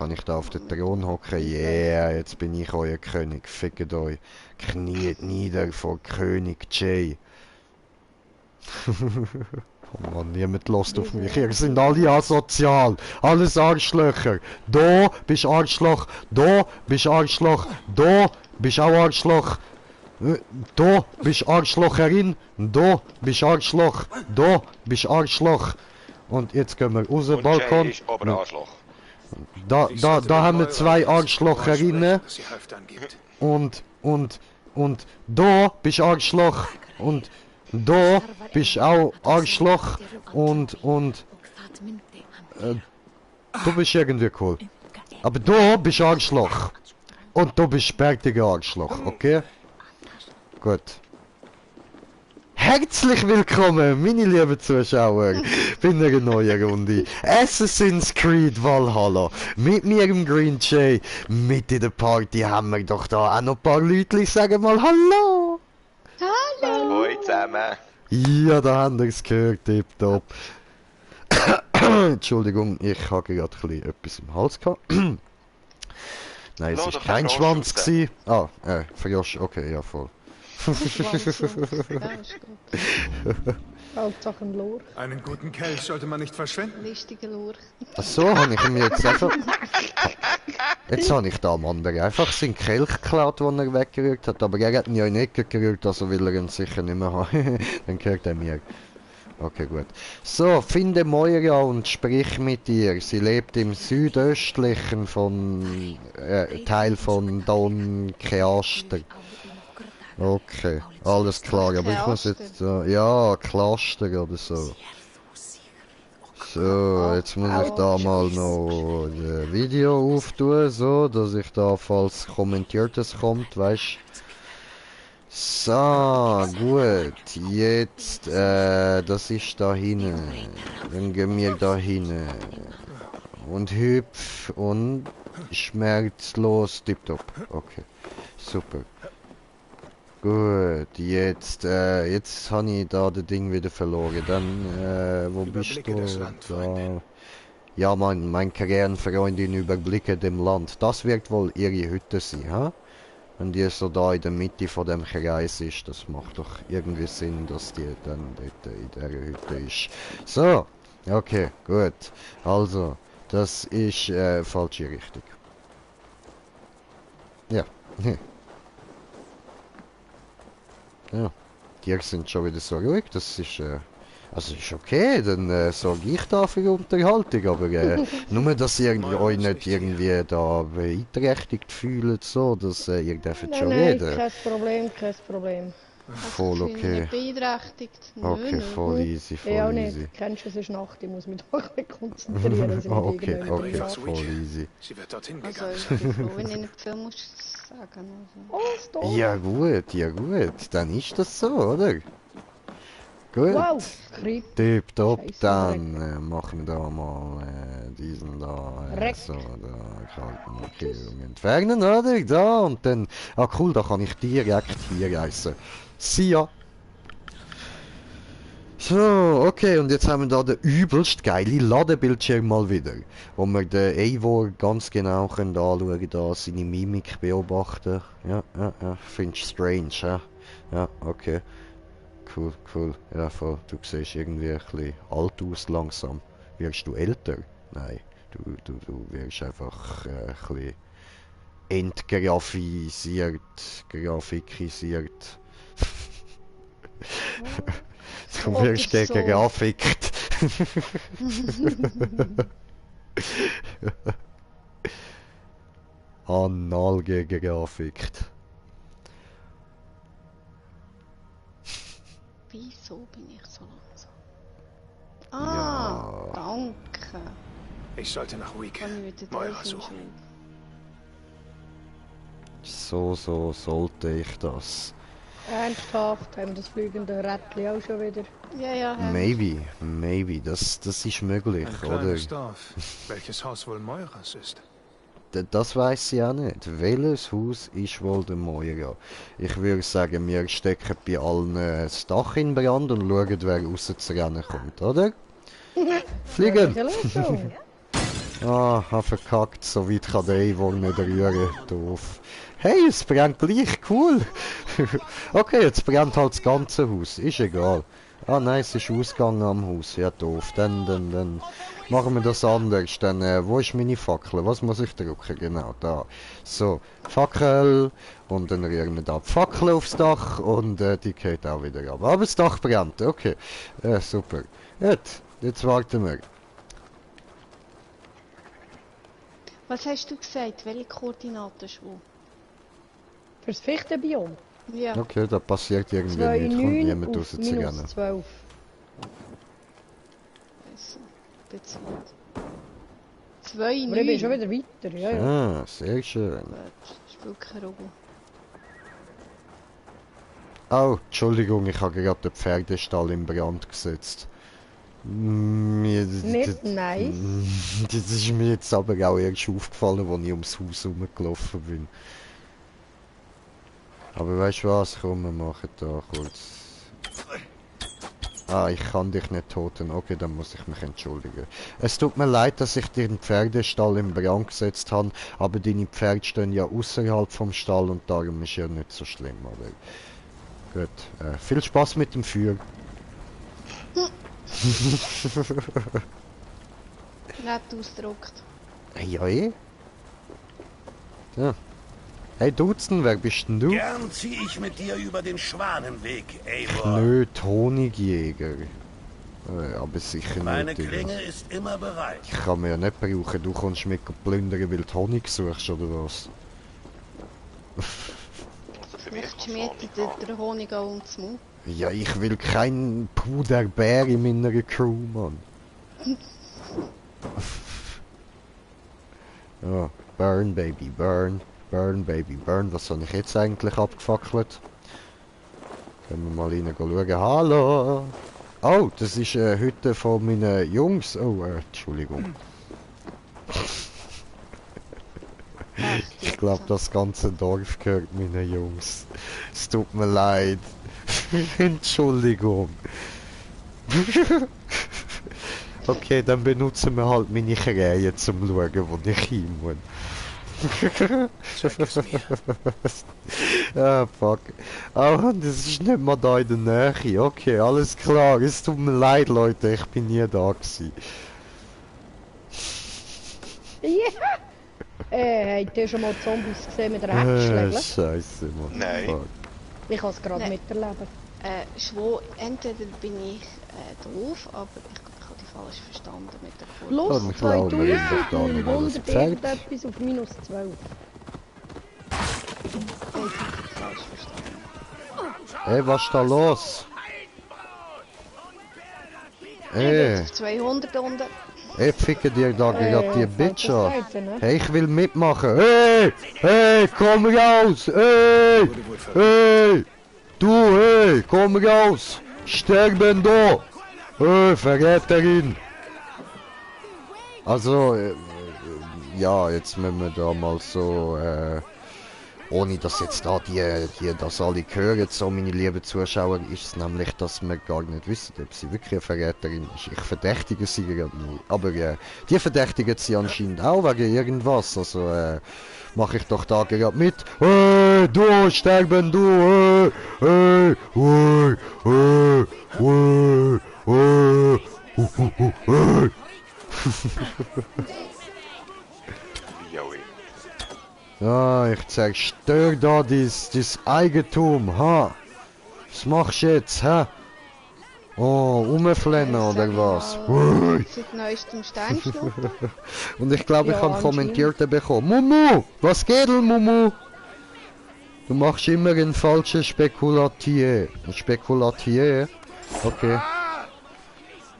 kann ich da auf den Thron hocken. Yeah, jetzt bin ich euer König. Fickt euch. Kniet nieder vor König Jay. Oh Mann, niemand lässt auf mich. Ihr sind alle asozial. Alles Arschlöcher. Da bist Arschloch. Da bist Arschloch. Da bist auch Arschloch. Da bist Arschlocherin. Da bist Arschloch. Da bist Arschloch. Und jetzt gehen wir raus, Balkon. Ist aber ein Arschloch. Da haben wir zwei Arschlocherinnen. Und da bist Arschloch. Und da bist auch Arschloch. Und du bist irgendwie cool. Aber da bist Arschloch. Und du bist bärtiger Arschloch, okay? Gut. Herzlich willkommen, meine lieben Zuschauer, bei einer neuen Runde Assassin's Creed Valhalla. Mit mir im Green Jay, mit in der Party haben wir doch da auch noch ein paar Leute, sagen mal Hallo. Hallo! Hoi zusammen. Ja, da haben wir es gehört, tipptopp. Entschuldigung, ich habe gerade etwas im Hals gehabt. Nein, es Lass war doch kein den Schwanz Frosch gewesen. Ah, Frosch, okay, ja voll. Hauptsache ein Lurch. Einen guten Kelch sollte man nicht verschwenden. Listiger Lurch. Ach so, habe ich mir jetzt einfach... Jetzt habe ich da am anderen einfach seinen Kelch geklaut, den er weggerührt hat. Aber er hat ihn ja in die Ecke gerührt, also will er ihn sicher nicht mehr haben. Dann gehört er mir. Okay, gut. So, finde Moira und sprich mit ihr. Sie lebt im südöstlichen Teil von Don Keaster. Okay, alles klar, aber ich muss jetzt... ja, Cluster oder so. So, jetzt muss ich da mal noch ein Video auftun, so, dass ich da, falls Kommentiertes kommt, weißt. So, gut, jetzt, das ist da hinten. Dann gehen wir da hinten. Und hüpf und schmerzlos, tipptopp. Okay, super. Gut, jetzt habe ich da das Ding wieder verloren. Dann, wo bist du? Da. Ja, mein Krähenfreundin überblicke dem Land. Das wird wohl ihre Hütte sein, ha? Wenn die so da in der Mitte von dem Kreis ist, das macht doch irgendwie Sinn, dass die dann dort in der Hütte ist. So, okay, gut. Also, das ist falsche Richtung. Ja. Ja, die sind schon wieder so ruhig, das ist, also ist okay, dann sorge ich da für Unterhaltung, aber nur, dass ihr euch nicht irgendwie da beeinträchtigt fühlt, so, dass ihr dürft schon reden. Kein Problem, kein Problem. Voll okay. Beeinträchtigt. Okay, voll easy, voll Ja, easy. nicht. Kennst du, es ist Nacht, ich muss mich da ein bisschen konzentrieren. Okay, voll easy. Sie wird dorthin Also, gegangen. ich bin froh, wenn ich nicht viel muss sagen. Also. Oh, Ja gut, dann ist das so, oder? Gut. Wow, Krieg. Tipptopp, Scheisse dann machen wir da mal diesen da, Reck. so, da Kaltmarkierung entfernen, oder? Da, und dann, ah cool, da kann ich direkt hier reissen. See ya! So, okay, und jetzt haben wir da den übelst geile Ladebildschirm mal wieder, wo wir den Eivor ganz genau können anschauen, da seine Mimik beobachten. Ja, findest strange, ja? Ja, okay. Cool. Ja, voll. Du siehst irgendwie ein bisschen alt aus langsam. Wirst du älter? Nein, du wirst einfach ein bisschen entgrafisiert, grafikisiert. Du wirst gegrafikt. Anal gegrafikt. Wieso bin ich so langsam? Ah, danke. Ich sollte nach Week Kann ich wieder Moira durch suchen. So sollte ich das. Ernsthaft, haben wir das fliegende Rädchen auch schon wieder? Ja. Maybe, das ist möglich, Ein oder? kleines Dorf. Welches Haus wohl Moiras ist? Das weiß ich auch nicht. Welches Haus ist wohl der Moira? Ich würde sagen, wir stecken bei allen das Dach in Brand und schauen, wer raus zu rennen kommt, oder? Fliegen! Ah, hab verkackt. So weit kann der Eivor nicht rühren. Doof. Hey, es brennt gleich. Cool. Okay, jetzt brennt halt das ganze Haus. Ist egal. Ah nein, es ist ausgegangen am Haus. Ja, doof. Dann machen wir das anders. Dann, wo ist meine Fackel? Was muss ich drücken? Genau, da. So, Fackel. Und dann rühren wir da die Fackel aufs Dach. Und die geht auch wieder ab. Aber das Dach brennt. Okay. Super. Gut, jetzt warten wir. Was hast du gesagt? Welche Koordinaten schon? Fürs Fichtenbiom. Ja. Okay, da passiert irgendwie nichts. Kommt 2,9 niemand auf rauszurennen. minus 12. Also, bitte. Aber ich bin schon 2,9. wieder weiter, ja, ja. Ah, sehr schön. Spülkerogen. Oh, Entschuldigung, ich habe gerade den Pferdestall in Brand gesetzt. Nicht nice. Das ist mir jetzt aber auch erst aufgefallen, als ich ums Haus rumgelaufen bin. Aber weißt du was? Komm, wir machen da kurz. Ah, ich kann dich nicht toten. Okay, dann muss ich mich entschuldigen. Es tut mir leid, dass ich dir den Pferdestall in Brand gesetzt habe, aber deine Pferde stehen ja außerhalb vom Stall und darum ist ja nicht so schlimm, oder? Gut, viel Spaß mit dem Feuer. Nett ausgedruckt. Ja, eh? Ja. Hey Dutzend, wer bist denn du? Gern zieh ich mit dir über den Schwanenweg, Eivor. Nö, Honigjäger. Aber sicher Meine nicht. Digga. Klinge ist immer bereit. Ich kann mir ja nicht brauchen, du kommst mit plündern, weil du Honig suchst, oder was? Vielleicht schmiert der Honig auch ins Mund. Ja, ich will keinen Puderbär in meiner Crew, Mann. Ja, burn, Baby, burn. Burn, Baby, burn. Was habe ich jetzt eigentlich abgefackelt? Können wir mal rein schauen. Hallo! Oh, das ist eine Hütte von meinen Jungs. Oh, Entschuldigung. Ich glaube, das ganze Dorf gehört meinen Jungs. Es tut mir leid. Entschuldigung. Okay, dann benutzen wir halt meine Krähen zum Schauen, wo ich hin muss. Ah, fuck. Oh, das ist nicht mal da in der Nähe. Okay, alles klar. Es tut mir leid, Leute. Ich bin nie da gewesen. Ja! Habt ihr schon mal Zombies gesehen mit Rechtschlägen? Scheiße, Mann. Nein. Fuck. Ich kann es gerade Nein. miterleben. Schwo, entweder bin ich doof, aber ich habe die falsch verstanden mit der Plus Dann klauen wir ihm doch da nicht alles 2900 Pferd. irgendetwas auf minus 12. Ich habe die falsch verstanden. Hey, was ist da los? Hey, Auf 200 unten. hey, ficke dir da gerade die Bitch an. Seite, ne? Hey, ich will mitmachen. Hey, hey, komm raus. Hey, hey, du, hey, komm raus. Sterben da. Hey, Verräterin. Also, ja, jetzt müssen wir da mal so, ohne dass jetzt da das alle hören, so meine lieben Zuschauer, ist es nämlich, dass wir gar nicht wissen, ob sie wirklich eine Verräterin ist. Ich verdächtige sie gerade nicht. Aber die verdächtigen sie anscheinend auch wegen irgendwas. Also mache ich doch da gerade mit. Hey, du, sterben du! Hey, hey, hey, hey, hey, hey, hey. Ja, ich zerstör da dies Eigentum, ha? Was machst du jetzt, ha? Oh, umflennen oder was? Ui. Seit neuestem Steinschnuppen. Und ich glaube, ich Ja, habe Kommentierte bekommen. Mumu, was geht denn, Mumu? Du machst immer einen falschen Spekulatier. Spekulatier? Okay.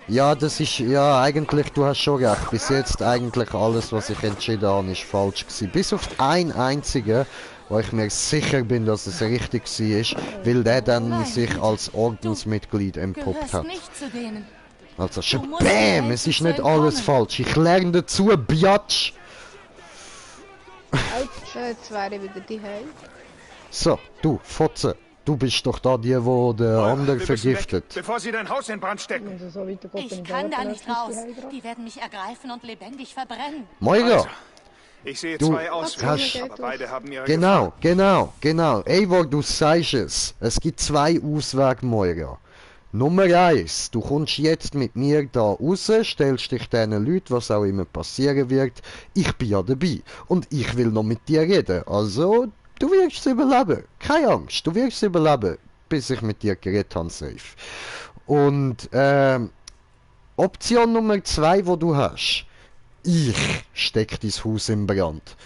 Ja, das ist, ja, eigentlich, du hast schon recht. Bis jetzt eigentlich alles, was ich entschieden habe, ist falsch gewesen. Bis auf ein einziger, wo ich mir sicher bin, dass es richtig war, weil der dann sich als Ordensmitglied entpuppt hat. Nicht zu denen. Also, Du musst BÄM, helfen, es ist zu nicht alles entkommen. falsch. Ich lerne dazu, Biatch. So, jetzt wäre ich wieder die Hause. So, du, Fotze. Du bist doch da die, wo der Moira, andere wir müssen weg, vergiftet. bevor sie dein Haus in Brand stecken. Also so weitergeht, Ich kann da nicht raus. Die werden mich ergreifen und lebendig verbrennen. Moira! Also, ich sehe Du zwei Auswege, hast- aber beide haben ihre Genau, genau. Eivor, du sagst es. Es gibt zwei Auswege, Moira. Nummer 1, du kommst jetzt mit mir da raus, stellst dich diesen Leuten, was auch immer passieren wird. Ich bin ja dabei und ich will noch mit dir reden. Also, du wirst es überleben. Keine Angst, du wirst es überleben, bis ich mit dir geredet habe, safe. Und, Option Nummer 2, wo du hast. Ich steck dein Haus in Brand.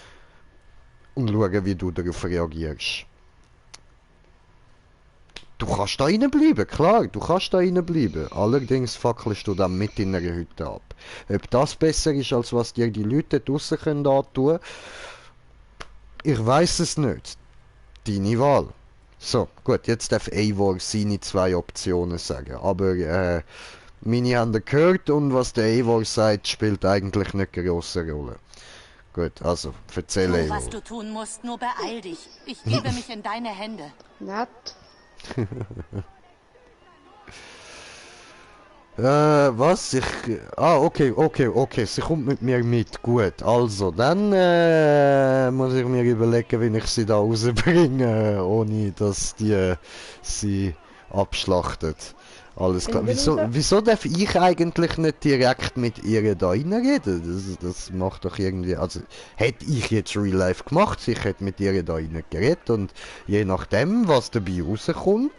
Und schaue, wie du darauf reagierst. Du kannst da bleiben, klar, du kannst da bleiben. Allerdings fackelst du dann mit in einer Hütte ab. Ob das besser ist, als was dir die Leute draussen können antun, ich weiß es nicht. Deine Wahl. So, gut, jetzt darf Eivor seine zwei Optionen sagen. Aber, meine haben gehört und was der Eivor sagt, spielt eigentlich nicht eine grosse Rolle. Gut, also, erzähl Tu, Eivor. was du tun musst, nur beeil dich. Ich gebe mich in deine Hände. Nett. Was? Okay, sie kommt mit mir mit. Gut, also, dann muss ich mir überlegen, wie ich sie da rausbringe, ohne dass die sie abschlachtet. Alles klar. Wieso darf ich eigentlich nicht direkt mit ihr da reinreden? Das macht doch irgendwie... Also, hätte ich jetzt Real Life gemacht, ich hätte mit ihr da rein geredet und je nachdem, was dabei rauskommt,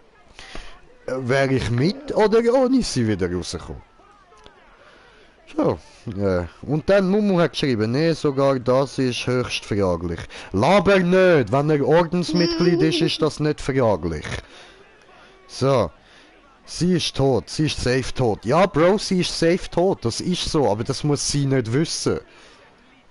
wäre ich mit oder ohne sie wieder rausgekommen. So, und dann Mumu hat geschrieben, nee, sogar das ist höchst fraglich. Laber nicht, wenn er Ordensmitglied ist das nicht fraglich. So. Sie ist tot, sie ist safe tot. Ja, Bro, sie ist safe tot, das ist so, aber das muss sie nicht wissen.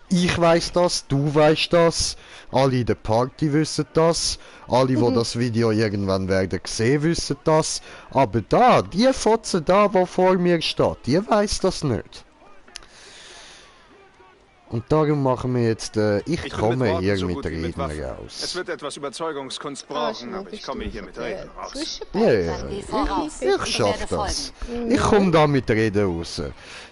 Ich weiß das, du weißt das, alle in der Party wissen das, alle, die das Video irgendwann werden sehen, wissen das, aber da, die Fotze da, wo vor mir steht, die weiß das nicht. Und darum machen wir jetzt, ich Ich bin komme mit Worten hier so mit gut wie mit Reden Waffen. raus. Es wird etwas Überzeugungskunst brauchen, aber ich komme hier mit Reden raus. Ja, ja. Dann geh voraus. Ich schaff werde das. folgen. Ich komme da mit Reden raus.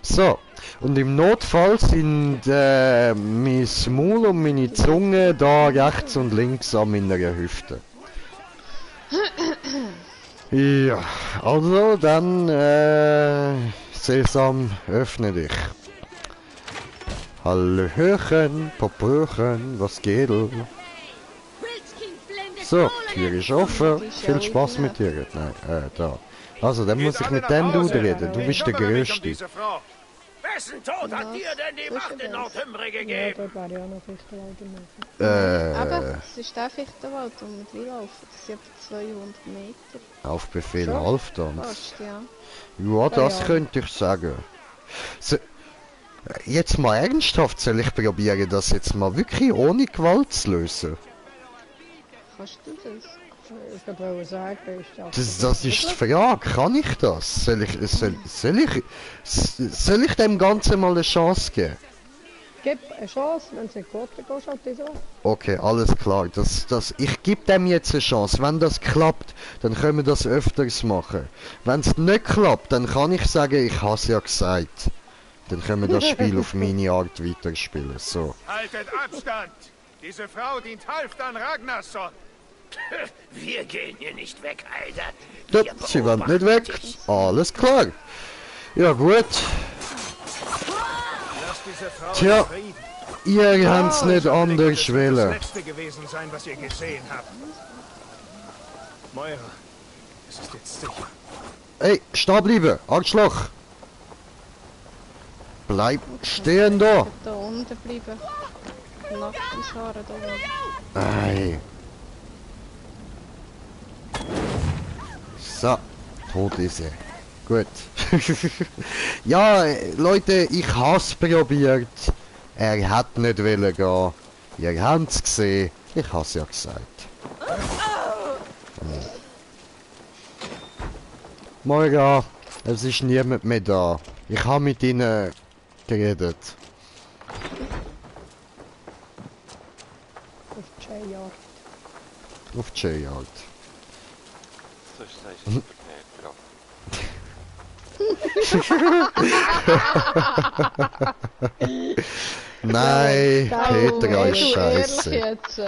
So, und im Notfall sind mein Maul und meine Zunge da rechts und links an meiner Hüfte. Ja, also dann, Sesam, öffne dich. Hallöchen, Popöchen, was geht? So, Tür ist offen. Viel Spaß mit dir. Nein, da. Also, dann muss ich mit dem Dude reden. Du bist der Größte. Wessen Tod hat dir denn die Macht in Nordhymbre Ja, gegeben? dort wäre ich auch noch Fichtenwald machen. Aber es ist der Fichtenwald, wo wir reinlaufen. Das sind etwa 200 Meter. Auf Befehl Schon? Halftanz. Fast, ja. Ja, das ja. könnte ich sagen. So, jetzt mal ernsthaft, soll ich probieren, das jetzt mal wirklich ohne Gewalt zu lösen? Kannst du das? Ich wollte sagen, ist ja... Das ist die Frage, kann ich das? Soll ich dem Ganzen mal eine Chance geben? Gib eine Chance, wenn es nicht geht, dann gehst du halt so. Okay, alles klar. Ich gebe dem jetzt eine Chance. Wenn das klappt, dann können wir das öfters machen. Wenn es nicht klappt, dann kann ich sagen, ich habe es ja gesagt. Dann können wir das Spiel auf meine Art weiterspielen. So. Haltet Abstand! Diese Frau dient Halfdan Ragnarsson! Wir gehen hier nicht weg, Alter. Ja, Wir sie wollen nicht beobachten weg. dich. Alles klar. Ja gut. Lasst diese Frau Tja, in Frieden. ihr habt es nicht Ich hoffe, anders das wird wollen. das letzte gewesen sein, was ihr gesehen habt. Moira, es ist jetzt sicher. Ey, stehen bleiben, Arschloch. Bleib stehen da. Da unten bleiben. Lass uns fahren da unten. Ei. So, tot ist er. Gut. Ja, Leute, ich hab's probiert. Er hat nicht wollen gehen. Ihr habt's gesehen. Ich hab's ja gesagt. Moira, es ist niemand mehr da. Ich habe mit ihnen geredet. Auf die J-Yard. Auf die J-Yard. sonst sagst du über Petra. Nein, Petra ist du scheiße. ehrlich jetzt.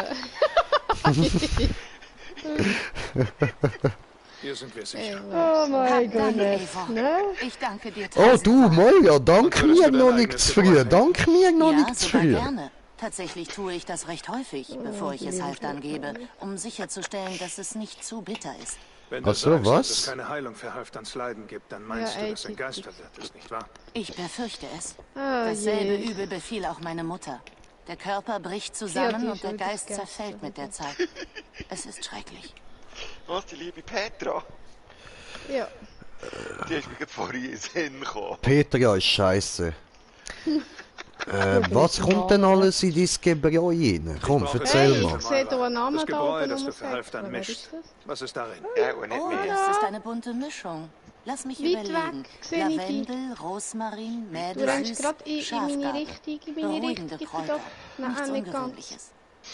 Hier sind wir sicher. Oh mein Gott. Danke, Eva. Ne? Ich danke dir Oh du, tausendfach. Moja, dank Würdest mir du noch dein nicht eigenes zu früh. Gebäude? Dank mir noch Ja, nicht zu sogar früh. gerne. Tatsächlich tue ich das recht häufig, bevor ich es Halftern gebe, um sicherzustellen, dass es nicht zu bitter ist. Wenn du Ach so, sagst, was? dass es keine Heilung für Halfterns Leiden gibt, dann meinst Ja, du, ey, dass er Geisterwirt ist, nicht wahr? Ich befürchte es. Ah, Dasselbe je. Übel befiel auch meine Mutter. Der Körper bricht zusammen die und der Schuld Geist ist zerfällt mit der Zeit. Es ist schrecklich. Was, die liebe Petra? Ja. Die ist mir gerade vorhin in den Sinn gekommen. Petra ist scheiße. Was kommt denn alles in dein Gebräu rein? Komm, brauche erzähl Hey, mal. ich sehe hier einen Namen Das da Gebräu, oben das du für rumsäckeln. Halftern Wer mischst. ist das? Was ist darin? Ja, und nicht Oh, mehr. das ist eine bunte Mischung. Lass mich Weit überlegen. weg, sehe ich die. Lavendel, Rosmarin, Du rennst Mädelsüß, gerade in meine Schafgarbe. Richtung, in meine Beruhigende Richtung. Kräuter. Doch. Nein, Nichts nicht ganz. Ungewöhnliches.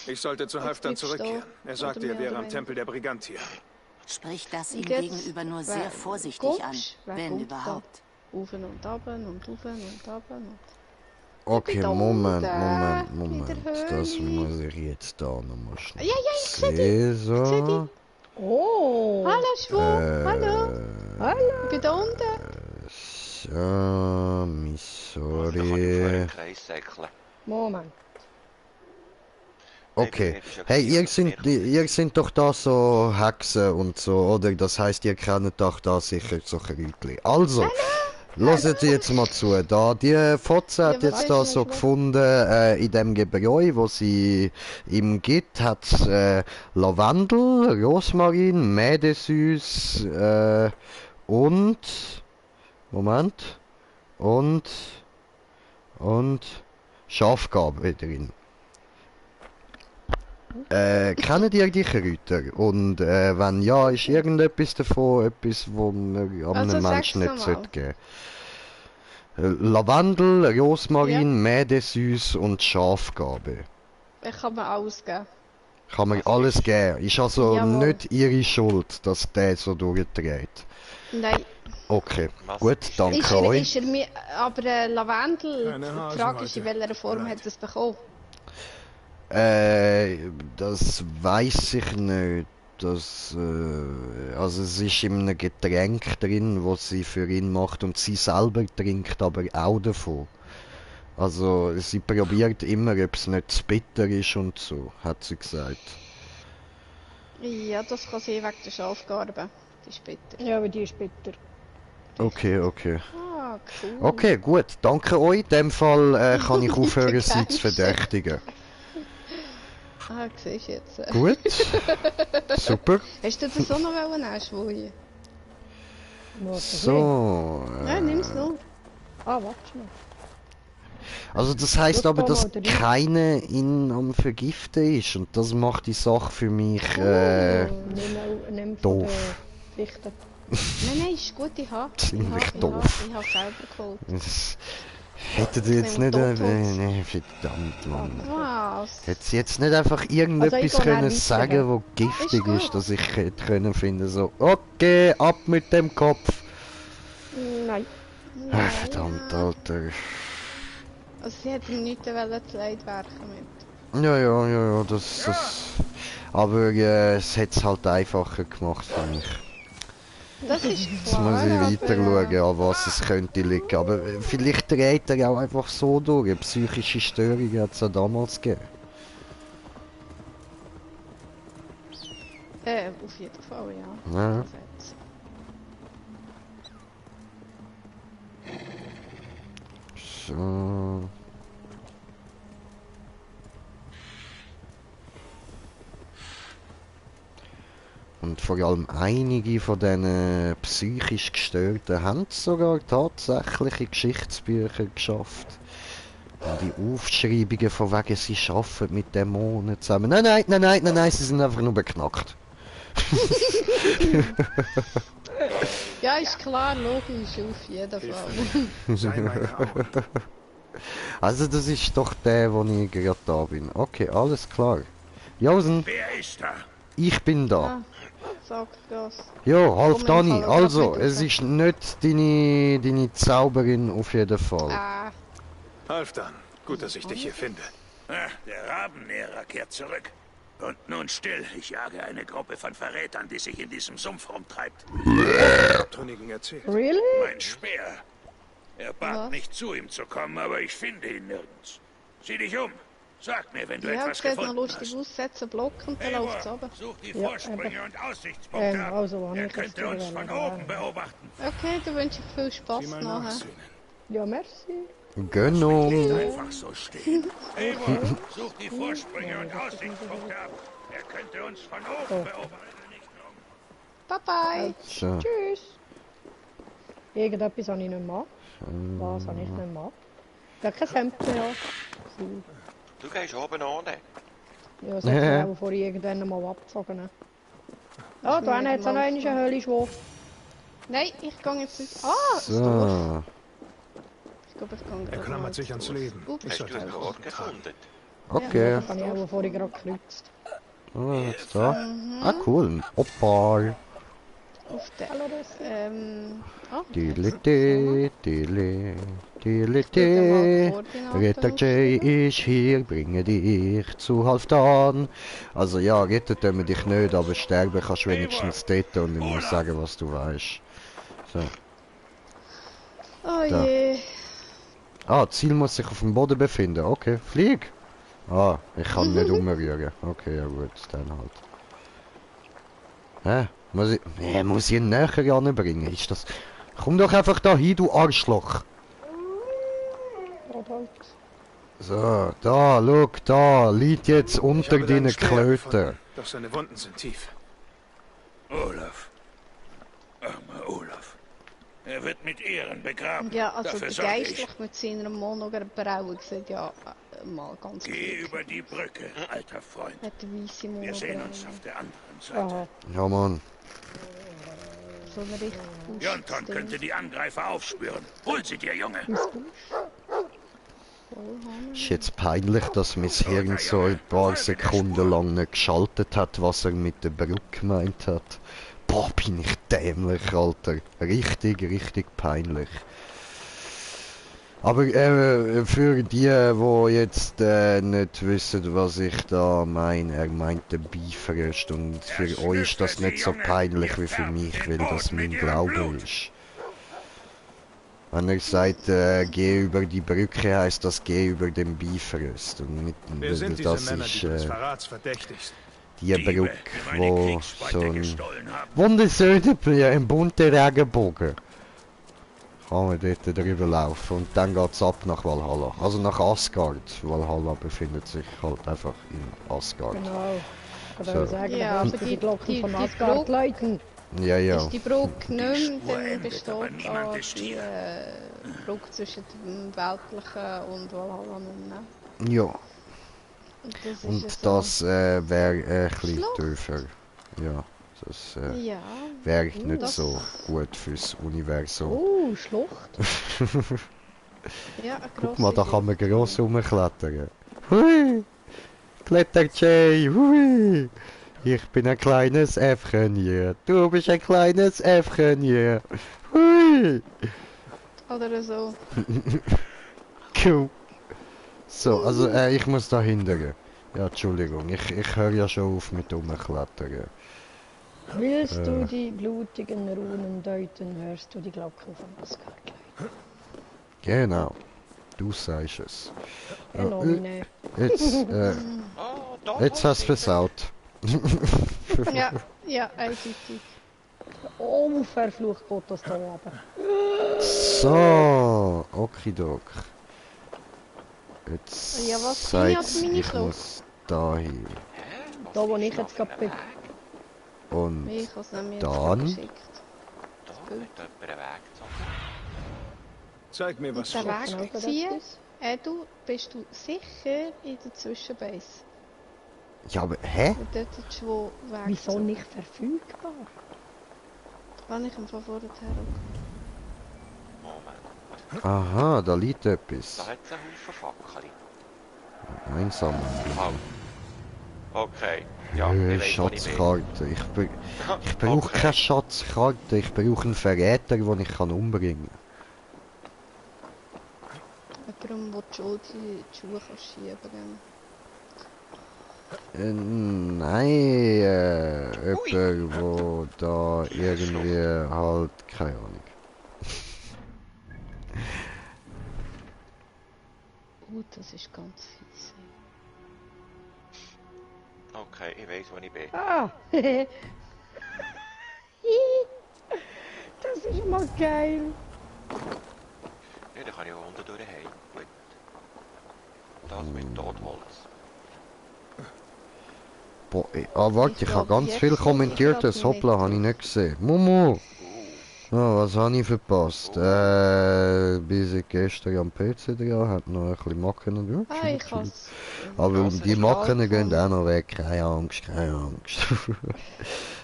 Ich sollte zu Halftern bleibst du zurückkehren. da. Er sagte, Oder er wäre mehr am oder Tempel der Brigantia. Sprich das ihm Und jetzt, gegenüber nur wer sehr vorsichtig an, guckst, wer wenn kommt überhaupt. da? Rauf und runter und rauf und runter. Okay, da Moment, unten, Moment. in der Das Höhle. muss ich jetzt da nochmal schnell Ja, ich sehe dich. so. Oh. Hallo, Schwur. Hallo. Hallo. Ich bin da unten. So, mi Da kann ich vor sorry. einen Kreis säckeln. Moment. Okay. Hey, ihr sind doch da so Hexen und so, oder? Das heißt, ihr kennt doch da sicher so Kräutchen. Also, hört jetzt mal zu. Da, die Fotze hat Ja, jetzt was da weißt du so nicht, was? gefunden, in dem Gebräu, wo sie ihm gibt, hat Lavendel, Rosmarin, Mädesüß, und, Moment, und Schafgarbe drin. Kennen ihr die Kräuter? Und wenn ja, ist irgendetwas davon etwas, wo man Also, einem Menschen nicht sag's sollte geben? Lavendel, Rosmarin, Ja. Mädesüß und Schafgarbe. Ich kann mir alles geben. Kann man alles geben. Ist also Jawohl. nicht ihre Schuld, dass der so durchdreht. Nein. Okay, Was gut, ist danke Ist er, euch. ist er mir, aber Lavendel, Keine die Hasen Frage ist, in heute. welcher Form hat er es bekommen? Das weiß ich nicht. Das, also es ist in einem Getränk drin, wo sie für ihn macht und sie selber trinkt aber auch davon. Also sie probiert immer, ob es nicht zu bitter ist und so, hat sie gesagt. Ja, das kann sie wegen der Schafgarbe. Die ist bitter. Ja, aber die ist bitter. Okay, okay. Ah, cool. Okay, gut, danke euch. In dem Fall kann ich aufhören, Bitte sie zu gern. verdächtigen. Ah, siehst du jetzt. Gut, super. Hast du das auch noch nehmen, Schwui? So. Ja, nimm's noch. Ah, warte mal. Also das heißt Das aber, kann dass man drin. keiner ihn am Vergiften ist und das macht die Sache für mich Nimm von doof. der Fichte. Nein, ist gut, ich hab. Ziemlich ich hab, doof. Ich hab selber geholt. Das hättet ihr jetzt Nehmen nicht... wir Totholz. nee, verdammt, Mann. Was? Hätte sie jetzt nicht einfach irgendetwas Also ich gehe können dann sagen, weiter. wo giftig Ist gut. ist, dass ich hätte können finden so, okay, ab mit dem Kopf. Nein. Ach, verdammt, Alter. Also sie hätte ihm nichts zu leid werken mit. Ja, das... Aber es hat es halt einfacher gemacht für mich. Das ist Jetzt klar, muss ich weiter aber, schauen, an was es könnte liegen. Aber vielleicht dreht er auch einfach so durch. Eine psychische Störung hat es ja damals gegeben. auf jeden Fall, ja. Ja. Also jetzt. So. Und vor allem einige von diesen psychisch Gestörten haben es sogar tatsächlich in Geschichtsbücher geschafft. Und die Aufschreibungen von wegen, sie arbeiten mit Dämonen zusammen. Nein, sie sind einfach nur beknackt. Ja, ist klar, logisch, auf jeden Fall. Sei mein Auge. Also das ist doch der, wo ich gerade da bin. Okay, alles klar. Josen, Wer ist da? Ich bin da. Ah, sagt das. Ja, half Komm, Dani. ich kann auch Also, grad nicht es raus. ist nicht deine Zauberin auf jeden Fall. Ah, Halfdan, gut, dass ich dich hier finde. Ah, der Rabennährer kehrt zurück. Und nun still, ich jage eine Gruppe von Verrätern, die sich in diesem Sumpf rumtreibt. Abtrünnigen erzählt. Really? Mein Speer. Er bat Was? nicht zu ihm zu kommen, aber ich finde ihn nirgends. Sieh dich um. Sag mir, wenn du ja, etwas sieht noch gefunden lustig hast. aus. Setz einen Block und dann läuft es Eivor, runter. such die Ja, Vorsprünge und Aussichtspunkte ab. also, wann Er ich jetzt könnte uns wieder von wollen, oben beobachten. Okay, dann wünsche ich viel Spaß Sieh mal nachher. nachsehen. Ja, merci. Gönnung. Einfach so stehen. Eivor, such die Vorsprünge und Aussichtspunkte ab. Er könnte uns von oben beobachten. Nicht um. Bye bye. So. Tschüss. Irgendetwas habe ich nicht mehr. Was habe ich nicht mehr? Ja, kein Hemd mehr. Du gehst oben ohne. Ja, das hat mir auch vorher irgendwann mal abgezogen. Ah, da hat es auch noch eine Höhlenschwur. Nein, ich gehe jetzt nicht. Ah, das Dorf. So. Ich glaube, ich gehe Er gerade klammert mal sich ans Dorf. Leben. Ups. Ich Hast du sollte einen einen Ort Ort tragen. gefunden? Okay. Das habe ich auch vorher gerade gekreuzt. Oh, jetzt da. Ah, cool. Ein Opal. Auf der. Ah, Dilete, dile, dilete. Koordinaten Ritter J ist hier, bringe dich zu Halfdan. Also ja, rettet er dich nicht, aber sterben kannst du wenigstens dort und ich muss sagen, was du weißt. So. Oh je. Ah, Ziel muss sich auf dem Boden befinden. Okay, flieg. Ah, ich kann nicht umrühren. Okay, ja gut, dann halt. Hä? Muss ich ihn näher ranbringen? Ist das... Komm doch einfach da hin, du Arschloch. Oder halt. So, da, look, da, liegt jetzt Ich unter habe deinen deinen Speer Klöten. gefunden, doch seine Wunden sind tief. Olaf. Armer Olaf. Er wird mit Ehren begraben. Ja, also Dafür der sorge ich. Geistlich mit seiner monoger Braue sieht ja mal ganz Geh gleich. über die Brücke, alter Freund. Hat eine weisse Wir sehen uns Monobraue. auf der anderen Seite. Aha. Ja, Mann. So eine richtig Jonton Busch-Ding. könnte die Angreifer aufspüren. Hol sie dir, Junge. Ist jetzt peinlich, dass mein Hirn so ein paar Sekunden lang nicht geschaltet hat, was er mit der Brücke gemeint hat. Boah, bin ich dämlich, Alter. Richtig, richtig peinlich. Aber für die jetzt nicht wissen, was ich da meine, er meint den Beifröst und für euch ist das nicht so peinlich wie für mich, weil das mein Glaube ist. Wenn er sagt, geh über die Brücke, heißt das geh über den Beifröst. Und Wer sind diese das Männer, ist die du des Verrats verdächtigst? die Diebe, Brücke, die meine wo Kriegsbeute so ein gestohlen haben. wunderschöner, ein bunter Regenbogen. Kann man dort drüber laufen und dann geht's ab nach Valhalla. Also nach Asgard. Valhalla befindet sich halt einfach in Asgard. Genau. Ich So. kann sagen, Ja, da aber hörst du die- die Glocken die- von die Asgard Glock- läuten. Ja, ja. Ist die Brücke nicht Spur mehr, dann endet, aber besteht niemand da ist die hier. Brücke zwischen dem Weltlichen und Valhalla nicht mehr. Ja. Und das ist ja Und so. das wäre ein bisschen Schlucht. tiefer. Ja. Das Ja, wäre nicht das- so gut fürs Universum. Oh, Schlucht. ja, eine Guck mal, da grosse kann man gross rumklettern. Hui! Kletter Jay, hui! Ich bin ein kleines Äffchen hier. Du bist ein kleines Äffchen hier. Hui! Oder so. Cool. So, also ich muss da hindern. Ja, Entschuldigung, ich höre ja schon auf mit rumklettern. Willst du die blutigen Runen deuten, hörst du die Glocken von Asgard läuten. Genau. Du sagst es. Ja, Enorme. jetzt, Oh, da jetzt hast du versaut. Ja, ja, eindeutig. Oh, verflucht Gott das da oben. So, okidok. Jetzt Ja, was sagt's, bin ich ich als muss da hin. Da, wo ich jetzt gerade bin. Und Ich habe es nämlich Dann? jetzt geschickt. Da hat jemand einen Weg gezogen. Zeig mir, was Der Schlucht Weg ziehen. Bist du sicher in der Zwischenbase? ja, aber hä? Und dort ist wo Weg Wieso gezogen. nicht verfügbar? Wenn ich ihn von vorher her Moment. Aha, da liegt Da etwas. hat es einen Haufen Fackeln. Einsam. Halt. Okay. Ja, ich weiß, wo ich bin. Schatzkarte. Ich brauche keine Schatzkarte, ich brauche einen Verräter, den ich umbringen Jemand, der die Schuld in die Schuhe schieben kann. Nein, jemand, wo da irgendwie halt, keine Ahnung. Das ist ganz fies. Okay, ich weiß, wo ich bin. Ah! Das ist mal geil. Ja, da kann ich auch unten durch heim. Gut. Das mit Totholz. Boah, warte, ich habe ganz viel kommentiert, das Hoppla habe ich nicht gesehen. Mumu! Oh, was habe ich verpasst? Bis ich gestern am PC dran hat noch ein bisschen Macken und Ah, ich has. aber die Macken gehen auch noch weg, keine Angst, keine Angst.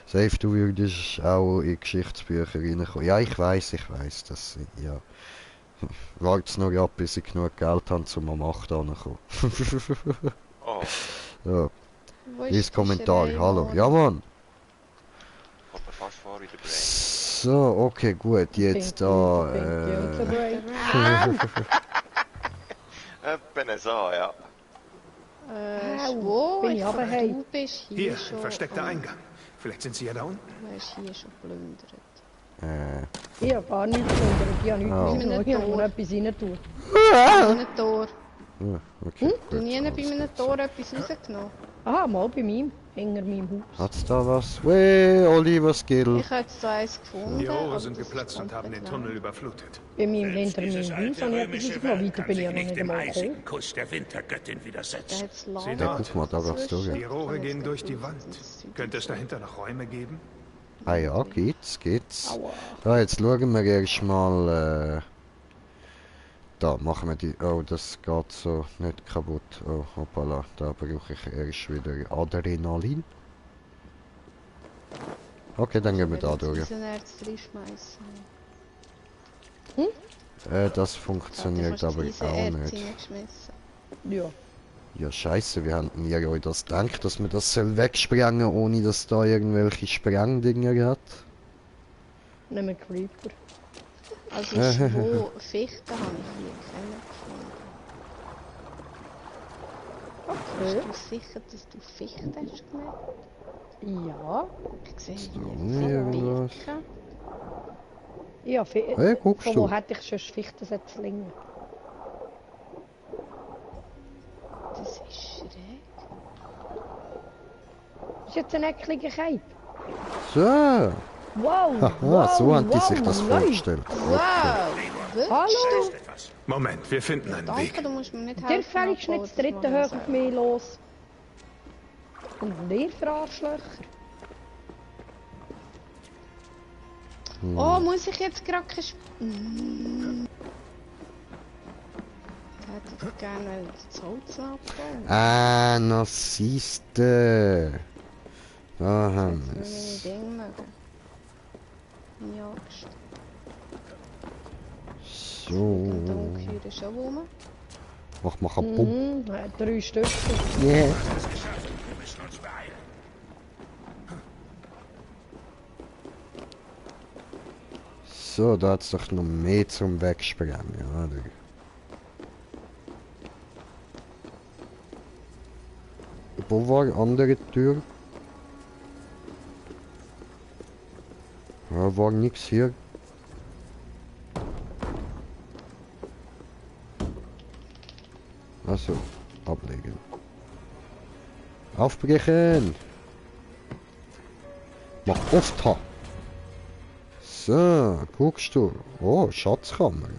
Safe, du würdest auch in Geschichtsbücher reinkommen. Ja, ich weiß, dass sie, ja. Wart's noch ab, bis ich genug Geld habe, um am 8 anzukommen. Oh, Ja, Wo ist lies die Kommentar, Fischerei, hallo. Mann? Ja, Mann. kommt mir fast vor wie der Brain. So, okay, gut, jetzt da, Etwa so, ja. Wo? bin ich aber heim. Du bist hier Hier, schon. versteckter Eingang. Vielleicht sind sie ja da unten. Du hast hier schon geplündert. Ich habe gar nichts gefunden, ich habe nichts Oh. mitgenommen, ich habe nur etwas rein tun. Bei einem Tor. okay, Du gut, nie bei alles einem Tor etwas rausgenommen? Aha, mal bei meinem, hinter meinem Haus. Hat's da was? Weh, Oliver Skill. Ich habe jetzt so eins gefunden. Die Rohre aber sind das ist geplatzt und haben den komplett Tunnel leer. überflutet. Bei meinem, Selbst hinter dieses meinem Haus alte habe ich etwas römische rausgenommen, Werk weiter kann bin ich sich ja noch nicht nicht dem einmal gekommen. eisigen Kuss der Wintergöttin Da widersetzen. hat's Lava Seht Ja, ihr? guck mal, da geht's durch. Die Rohre gehen durch die Wand. Könnte es dahinter noch Räume geben? Ah ja, geht's. Aua. Ja, jetzt schauen wir erstmal, da machen wir die, oh, das geht so nicht kaputt. Oh, hoppala, da brauche ich erst wieder Adrenalin. Okay, dann gehen wir da durch. Ich will ein Erz reinschmeißen. Das funktioniert aber auch nicht. Ja. Ja, scheiße, wir haben mir euch das gedacht, dass wir das soll wegsprengen, ohne dass da irgendwelche Sprengdinger hat. Nehmen wir Creeper. Also wo Fichten habe ich hier keine gefunden. Okay. Bist du sicher, dass du Fichten hast gemerkt? Ja. Ich sehe da hier nicht irgendwas? Birken. Ja, Hey, guckst von du? wo hätte ich schon Fichtensetzlinge? Das ist schräg. Ist jetzt ein eckliger Cape? So, Wow! haha, wow, so haben die wow, sich das Leute. vorgestellt. Wow! Wirklich? Hallo! Etwas. Moment, wir finden einen Danke, Weg. du musst mir nicht Dir helfen. fällst Marco, nicht das dritte mag ich hoch auf sagen. mich los. Und dir für Arschlöcher. Oh, muss ich jetzt gerade kein... Ich hätte gerne das Holz abbauen. Ah, na siehste. Da haben Jetzt wir will meine es. Dinge mögen. Meine Axt. So, Und der Ungeheuer ist schon rum. mach mal kaputt. Mhm, 3 Stück. Yeah. Das ist geschafft. Wir müssen uns beeilen. So, da hat's doch noch mehr zum Wegsprengen, oder? Wo war die andere Tür? Ja, war nix hier. Also, ablegen. Aufbrechen! Mach oft ha! So, guckst du. Oh, Schatzkammer.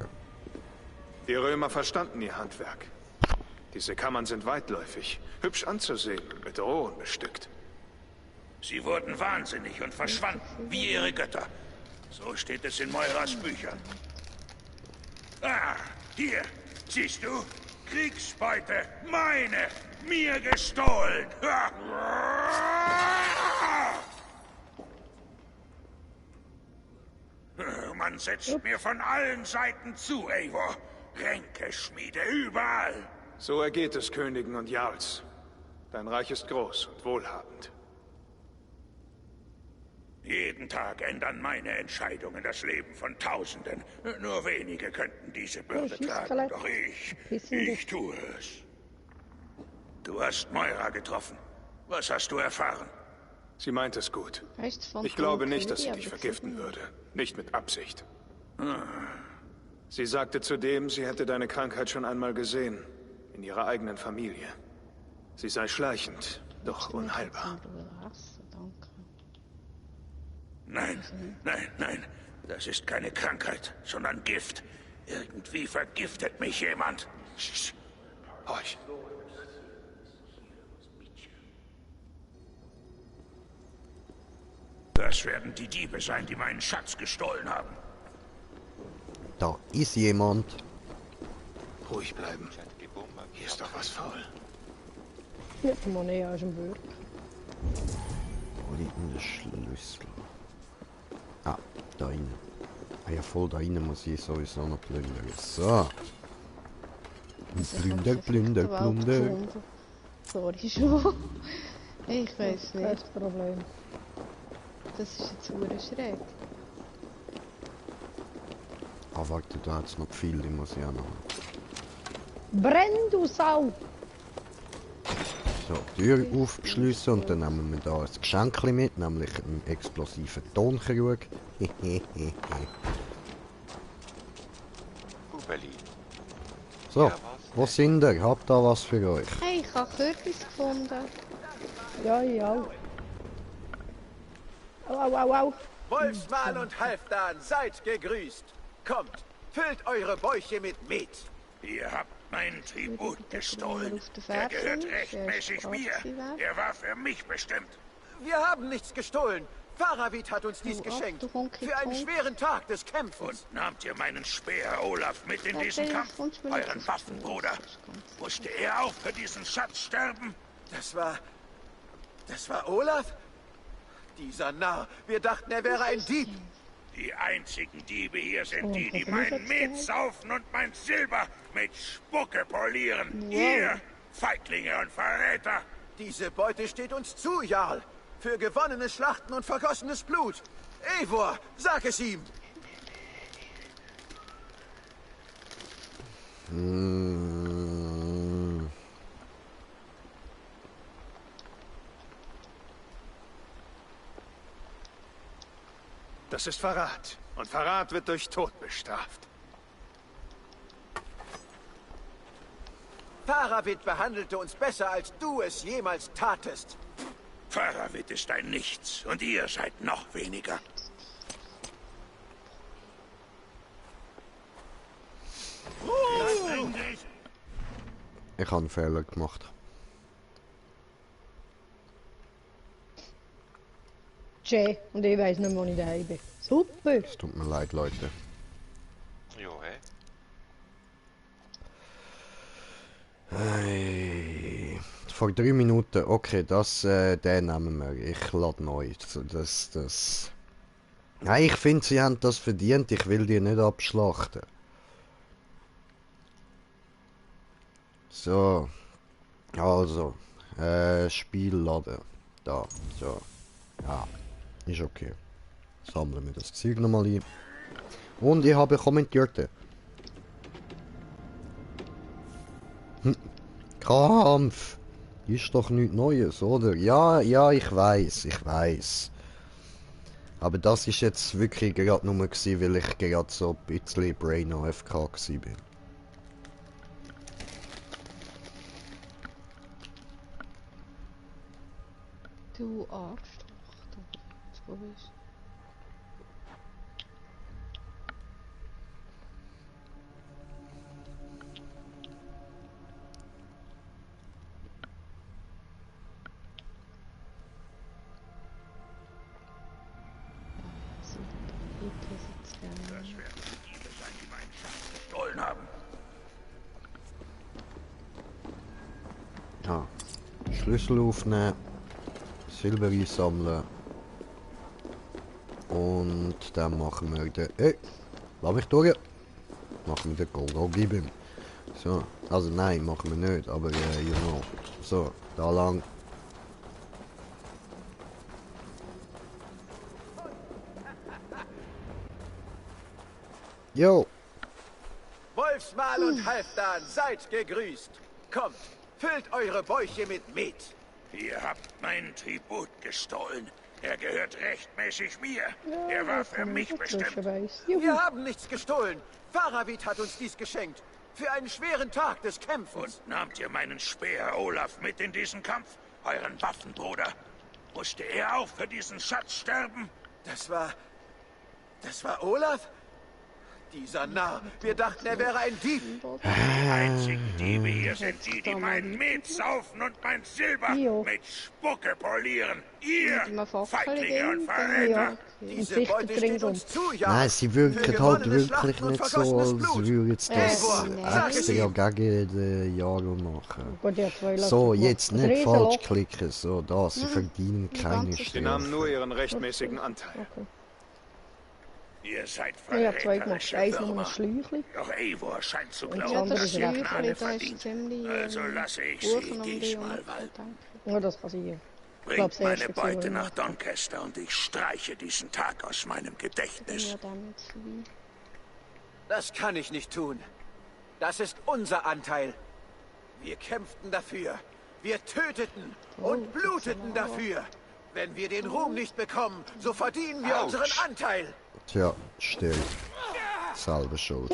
Die Römer verstanden ihr Handwerk. Diese Kammern sind weitläufig, hübsch anzusehen und mit Rohren bestückt. Sie wurden wahnsinnig und verschwanden, wie ihre Götter. So steht es in Moiras Büchern. Ah, hier, siehst du? Kriegsbeute, meine, mir gestohlen. Man setzt mir von allen Seiten zu, Eivor. Ränkeschmiede überall. So ergeht es Königen und Jarls. Dein Reich ist groß und wohlhabend. Jeden Tag ändern meine Entscheidungen das Leben von Tausenden. Nur wenige könnten diese Bürde tragen, doch ich tue es. Du hast Moira getroffen. Was hast du erfahren? Sie meint es gut. Weißt du, Ich glaube nicht, dass sie dich vergiften würde. Nicht mit Absicht. Sie sagte zudem, sie hätte deine Krankheit schon einmal gesehen. In ihrer eigenen Familie. Sie sei schleichend, doch unheilbar. Nein, nein, nein. Das ist keine Krankheit, sondern Gift. Irgendwie vergiftet mich jemand. Sch, horch. Das werden die Diebe sein, die meinen Schatz gestohlen haben. Da ist jemand. Ruhig bleiben. Hier ist doch was faul. Ja, die Money aus dem Burg. Wo liegt denn der Schlüssel? Ah, da rein. Ah ja, voll da rein muss ich sowieso noch plündern. So. Plünder, Plünder, Plünder. Sorry schon. Ich weiß Kein nicht. Problem. Das ist jetzt super schräg. Ah, warte, da hat es noch viel, die muss ich auch noch. Brenn, du Sau! So, Tür aufschliessen und dann nehmen wir da ein Geschenk mit, nämlich einen explosiven Tonkrug. Hubeli. So, wo sind ihr? Habt da was für euch? Hey, ich habe Kürbis gefunden. Ja, ja. Au, au, au, au. Wolfsmal und Halfdan, seid gegrüßt. Kommt, füllt eure Bäuche mit Met. Ihr habt meinen Tribut gestohlen. Auf der Der gehört Fersen, rechtmäßig der mir. Spaß, Er war für mich bestimmt. Wir haben nichts gestohlen. Faravit hat uns dies Du geschenkt. du Honky Für einen Tonk. schweren Tag des Kämpfens. Und nahmt ihr meinen Speer Olaf mit in Ja, diesen der Kampf? kommt mir Euren nicht Waffenbruder? so. Musste er auch für diesen Schatz sterben? Das war Olaf? Dieser Narr. Wir dachten, er wäre ein Dieb. Die einzigen Diebe hier sind Oh, die, die was mein ist das Met denn? saufen und mein Silber mit Spucke polieren. Wow. Ihr, Feiglinge und Verräter! Diese Beute steht uns zu, Jarl. Für gewonnene Schlachten und vergossenes Blut. Eivor, sag es ihm. Das ist Verrat. Und Verrat wird durch Tod bestraft. Faravit behandelte uns besser, als du es jemals tatest. Faravit ist ein Nichts und ihr seid noch weniger. Ich habe einen Fehler gemacht. Tschä, und ich weiss nicht, wo ich daheim bin. Super! Es tut mir leid, Leute. Jo, hä? Hey. Vor 3 Minuten, okay, den nehmen wir. Ich lade neu. Nein, ich finde, sie haben das verdient. Ich will die nicht abschlachten. So. Also. Spiel laden. Da. So. Ja. Ist okay. Sammeln wir das Zeug nochmal ein. Und ich habe kommentiert. Kampf! Ist doch nichts Neues, oder? Ja, ich weiß. Aber das ist jetzt wirklich gerade nur gewesen, weil ich gerade so ein bisschen Brain AFK gewesen bin. Du Arschloch. So ist. Das werden die Diebe sein, die meinen Schatz gestohlen haben. Ja. Schlüssel aufnehmen. Silber einsammeln. Und dann machen wir den... Hey! Lass mich durch! Machen wir den Gold-Gibim. So. Also nein, machen wir nicht, aber you know. So, da lang. Jo. Wolfsmal und Halfdan, seid gegrüßt. Kommt, füllt eure Bäuche mit Met. Ihr habt meinen Tribut gestohlen. Er gehört rechtmäßig mir. Er war für mich bestimmt. Wir haben nichts gestohlen. Faravit hat uns dies geschenkt. Für einen schweren Tag des Kämpfens. Und nahmt ihr meinen Speer Olaf mit in diesen Kampf? Euren Waffenbruder? Musste er auch für diesen Schatz sterben? Das war Olaf? Dieser Narr. Wir dachten, er wäre ein Dieb. Die einzigen Diebe hier sind die, die mein Met saufen und mein Silber mit Spucke polieren. Ihr, Feiglinge und Verräter. Diese Beute steht uns zu, ja. Nein, sie wirken halt wirklich nicht so, als würde jetzt das extra gegen den Jager machen. So, jetzt nicht falsch klicken. So, da, sie verdienen keine Sie nahmen Strafe. nur ihren rechtmäßigen Anteil. Ihr seid Ich habe zwei gemacht. verräterische Eins noch ein Würmer. Schläuchli. Doch Eivor scheint zu Ja, glauben, das dass ist ihr recht. Gnade Das ist verdient. ziemlich Also lasse ich Buchen sie um die diesmal und walten. Ja, das passiert. Bringt glaub's, meine erste Beute Beziehung. nach Doncaster und ich streiche diesen Tag aus meinem Gedächtnis. Ja, damit wie. Das kann ich nicht tun. Das ist unser Anteil. Wir kämpften dafür. Wir töteten und bluteten dafür. Wenn wir den Ruhm nicht bekommen, so verdienen wir unseren Anteil. Tja, still. Selber schuld.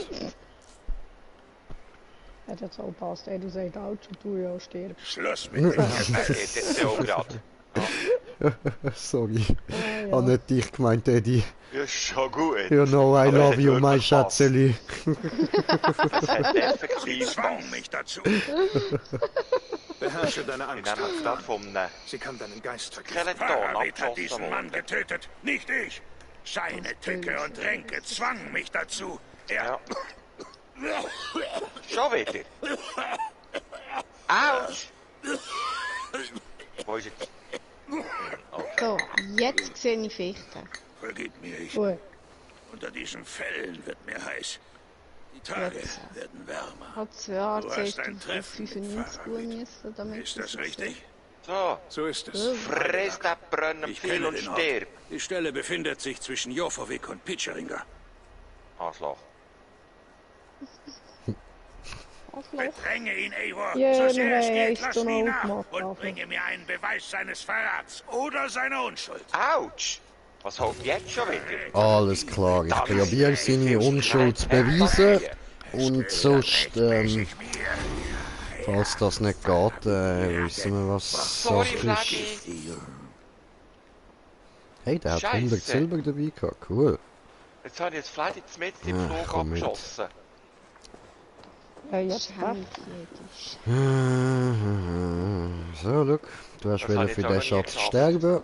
Hat jetzt auch passt. Ey, du sagst Autsch und du ja stirbst. Schluss mit mir. Das geht jetzt auch gerade. Sorry. Ja. Habe nicht dich gemeint, Eddie. Ja, ist schon gut. You know I Aber love es you, hat my wirklich gepasst. Schätzeli. Das hat Sie effektiv zwang mich dazu. Beherrsche deine in Angst. einem Stadt vom Sie kann deinen Geist vergiften. Skeleton Faravit hat abgeschossen diesen Mann worden. getötet, nicht ich. Seine Tücke und Ränke zwangen mich dazu. Er... Ja. Schon wieder. Autsch! Wo ist jetzt? So, jetzt sehe ich Fichten. Vergib mir, ich... Gut. Unter diesen Fellen wird mir heiß. Die Tage werden wärmer. Hat 2 Jahre Du hast zuerst ein auf Treffen mit 95 Faravit. gehen müssen, damit Ist das es richtig? So, So ist es. friss den Brunnen Ich viel kenne und den Ort. stirb. Die Stelle befindet sich zwischen Jofovik und Pitscheringer. Arschloch. Bedränge ihn, Eivor, Ja, so sehr es nee, geht, ist lass schon ihn auch nach gemacht, und aber- bringe mir einen Beweis seines Verrats oder seiner Unschuld. Autsch! Was hofft jetzt schon wieder? Alles klar, ich probiere seine Unschuld zu beweisen. Und sonst, falls das nicht geht, wissen wir, was Sorry, Sache ist. Flaggy. Hey, der hat Scheisse. 100 Silber dabei gehabt, cool. Jetzt habe ich das Flaggy mit im Ja, Flug komm mit. abgeschossen. Ja, jetzt Schändlich. So, look, du hast Das wollen habe ich für jetzt den auch noch nie Schatz geschafft. sterben.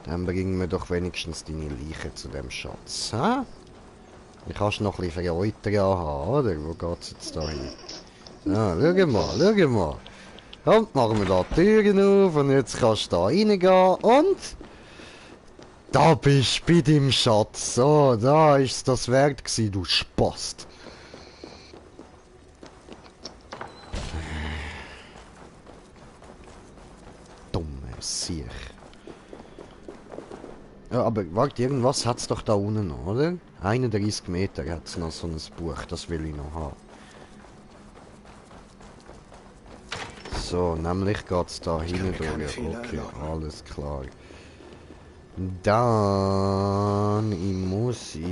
Dann bringen wir doch wenigstens deine Leiche zu dem Schatz, hä? Ich kannst noch ein bisschen Verreuter haben, oder? Wo geht's jetzt da hin? So, schau mal. Kommt, machen wir da die Türen auf und jetzt kannst du da reingehen und... Da bist du bei deinem Schatz. So, da ist das wert gewesen, du Spast. Dumme Siech. Ja, aber warte, irgendwas hat's doch da unten noch, oder? 31 Meter hat's noch so ein Buch, das will ich noch haben. So, nämlich geht's da hinten kann mir keine durch. Fehler Okay, erlauben. alles klar. Dann muss ich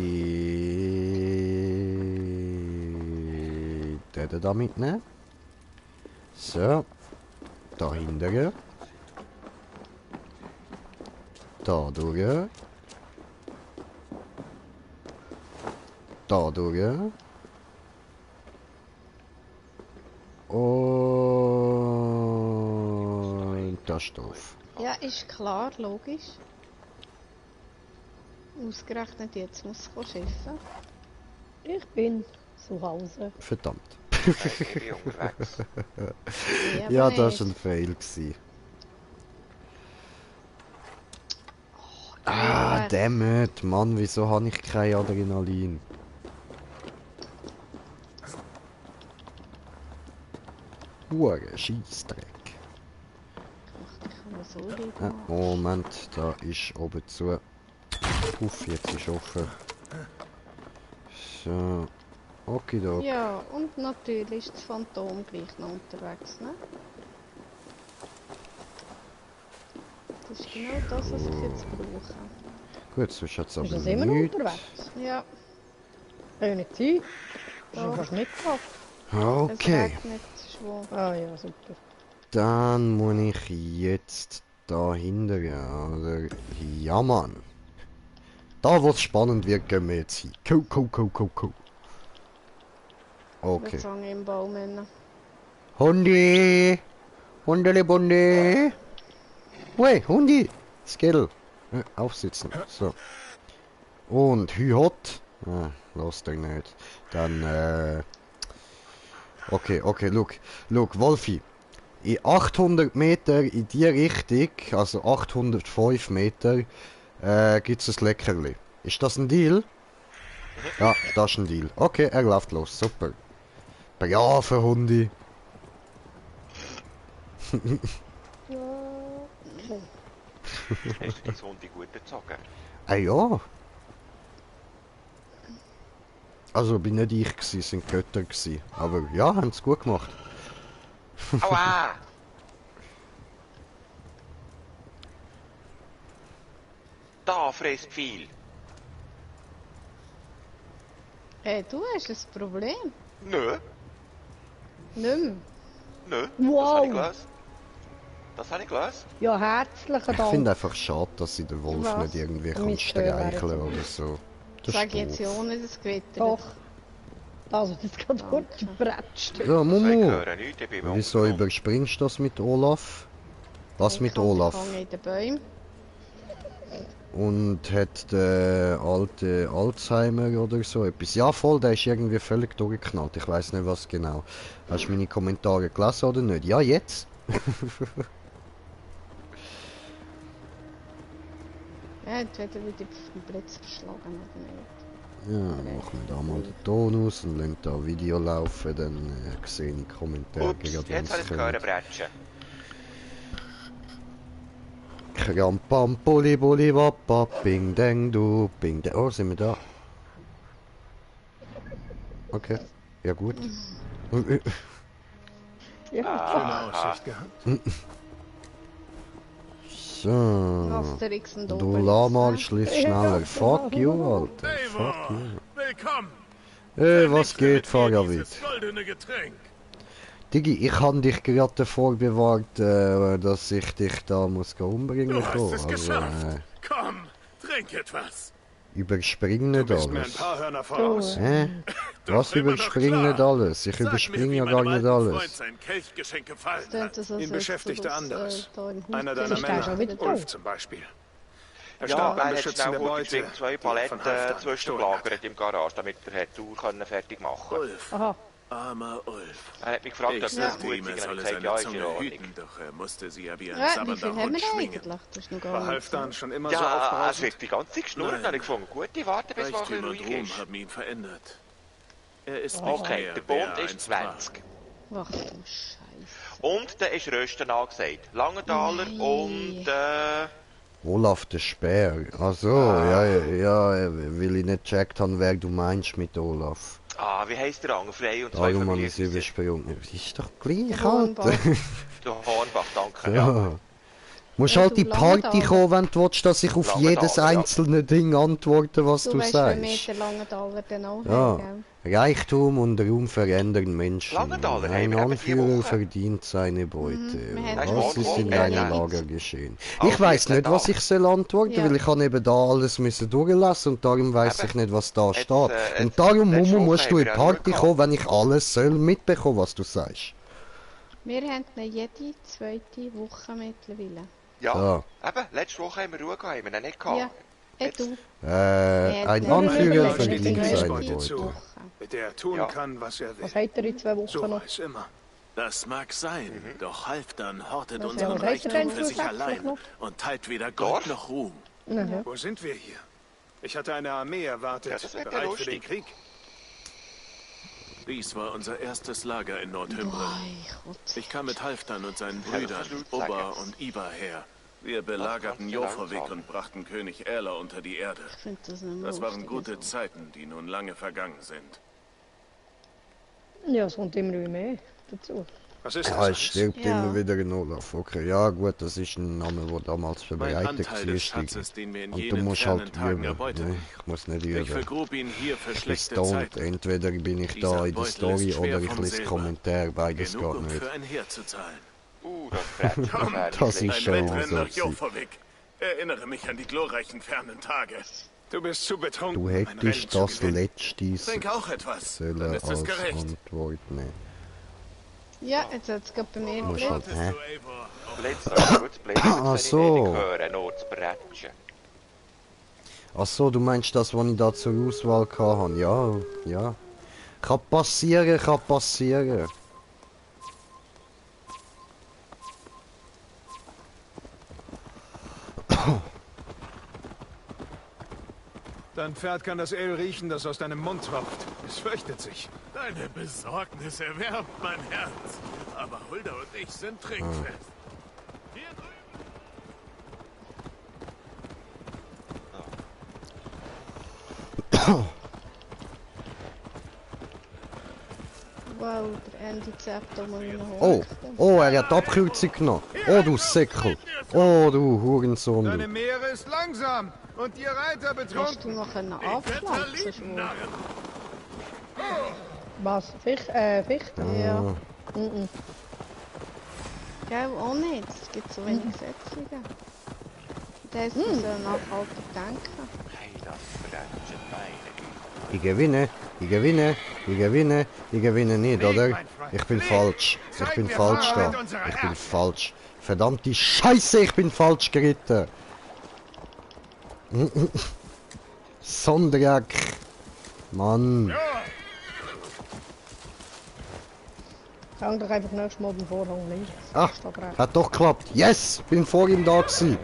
den da mitnehmen. So, da hinten. Da durch. Da durch. Und da ist doof. Ja, ist klar, logisch. Ausgerechnet jetzt muss ich schiffen. Ich bin zu Hause. Verdammt. Ich bin unterwegs. Ja, das war ein Fail gewesen. Ah, dammit, Mann, wieso habe ich kein Adrenalin? Hure Scheissdreck. Kann man so liegen. Ah, Moment, da ist oben zu. Uff, jetzt ist offen. So. Okidok. Ja, und natürlich ist das Phantom gleich noch unterwegs, ne? Das ist genau das, was ich jetzt brauche. Gut, sonst hat es Ist aber das immer noch nichts. unterwegs? Ja, Kann ja nicht sein. Das ist fast nicht gehabt. es Okay, regnet schon. Ah ja, super. dann muss ich jetzt da hinten, oder? Ja, Mann. Da, wo es spannend wird, gehen wir jetzt hin. Go. Okay. Jetzt hänge ich im Baum rein. Hundi! Hundele-Bunde! Ui, Hundi! Skittle! Aufsitzen. So. Und Hühot. Ah, lass dich nicht. Dann, Okay, look, Wolfi. In 800 Meter in die Richtung, also 805 Meter, gibt es ein Leckerli. Ist das ein Deal? Ja, das ist ein Deal. Okay, er läuft los. Super. Braver Hundi. Hast du die Hunde gut gezogen? Ah ja. Also bin nicht ich gsi, sind Götter gsi. Aber ja, haben es gut gemacht. Aua! Da frisst viel. Hey, du hast ein Problem. Nö, Nicht mehr. nö. Wow. Das habe ich gelöst. Ja, herzlichen Ich Dank. finde einfach schade, dass sie den Wolf Was? nicht irgendwie kann Mein streicheln Stör oder so. Das Sag ist jetzt ja doof. ohne das Gewitter. Doch. Also, das geht durchgebratscht. Ja, Ich Mumu. höre nichts, ich bin Wieso überspringst du das mit Olaf? Was mit Olaf? Ich hänge in den Bäumen. Und hat der alte Alzheimer oder so etwas? Ja voll, der ist irgendwie völlig durchgeknallt. Ich weiß nicht was genau. Hast du meine Kommentare gelesen oder nicht? Ja, jetzt. Ja, entweder wieder vom Blitz verschlagen oder nicht. Ja, machen wir da mal den Ton aus und lassen da Video laufen, dann sehe ich die Kommentare Ups, gerade, jetzt habe ich es gehört, Bretschen. Krampam, Pulli, Bulli, Wappa, Bing, Deng, du, Bing, Deng. Oh, sind wir da? Okay, ja gut. Schöne Aussicht gehabt. So. Asterix und Du Obelix, Lama, ne? schließ schneller. Fuck you, Alter. Fuck you. Willkommen! Hey, was geht, Fahrerwind? Dieses goldene Getränk. Digi, ich habe dich gerade davor bewahrt, dass ich dich da muss umbringen Du hast kann. es geschafft. Komm, trink etwas. Überspring Du nicht bist mir ein alles. paar Hörner voraus. Hä? Was immer noch überspring klar. nicht alles? Ich Sag mir, überspringe wie ja meinem gar nicht alten Freund alles. sein Kelchgeschenk gefallen Tönt hat. das, als Ihn beschäftigte würdest du das, anders. da im Einer Haus deiner Ist der schon Männer, wieder da? Ulf zum Beispiel. Er Ja, starb beim er hat Beschützen schnell der gut Beute, geschwind 2 die er von Paletten Halfdan zwischengelagert im Garage, damit er die Tour fertig machen konnte. Ulf, Aha. armer Ulf. Er hat mich gefragt, ob Ich das sagte gut ihm, er sei, und ich solle gesagt, ja, seine ist in Zunge Ordnung. hüten, doch er musste sie ja wie ein Ja, wie sabbernder viel haben Hund wir da schwingen. eigentlich? Das ist noch gar War nicht. Halfdan schon immer so Ja, er aufbrausend? wird die ganze Zeit geschnurrt, Nein. habe ich gefunden. Gut, ich warte, bis er ein Reichtum bisschen und ruhig Ruhm ist. haben ihn verändert. Er ist nicht Okay, mehr, der wer er Bund ist einst war. 20. Ach du Scheiße. Und da ist Rösten angesagt. Langenthaler Nein. und Olaf der Speer. Ach so, ja, weil ich nicht gecheckt habe, wer du meinst mit Olaf. wie heisst der andere? Frei und zwei Darum habe ich Familien. sie übersprungen. Das ist doch gleich, Hornbach. Alter. Der Hornbach, danke. Ja. Ja. Musst Ja, halt du die Party Langenthaler. kommen, wenn du willst, dass ich auf Langenthaler, jedes ja. einzelne Ding antworte, was Du du weißt, wie sagst. Meter lange Dollar denn auch Ja. haben, gell? Reichtum und Ruhm verändern Menschen. Langenthaler haben Ein wir eben Anführer diese Woche. verdient seine Beute. wir haben Was die ist in Woche. deinem Ja. Lager geschehen? Auf Ich weiß 14 nicht, was Tage. ich soll antworten, Ja. weil ich habe eben da alles müssen durchlassen und darum weiß Eben. ich nicht, was da Jetzt, steht. jetzt, Und darum, letzte Mumu, Woche musst du haben in wir die ja Party nur kommen, wenn ich alles soll mitbekommen, was du sagst. Wir haben ihn jede zweite Woche mittlerweile. Ja, So. eben, letzte Woche haben wir Ruhe gehabt, haben wir ihn nicht gehabt. Ja, du. Ein Ja, Anführer überlegen, verdient überlegen. seine Beute Beute. zu, mit der er tun Ja. kann, was er Was will. hat er in 2 Wochen So noch? war es immer. Das mag sein, doch Halfdan hortet Was unseren hat er Reichtum denn für sich zusätzlich allein noch? und teilt weder Gold Dorf? noch Ruhm. Mhm. Wo sind wir hier? Ich hatte eine Armee erwartet, Ja, das wird ja bereit für den lustig. Krieg. Dies war unser erstes Lager in Nordhymbrel. Gott. Ich kam mit Halfdan und seinen Ja, das Brüdern, kannst du jetzt Ubba sagen. und Iba her. Wir belagerten kannst du Joforvik langsam. und brachten König Erler unter die Erde. Ich finde das nicht mehr Das waren lustig, gute also. Zeiten, die nun lange vergangen sind. Ja, es kommt immer mehr dazu. Was ist das Ja, es alles? stirbt Ja. immer wieder in Olaf. Okay, ja gut, das ist ein Name, der damals Mein verbreitet Anteil des war. Schatzes, den wir in Und du jenen musst fernen halt Tagen üben. erbeuteten. Ne? Ich muss nicht Ich üben. vergrub ihn hier für Ich bin schlechte stoned. Zeiten. Entweder bin ich Dieser da in der Beutel Story ist schwer oder ich vom lese Silber. Kommentare. Beides Genug, geht um nicht. für ein Heer zu zahlen. Das Brettchen, das wäre Das schlecht. ist Ein schon Wettrennen so nach gewesen. Joforvik. Erinnere mich an die glorreichen fernen Tage. Du bist zu betrunken, Du um ein Rennen hättest zu das gewinnen. letzte Trink auch etwas. Dann sollen ist es als gerecht. Antwort nehmen. Ja, jetzt hat es gerade bei mir Musst gelegt. halt, hä? Blitz, das gut, Blitz, Ach das so. will ich nicht hören, nur das Brettchen. Ach so, du meinst das, was ich da zur Auswahl hatte? Ja, ja. Kann passieren, kann passieren. Dein Pferd kann das Öl riechen, das aus deinem Mund tropft. Es fürchtet sich. Deine Besorgnis erwärmt mein Herz. Aber Hulda und ich sind trinkfest. Hier drüben. Wow, der Andy zappt um einen Oh, oh, er hat die Abkürzung genommen. Oh, du Säckel. Oh, du Hurensohn, Deine du. Meere ist langsam und ihr Reiter Hast du betrunken. noch einen abpflanzen, Schwur? Was? Fichte? Ja. Ah, Gell, auch nicht. Es gibt so wenig Setzlinge. Das ist so nachhaltig denken. Hey, das Brettchen, meine Güte. ich gewinne, ich gewinne, ich gewinne, ich gewinne nicht, oder? Ich bin falsch. Ich bin falsch da. Ich bin falsch. Verdammte Scheiße, ich bin falsch geritten. Sondrak. Mann. Hang doch einfach nächstes Mal den Vorhang links. Ach, Steht rechts. hat doch geklappt. Yes, bin vor ihm da gewesen.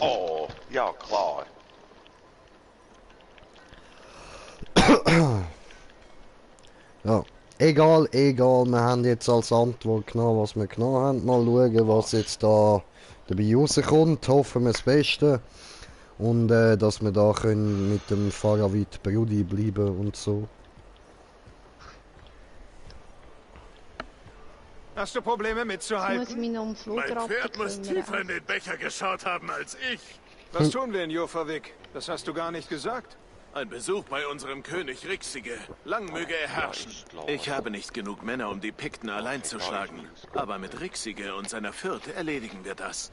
Oh, ja klar. Ja, egal, egal. Wir haben jetzt als Antwort genommen, was wir genommen haben. Mal schauen, was jetzt da dabei rauskommt. Hoffen wir das Beste. Und dass wir da können mit dem Faravit Brudi bleiben und so. Hast du Probleme Ich muss mitzuhalten? mich noch um Flugrat Mein Pferd muss tiefer in den Becher geschaut haben als ich. Was tun wir in Joforvik? Das hast du gar nicht gesagt. Ein Besuch bei unserem König Rixige. Lang möge er herrschen. ist klar. Ich habe nicht genug Männer, um die Pikten allein zu schlagen. Aber mit Rixige und seiner Fürth erledigen wir das.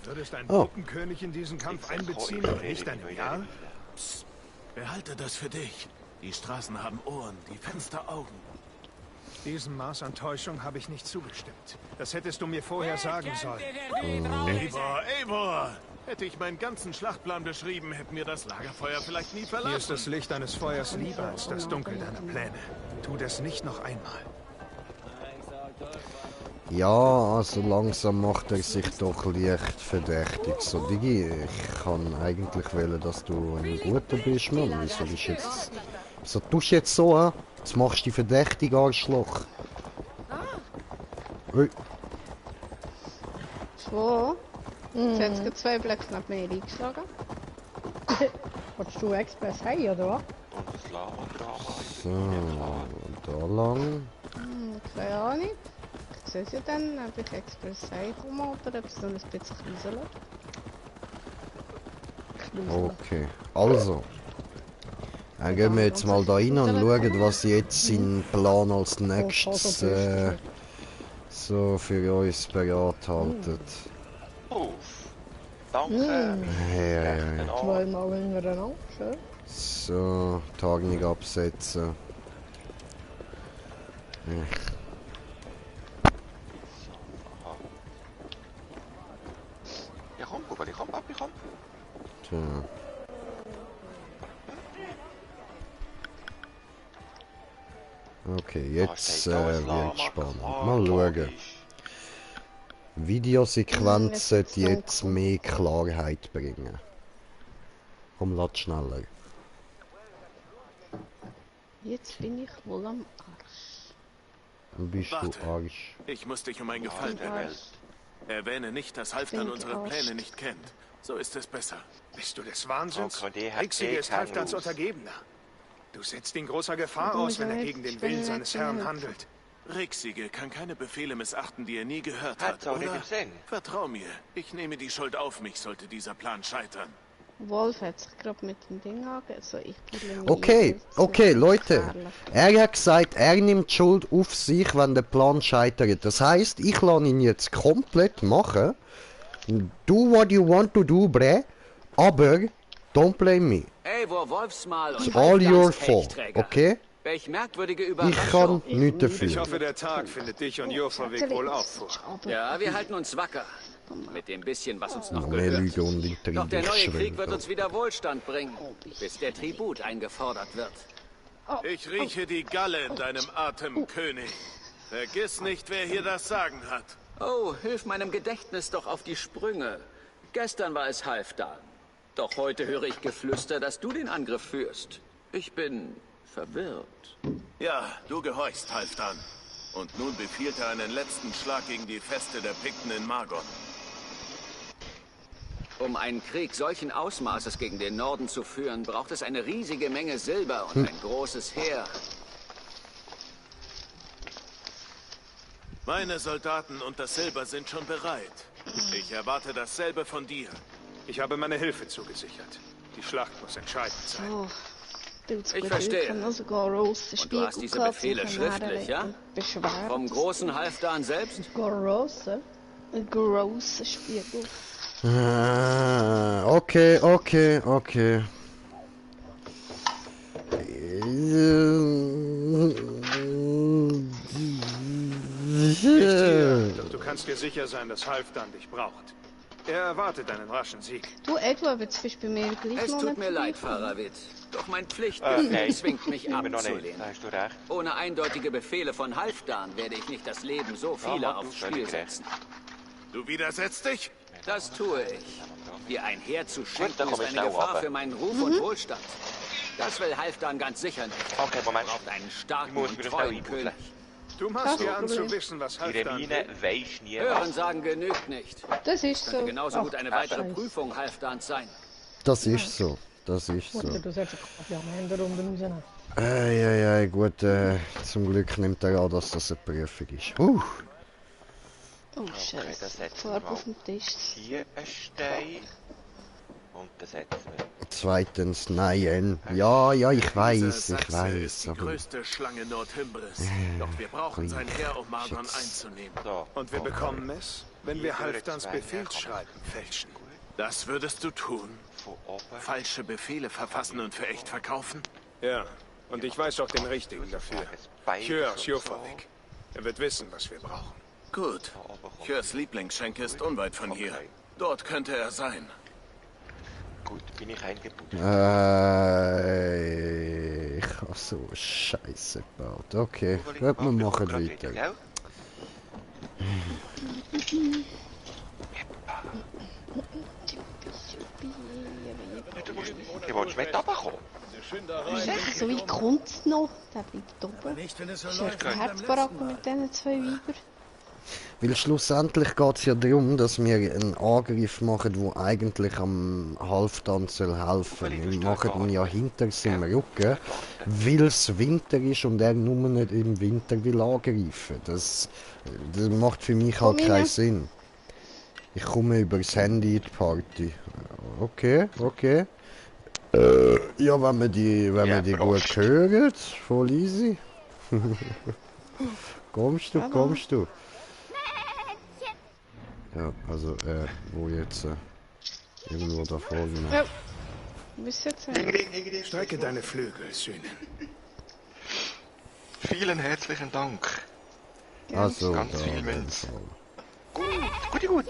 Du würdest einen Oh. Brückenkönig in diesen Kampf einbeziehen und nicht einen Jarl? Behalte das für dich. Die Straßen haben Ohren, die Fenster Augen. Diesem Maß an Täuschung habe ich nicht zugestimmt. Das hättest du mir vorher sagen sollen. Eivor! Hätte ich meinen ganzen Schlachtplan beschrieben, hätten wir das Lagerfeuer vielleicht nie Mir ist verlassen. das Licht eines Feuers lieber als das Dunkel deiner Pläne. Tu das nicht noch einmal. Ja, also langsam macht er sich doch leicht verdächtig. So, Digi, ich kann eigentlich wählen, dass du ein Guter bist, Mann. Wieso bist du jetzt... Wieso tust du jetzt so, hä? Jetzt machst du die verdächtige Arschloch. Ui. Schwur? Jetzt hat es gerade 2 Blöcke nach mir eingeschlagen. Wolltest du Express heim, oder was? Und das Lava-Drama. So, da lang. Keine Ahnung. Ich sehe es ja dann, ob ich Express heimkomme oder ob es dann ein bisschen knuselt. Okay, also. Dann gehen wir jetzt mal da rein und schauen, was jetzt sein Plan als nächstes so für uns bereit haltet. Uff. Danke. Ja, ja, ja. Genau. Zweimal hintereinander, schön. So, Tagung absetzen. Ja, komm, Bubeli, komm, Papi, komm. Tja. Okay, jetzt wird spannend. Mal schauen. Videosequenz sollte jetzt mehr Klarheit bringen. Komm, lass schneller. Jetzt bin ich wohl am Arsch. Bist Warte. du Arsch. Ich muss dich um einen Gefallen erwähnen. Erwähne nicht, dass Halfdan unsere Pläne nicht kennt. So ist es besser. Bist du des Wahnsinns? Frau Cordé hat Rixige ist keinen Halfdans Ruf. Untergebener. Du setzt ihn großer Gefahr aus, wenn er gegen den Willen seines Herrn handelt. Rixige kann keine Befehle missachten, die er nie gehört Hat's hat, auch nicht oder? im Sinn. Vertrau mir, ich nehme die Schuld auf mich, sollte dieser Plan scheitern. Wolf hat sich gerade mit dem Ding angegeben. Also ich bin Okay, okay, Leute. Er hat gesagt, er nimmt die Schuld auf sich, wenn der Plan scheitert. Das heißt, ich lasse ihn jetzt komplett machen. Do what you want to do, bre. Aber, don't blame me. Ey, wo Wolfsmal und It's all your Halfdans fault, Pechsträger. okay? Welch merkwürdige Ich Überraschung. kann nichts Ich dafür. hoffe, der Tag findet dich und Jofavik wohl auch vor. Ja, wir halten uns wacker. Mit dem bisschen, was uns noch Noch mehr gehört. Lüge und Doch der Intrigen neue Krieg schwimmen. wird uns wieder Wohlstand bringen, bis der Tribut eingefordert wird. Ich rieche die Galle in deinem Atem, König. Vergiss nicht, wer hier das Sagen hat. Oh, hilf meinem Gedächtnis doch auf die Sprünge. Gestern war es Halfdan. Doch heute höre ich Geflüster, dass du den Angriff führst. Ich bin verwirrt. Ja, du gehorchst, Halfdan. Und nun befiehlt er einen letzten Schlag gegen die Feste der Pikten in Margon. Um einen Krieg solchen Ausmaßes gegen den Norden zu führen, braucht es eine riesige Menge Silber und ein großes Heer. Meine Soldaten und das Silber sind schon bereit. Ich erwarte dasselbe von dir. Ich habe meine Hilfe zugesichert. Die Schlacht muss entscheidend sein. Oh, Ich verstehe. Also grosse Und du hast diese Befehle schriftlich, ja? Beschweren. Vom großen Halfdan selbst? Grosse? Ein grosser Spiegel. Ah, okay, okay, okay. Doch du kannst dir sicher sein, dass Halfdan dich braucht. Er erwartet einen raschen Sieg. Du, Edward, jetzt bist du bei mir gleich Es noch tut nicht mir leid, vorbeigekommen. Farawit. Doch mein Pflichtgefühl Nein. zwingt mich Immer noch nicht. abzulehnen. Da hast du recht. Ohne eindeutige Befehle von Halfdan werde ich nicht das Leben so vieler Ja, aufs du völlig Spiel recht. setzen. Du widersetzt dich? Das tue ich. Dir ein Heer zu dann schenken komm ist ich eine schnell Gefahr runter. für meinen Ruf und Wohlstand. Das will Halfdan ganz sicher nicht. Okay, Moment. Er braucht einen Ich starken muss und mir das treuen schnell König. Du machst dir an zu wissen, was Die Halfdan Remine will. weisst nie Hören was. sagen genügt nicht. Das ist so. Könnte genauso gut Ach, eine weitere Scheiße. Prüfung Halfdans sein. Das ist so. Das ist so. Oder du sollst ja am Ende rausnehmen. Eieiei, gut, zum Glück nimmt er an, dass das eine Prüfung ist. Oh, Okay, Scheiße. das setzen wir Farbe mal. auf dem Tisch. Hier ein Stein. Und dann setzen wir. Zweitens, nein. Ja, ja, ich Dieser weiß, Sachse ich weiß. ist die Aber größte Schlange Nordhimbris. Doch wir brauchen sein Heer, um Margon einzunehmen. So. Und wir bekommen es, wenn wir Hier würde Halfdans zwei Befehlsschreiben fälschen. Das würdest du tun? Von oben. Falsche Befehle verfassen und für echt verkaufen? Ja, und ich weiß auch den richtigen dafür. Tjör Sjofavik. Er wird wissen, was wir brauchen. Gut. Tjörs Lieblingsschenke ist unweit von hier. Dort könnte er sein. Gut, bin ich eingebucht. ich habe so Scheiße gebaut. Okay, gut, wir machen weiter. Gell? Du willst mit runterkommen? So wie kommt es noch? Der bleibt oben. Nicht, wenn es so Das ist der Herzbaracken mit diesen zwei Weibern. Weil schlussendlich geht es ja darum, dass wir einen Angriff machen, der eigentlich am Halfdan soll helfen. Wir machen ihn ja hinter seinem Rücken, weil es Winter ist und er nur nicht im Winter will angreifen. Das macht für mich halt Komm keinen rein. Sinn. Ich komme über das Handy in die Party. Okay, okay. Ja, wenn wir die gut hören, voll easy. Kommst du? Ja, also, wo jetzt? Irgendwo da vorne. Ja. Bis jetzt. Strecke deine Flügel, Sühnen. Vielen herzlichen Dank. Also, Ganz da, viel Münz. so. Gut. Jungs,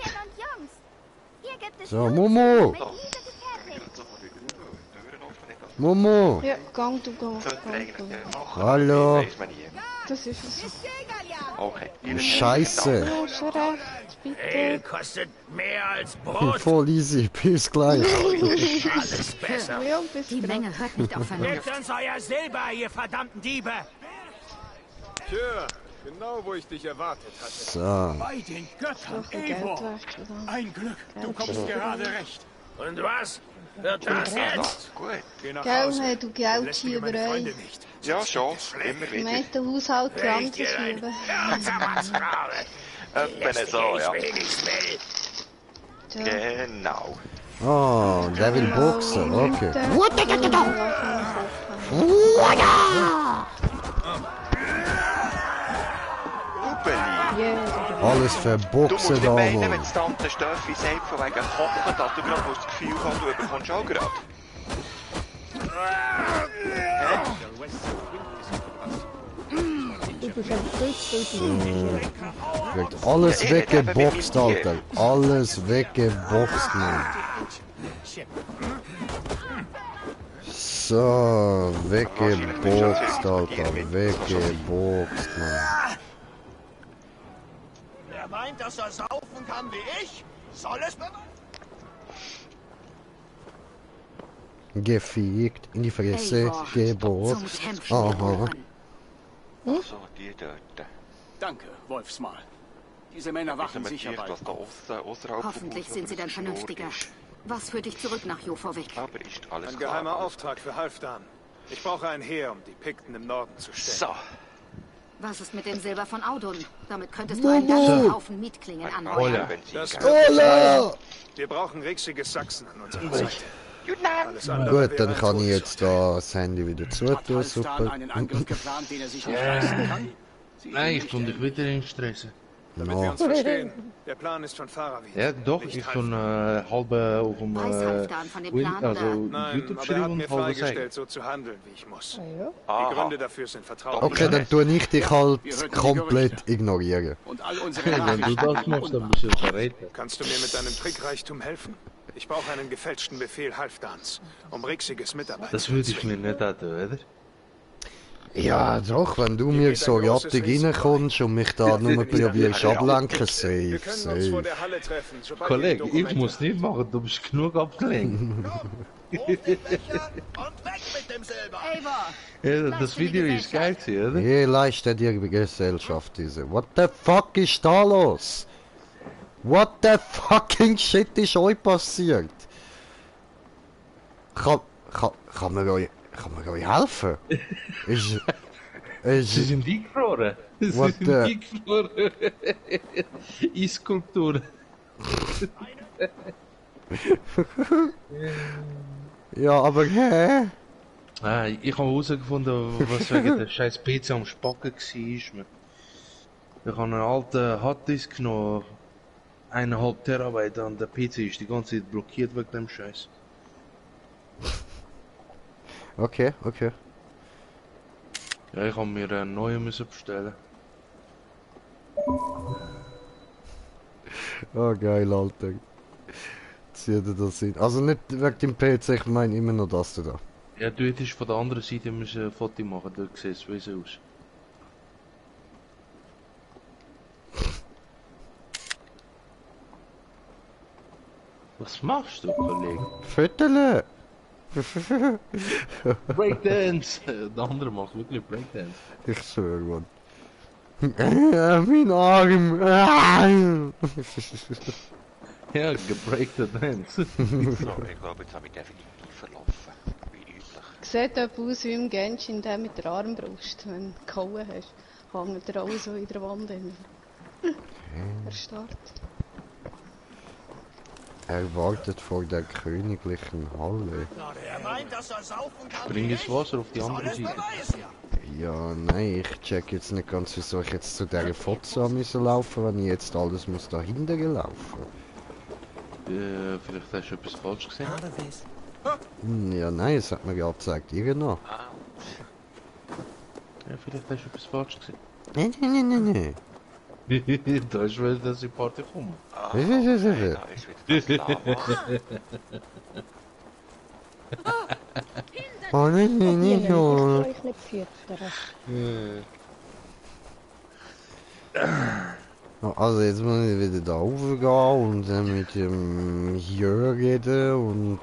hier gibt es So, Momo! Momo! Ja, gang du, gang. Sollte eigentlich machen. Hallo! Weiß man nie. Das ist es. Okay. Scheiße. Ja, schon recht, Ale bitte. kostet mehr als Brot. Voll easy, bis gleich. Alles besser. Ja, bis Die Menge hört nicht auf Vernunft. Gebt uns euer Silber, ihr verdammten Diebe. Tja, genau wo ich dich erwartet hatte. So. Bei den Göttern, doch ein Geld Eivor. wert. oder? Ein Glück, du kommst gerade recht. Und was? Wird das jetzt? Gut. Geh nach Gell, Hause. hey, du Belästige meine Geldschieberei. Freunde nicht. Ja, schon. Immer Du wieder. meinst, der Haushalt Wenn ich Kranken dir ein schieben. Herz am Arsch grabe, Etwa so, ja. ich will, ich will. Tja. Genau. Oh, der will boxen, okay. Hupeli. Alles für Du Boxen musst da, nicht meinen, wenn Mann. die Tante Steffi sagt, von wegen Kochen, dass du gerade das Gefühl hast, du bekommst auch gerade. Du bist ein Stück. Wird alles weggeboxt, Alter. Alles weggeboxt, Mann. So, weggeboxt, Alter. Weggeboxt, Mann. Wer meint, dass er saufen kann wie ich, soll es beweisen. Gefiegt, in die Fresse, Eivor, zum geboxt. Kämpfen Aha. geboren. So, die dort. Danke, Wolfsmal. Diese Männer wachen sicher bei. dass da außerhalb Hoffentlich sind sie dann vernünftiger. Was führt dich zurück nach Jovorweg? Aber ist alles Ein klar. geheimer Auftrag für Halfdan. Ich brauche ein Heer, um die Pikten im Norden zu stellen. So. Was ist mit dem Silber von Audun? Damit könntest du einen ganzen Haufen Mietklingen anheuern. Das Ola! Wir brauchen rixiges Sachsen an unserer Seite. Alles Gut, andere dann wäre kann ich ein jetzt da das Handy wieder Hat zutun, Halfdan super. einen Angriff geplant, den er sich nicht leisten kann? Sie Nein, ich nicht tue dich wieder in Stressen. Damit wir uns verstehen. Der Plan ist von Farawid. Ja, doch, nicht ich Halfdan. schon halbe auf dem Weiß Halfdan von dem Plan, also oder? Nein, aber er YouTube hat geschrieben mir und halbe freigestellt, sagen. so zu handeln, wie ich muss. Ja. Die Gründe dafür sind vertraulich. Okay, dann tue ich dich halt komplett ignorieren. Und all unsere Wenn du Nachrichten das waren machst, dann unwahr. bist du verräter. Kannst du mir mit deinem Trickreichtum helfen? Ich brauche einen gefälschten Befehl Halfdans, um rixiges Mitarbeiten Das würde ich mir nicht antun, oder? Ja, doch, wenn du mir so rattig reinkommst und mich da nur probierst ablenken, safe, Wir können uns vor safe. der Halle treffen, sobald Kollege, wir die ich Dokumente muss nicht machen, du bist genug abgelenkt. Und weg mit dem Silber. Eivor, Ja, das Video ist geil gewesen, oder? Je leistet dir Gesellschaft diese. What the fuck ist da los? What the fucking shit ist euch passiert? Kann man euch helfen? Ist, Sie ist, sind eingefroren. Sie What sind the- eingefroren. Eisskulpturen. ja, aber hä? Ah, ich habe herausgefunden, was wegen der scheiß PC am Spacken war. Ich habe einen alten Harddisk genommen, 1,5 Terabyte, und der PC ist die ganze Zeit blockiert wegen dem Scheiß. Okay, okay. Ja, ich habe mir einen neuen müssen bestellen. Oh geil, Alter. Zieht ihr das hin? Also nicht wegen dem PC, ich meine immer noch das da. Ja, du hättest von der anderen Seite müssen ein Foto machen, da sieht es wie aus. Was machst du, Kollege? Viertel! Breakdance! Der andere macht wirklich Breakdance. Ich schwöre, Mann. Mein Arm! Ja, gebreakte Dance. So, ich glaube, jetzt habe ich definitiv verlaufen. Wie üblich. Sieht jemand aus wie im Genshin, der mit der Armbrust, wenn du gehauen hast. Hängt er auch so in der Wand hin. Erstarrt. Er wartet vor der königlichen Halle. Er meint, dass er saufen kann Bring wie das ich, Wasser auf die soll andere es Seite. beweisen. Ja, nein, ich check jetzt nicht ganz, wieso ich jetzt zu dieser Fotze müssen laufen, wenn ich jetzt alles muss dahinter laufen. Vielleicht hast du etwas falsch gesehen. Ja, nein, es hat mir gerade gezeigt, irgendwo. Ja, vielleicht hast du etwas falsch gesehen. Nein, nein, nein, nein, Da ist wieder, dass die Party kommt. nein. Da ist wieder das Lava. Oh nein, nein, Ich nein, will oh. euch nicht füttern. Also jetzt muss ich wieder da raufgehen und dann mit dem Jörg reden und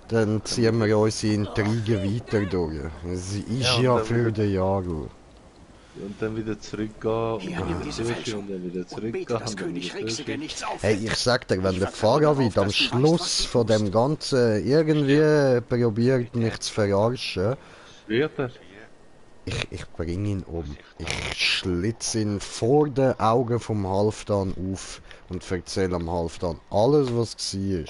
dann ziehen wir unsere Intrigen weiter durch. Es ist ja für den Jaguar. Und dann wieder zurückgehen und dann wieder suchen und dann wieder zurückgehen und dann wieder suchen. Hey, ich sag dir, wenn der Fahrer wieder am Schluss von dem Ganzen irgendwie probiert mich zu verarschen, wird er? Ich bring ihn um. Ich schlitze ihn vor den Augen vom Halfdan auf und erzähle am Halfdan alles, was war.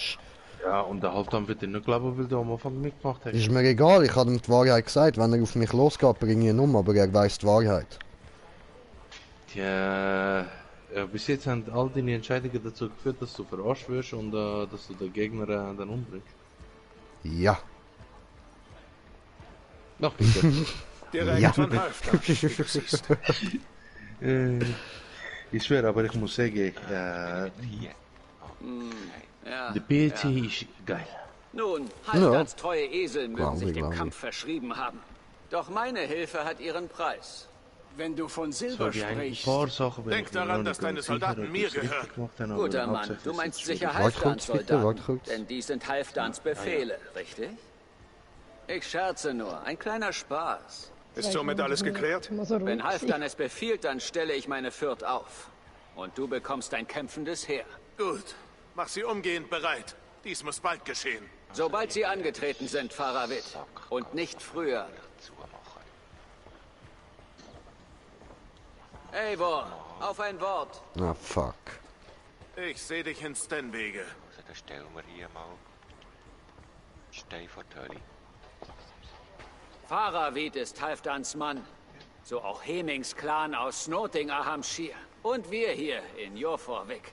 Ja, und der Halfdan wird ihn nicht glauben, weil du am Anfang mitgemacht hast. Ist mir egal, ich habe ihm die Wahrheit gesagt. Wenn er auf mich losgeht, bringe ich ihn um, aber er weiß die Wahrheit. Tja, bis jetzt haben all deine Entscheidungen dazu geführt, dass du verarscht wirst und dass du den Gegner dann umbringst. Ja. Noch bitte. Direkt Ja. von Halfdan, wie du siehst. Ich schwöre, aber ich muss sagen, der PC ist geil. Nun, Halfdans treue Esel mögen sich dem Kampf verschrieben haben. Doch meine Hilfe hat ihren Preis. Wenn du von Silber sprichst, denk daran, dass deine Soldaten mir gehören. Guter Mann, du meinst sicher Halfdans Soldaten, denn dies sind Halfdans Befehle, richtig? Ich scherze nur, ein kleiner Spaß. Ist somit alles geklärt? Wenn Halfdan es befiehlt, dann stelle ich meine Fürth auf. Und du bekommst ein kämpfendes Heer. Gut, mach sie umgehend bereit. Dies muss bald geschehen. Sobald sie angetreten sind, Faravit. Und nicht früher. Eivor, auf ein Wort. Na fuck. Ich sehe dich in Stenwege. Also dann stellen wir hier mal Stein vor die Hölle. Faravit ist Halfdans Mann. So auch Hemings Clan aus Snoting-Ahamshir. Und wir hier in Jorforvik.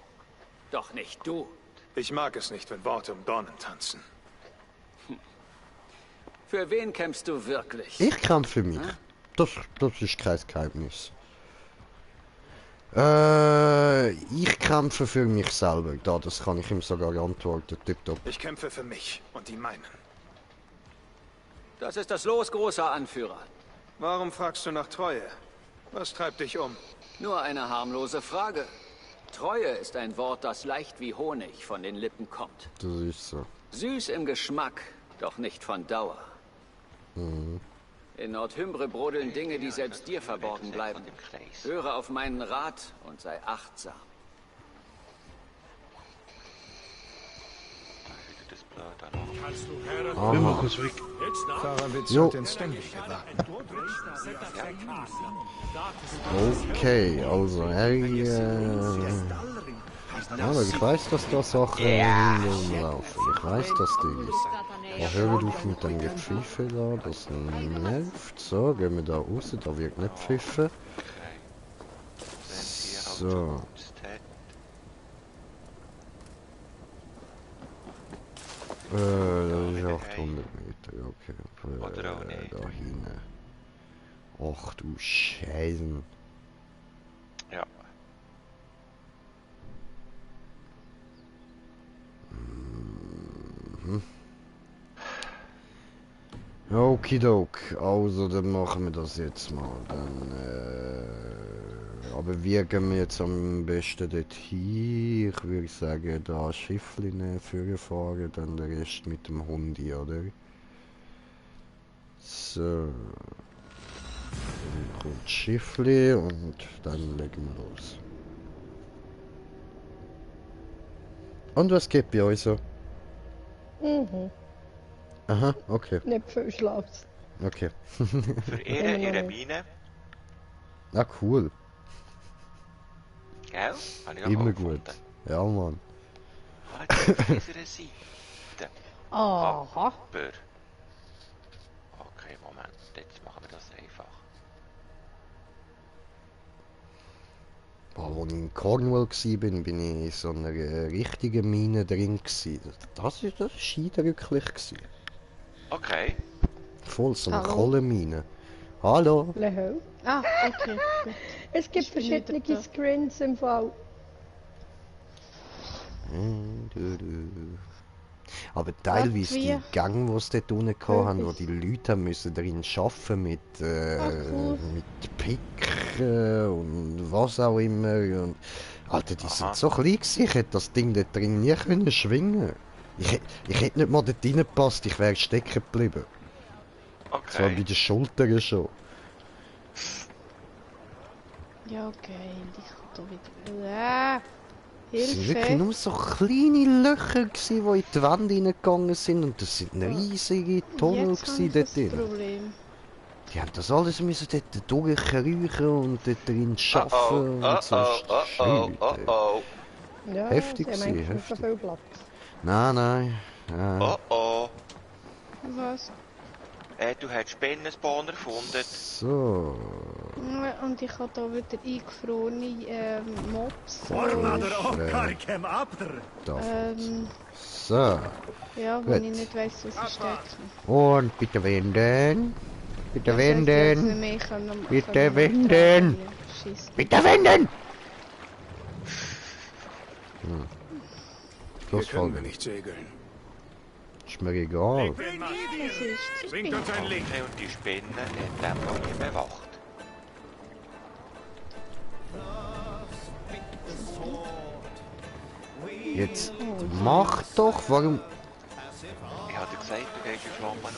Doch nicht du. Ich mag es nicht, wenn Worte um Dornen tanzen. Für wen kämpfst du wirklich? Ich kämpfe für mich. Das ist kein Geheimnis. Ich kämpfe für mich selber. Das kann ich ihm sogar antworten. Tipptopp. Ich kämpfe für mich und die meinen. Das ist das Los großer Anführer. Warum fragst du nach Treue? Was treibt dich um? Nur eine harmlose Frage. Treue ist ein Wort, das leicht wie Honig von den Lippen kommt. Das ist so. Süß im Geschmack, doch nicht von Dauer. Mhm. In Nordhymbre brodeln Dinge, die selbst dir verborgen bleiben. Höre auf meinen Rat und sei achtsam. Immer kurz weg. Faravit sollte in Stenwege warten. Okay, also aber ich weiß, dass da Sachen rumlaufen. Ich weiß, dass die... hört auf mit dem Gepfeife da, das nervt. So, gehen wir da raus, da wird nicht pfiffen. So. Das ist 800 Meter, okay. Oder auch nicht. Da hinten. Ach du Scheiße. Ja. Okidok, also dann machen wir das jetzt mal. Dann, aber wie gehen wir jetzt am besten dort hin? Ich würde sagen, da Schiffchen vorfahren, dann der Rest mit dem Hundi, oder? So. Dann kommt das Schiffchen und dann legen wir los. Und was geht bei euch so? Mhm. Aha, okay. Nicht viel Schlafs. Okay. Für ihre Mine. Ah, cool. Gell? Habe ich auch Immer gefunden. gut. Ja, Mann. Warte, auf dieser Seite. Aha. Aber... Okay, Moment. Jetzt machen wir das einfach. Als ich in Cornwall war, bin ich in so einer richtigen Mine drin. Das war eindrücklich. Okay. Voll so eine Hallo? Kohlenmine. Hallo? Leho. Ah, okay. Gut. Es gibt Ich bin verschiedene wieder da. Screens im Fall. Aber teilweise wie? die Gänge, die sie dort unten gehabt haben, wo die Leute haben müssen drin arbeiten mit cool. Pick und was auch immer. Und, Alter, die sind so klein gewesen, ich hätte das Ding dort drin nie können schwingen. Ich hätte nicht mal dort reingepasst, ich wäre stecken geblieben. Okay. So bei den Schultern schon. Ja, okay, ich kann da wieder... Es waren wirklich Hilfe! nur so kleine Löcher, gewesen, die in die Wände reingegangen sind. Und das sind riesige Tunnel Jetzt habe gewesen ich dort das drin. Problem. Die haben das alles müssen dort durchkriechen und dort drin arbeiten und so. Ja, Heftig sie haben gewesen, eigentlich nicht so heftig. viel Platz. Nein. Was? Du hast Spinnenspawner gefunden. So. Ja, und ich habe da wieder eingefrorene Mobs. Da. So. So. Ja, wo Gut. ich nicht weiss, wo sie stecken. Und bitte wenden. Bitte Das heisst, dass wenden. wir mehr können- Bitte können wenden. tragen. Scheiss. Bitte wenden! Hier Los, können wir folgen. nicht segeln. Ist mir egal. Bringt uns ein Licht. Okay, und die Spinnen hat dann noch nie bewacht. Jetzt mach doch, warum... Ich hatte gesagt, du gehst in Flammen auf.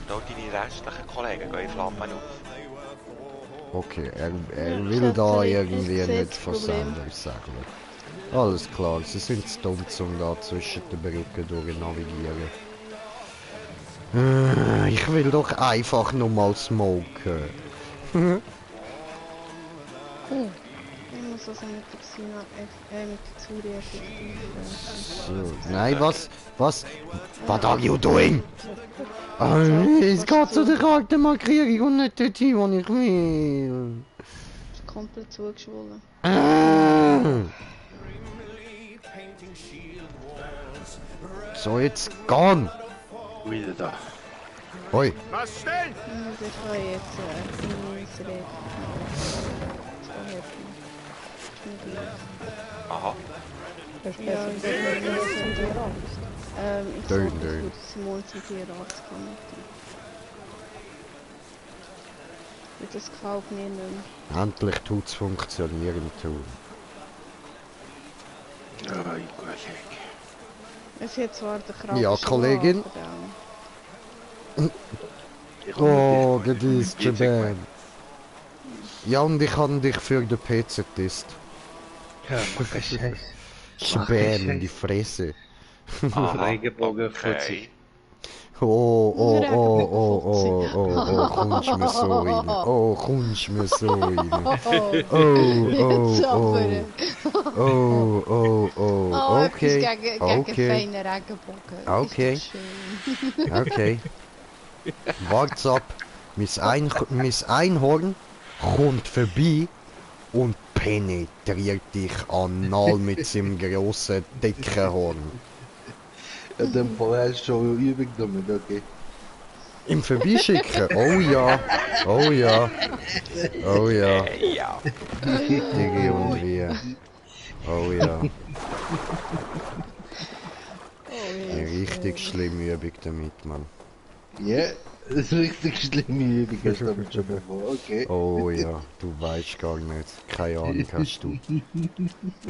Da deine restlichen Kollegen gehen in Flammen auf. Okay, er will Ich da sehe- irgendwie ich sehe nicht das Problem. versenden, ich sag mal. Alles klar, sie sind zu dumm, um da zwischen den Brücken durch navigieren. Ich will doch einfach nur mal smoken. Ich muss also mit der Xina, mit der Zuri effektiv. So, nein, was? What are you doing? Es geht zu der Charaktermarkierung und nicht dorthin, wo ich will. Ist komplett zugeschwollen. So, jetzt gone. Wieder da. Hoi. Was stellen? Also ich kann jetzt Neues reden. Das kann helfen. Aha. Das ist Ja, besser, das wenn ist man besser. das in die Rat. Ich Dön, sage, dön. ich würde es mal zu dir rauskommen. Das gefällt mir nicht. Endlich tut's funktionieren tun. Es hat zwar der Kraft Ja, schon, Kollegin. aber, Oh, das ist Japan. Ja, und ich habe dich für den PC-Test. Ja, mach keinen Scheiß. Japan in die Fresse. Regenbogenfuzzi. Oh, kommst mir so rein. Oh, kommst mir so rein. Oh, Okay. etwas gegen Okay. feine Regenbogen. Okay. Ist doch schön. Okay. Wart's ab. Mein Einhorn kommt vorbei und penetriert dich anal mit seinem grossen, dicken Horn. In dem Fall hast du schon Übung damit, okay? Im Vorbeischicken? Oh ja. Oh ja. Oh ja. Ja. Digi und wir. Oh ja. Eine richtig schlimme Übung damit, Mann. Ja, das ist richtig schlimme Übung, hast du damit schon bevor, okay? Oh ja, du weißt gar nicht. Keine Ahnung hast du.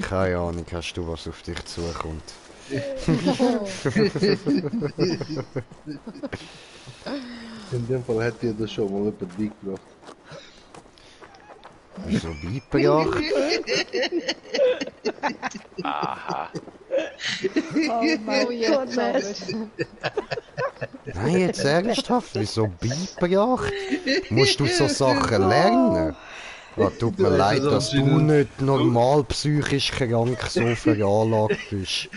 Keine Ahnung hast du, was auf dich zukommt. In dem Fall hätte ich das schon mal jemand beigebracht. Wieso beigebracht? Aha. Oh, jetzt aber. Nein, jetzt ernsthaft, wieso beigebracht? Musst du so Sachen lernen? Ah, tut mir leid, dass du nicht normal psychisch krank so veranlagt bist.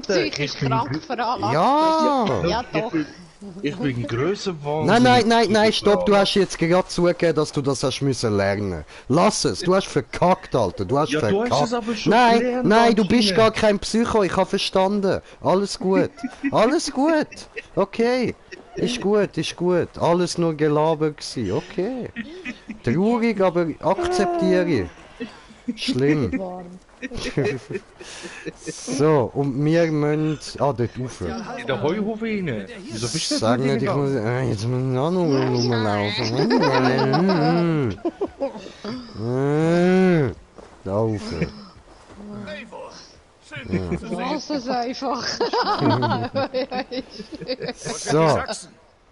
Psychisch krank veranlagt. Ja! Ja, doch. Ich bin grösser geworden. Nein, stopp, du hast jetzt gerade zugegeben, dass du das hast müssen lernen. Lass es, du hast verkackt, Alter, du hast Ja, verkackt. du hast es aber schon nein, gelernt, nein, du bist Martine. gar kein Psycho, ich habe verstanden. Alles gut, alles gut, okay. Ist gut, alles nur Gelaber gsi, okay. Traurig, aber akzeptiere ich. Schlimm. Warm. So, und wir müssen... Ah, dort rauf. In der Heuhofe rein. Wieso bist du Sag nicht, ich muss... jetzt muss ich auch noch rumlaufen. Da rauf. Was ist einfach? So.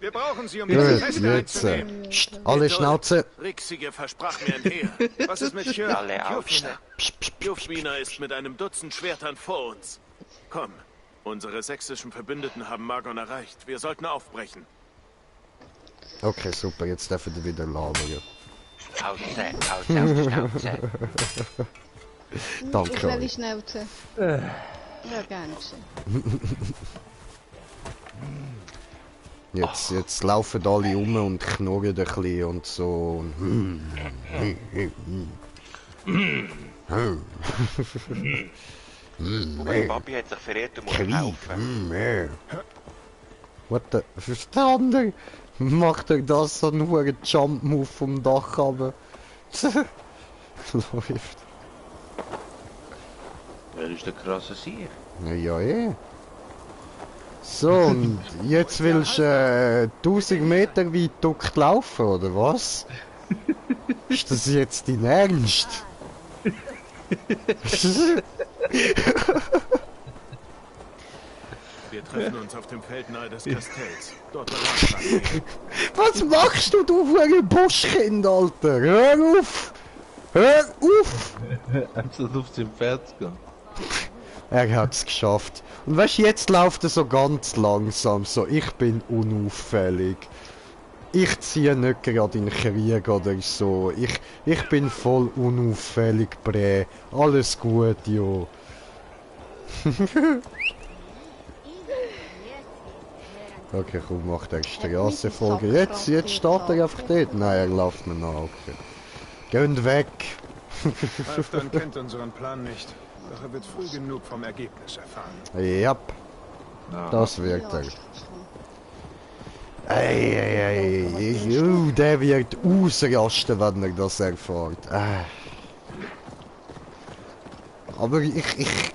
Wir brauchen sie, um Gut, diese Feste jetzt. einzunehmen. Alle Schnauze. Rixige versprach mir ein Heer. Was ist mit Schür? Alle aufstehen. Jufmina ist mit einem Dutzend Schwertern vor uns. Komm, unsere sächsischen Verbündeten haben Magon erreicht. Wir sollten aufbrechen. Okay, super, jetzt dürfen wir wieder labern. Schnauze. Danke. Ich will Schnauze. Ja, gerne schön. Jetzt laufen alle um und knurren ein bisschen und so. Mein Papi hat sich verirrt und muss helfen. What the... Verstanden? Macht er das so einen hohen Jump-Move vom Dach runter? Läuft. Wer ist der krasse Sieg? Ja, eh. So, und jetzt willst du 1000 Meter weit durchlaufen, oder was? Ist das jetzt dein Ernst? Wir treffen uns auf dem Feld nahe des Kastells. Dort beratschlagen wir. Was machst du für ein Buschkind, Alter? Hör auf! Hör auf! Anstatt auf zum Pferd zu gehen. Er hat's geschafft. Und weißt du, jetzt läuft er so ganz langsam, so ich bin unauffällig. Ich ziehe nicht gerade in den Krieg oder so. Ich bin voll unauffällig, Bre. Alles gut, jo. Okay, komm, mach der Straßenfolge. Jetzt steht er einfach dort. Nein, er läuft mir nach. Okay. Geht weg. Halfdan kennt unseren Plan nicht. Doch er wird früh genug vom Ergebnis erfahren. Ja, das wird er. Ey, der wird ausrasten, wenn er das erfährt. Aber ich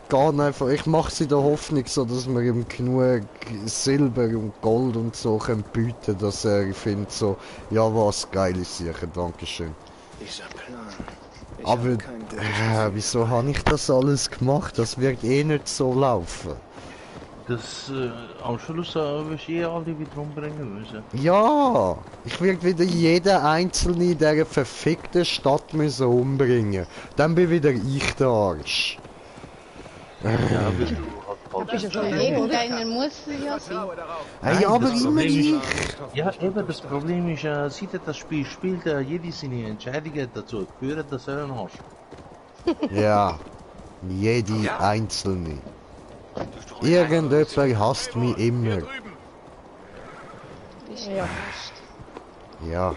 gehe einfach, ich mache es in der Hoffnung so, dass wir ihm genug Silber und Gold und so können bieten, dass er findet so, ja was, geile Sache, dankeschön. Dieser Plan. Aber wieso habe ich das alles gemacht? Das wird eh nicht so laufen. Das am Schluss wirst du eh alle wieder umbringen müssen. Ja, ich werde wieder jeden Einzelnen in dieser verfickten Stadt müssen umbringen. Dann bin wieder ich der Arsch. Ja, bist du halt Irgendeiner muss ja sein. Hey, aber immer ich. Ja, eben, das Problem ist, seit er das Spiel spielt, jede seine Entscheidungen dazu führen, dass er einen Arsch. Ja, jede Einzelne. Irgendjemand hasst mich immer. Ja. Ja.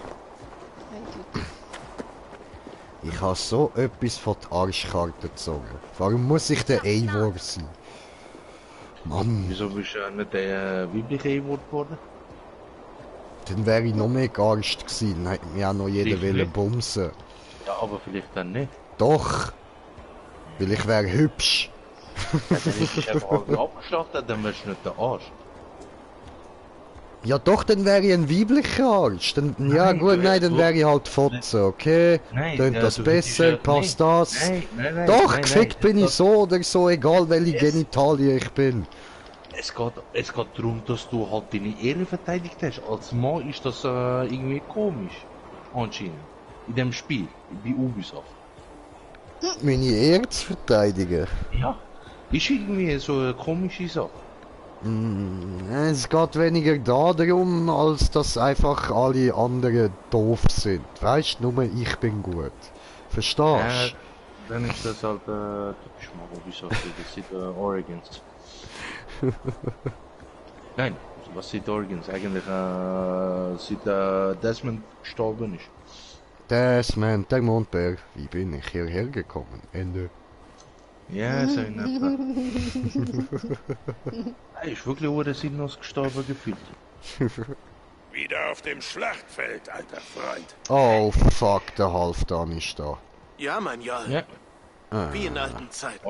Ich habe so etwas von der Arschkarte gezogen. Warum muss ich der Eivor sein? Mann. Wieso bist du nicht der weibliche Eivor geworden? Dann wäre ich noch mehr gearscht gewesen. Dann hätte mich auch noch jeder wollen bumsen. Ja, aber vielleicht dann nicht. Doch. Weil ich wäre hübsch. Ja, dann ist es einfach alle abgeschlachtet, dann wärst du nicht der Arsch. Ja doch, dann wäre ich ein weiblicher Arsch. Dann, ja gut, nein, dann wäre ich halt Fotze, okay? Nein, Tönt ja, das du besser, bist passt nein, das? Nein, doch, nein, gefickt bin ich so oder so, egal welche Genitalien ich bin. Es geht darum, dass du halt deine Ehre verteidigt hast. Als Mann ist das irgendwie komisch. Anscheinend. In dem Spiel, bei Ubisoft. Meine Ehre zu verteidigen? Ja. Ist irgendwie so eine komische Sache. Es geht weniger darum, als dass einfach alle anderen doof sind. Weißt du, nur ich bin gut. Verstehst du? Dann ist das halt typisch mal Ubisoft, das sind Origins. Nein, was sind Origins? Eigentlich seit Desmond gestorben ist. Desmond, der Mondberg. Wie bin ich hierher gekommen? Ende. Ja, so in etwa. Er ist wirklich über den Sinnlos gestorben gefühlt. Wieder auf dem Schlachtfeld, alter Freund. Oh fuck, der Halfdan ist da. Ja, mein Jarl. Ja. Wie in alten Zeiten.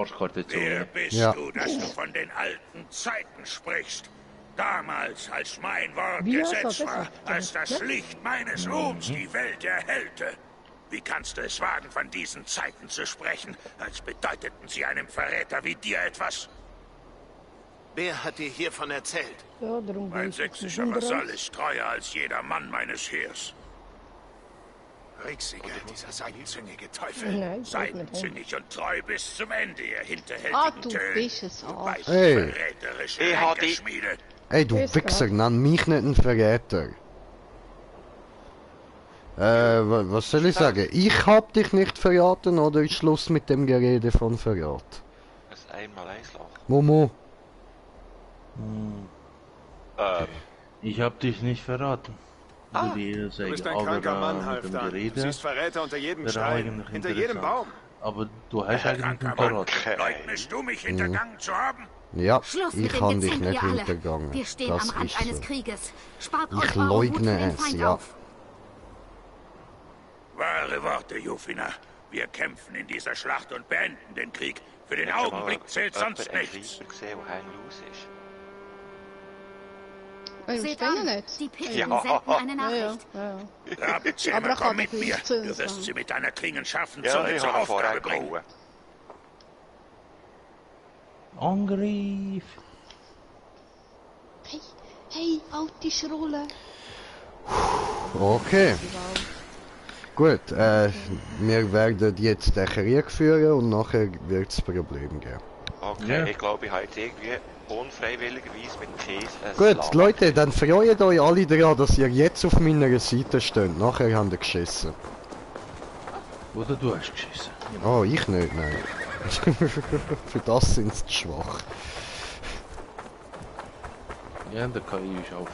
Wer bist Ja. du, dass du von den alten Zeiten sprichst? Damals, als mein Wort Wie Gesetz also, war, das als das Licht meines Ruhms die Welt erhellte. Wie kannst du es wagen, von diesen Zeiten zu sprechen, als bedeuteten sie einem Verräter wie dir etwas? Wer hat dir hiervon erzählt? Ja, darum Mein gehe ich jetzt sächsischer nicht Vasall raus. ist treuer als jeder Mann meines Heers. Rixiger, dieser seitenzüngige Teufel. Nein, ich weiß nicht. Seitenzüngig und treu bis zum Ende, ihr hinterhältigen Ah, du Töne. bist es Du auch. weißt, Hey. verräterische Ich hab die- Henkerschmiede. Ey, du Grüß Wichser, Gott. nenn mich nicht einen Verräter. Was soll ich sagen? Ich hab dich nicht verraten oder ist Schluss mit dem Gerede von Verrat? Das einmal einschlagen. Momo. Ich hab dich nicht verraten. Würde ich eher Du sagen, bist ein aber kranker Mann, mit dem Halfdan. Du Gerede siehst Verräter unter jedem wäre Stein, eigentlich hinter jedem interessant. Baum. Aber du hast eigentlich einen Kranker Mann, verraten. leugnest du mich hintergangen zu haben? Ja, Schluss mit ich dem han dich Gezänk, nicht ihr alle. hintergangen. Wir stehen Das am Rand ist eines so. Krieges. Spart Ich euch eure Wut für leugne den es, Feind ja. auf. Wahre Worte, Jufina. Wir kämpfen in dieser Schlacht und beenden den Krieg. Für den Augenblick zählt sonst nichts. gesehen, wo kein Los ist. Ich Seht bin an, nicht. die Pillen Ja. senden eine Ja, Nachricht. ja. Rabenzähmer, Aber ich komm kann mit dich mir. nicht zu Du uns wirst sagen. sie mit deiner klingenscharfen Ja, Zunge ich zur habe vorher Aufgabe bringen. gehauen. Angriff! Hey, hey, alte Schrulle. Okay. Gut, wir werden jetzt den Krieg führen und nachher wird es Probleme geben. Okay, Ja. ich glaube, ich habe jetzt irgendwie unfreiwilligerweise mit dem Käse ein Gut, Slam- Leute, dann freut euch alle daran, dass ihr jetzt auf meiner Seite steht. Nachher habt ihr geschissen. Oder du hast geschissen. Oh, ich nicht, nein. Für das sind sie zu schwach. Ja, der KI ist auch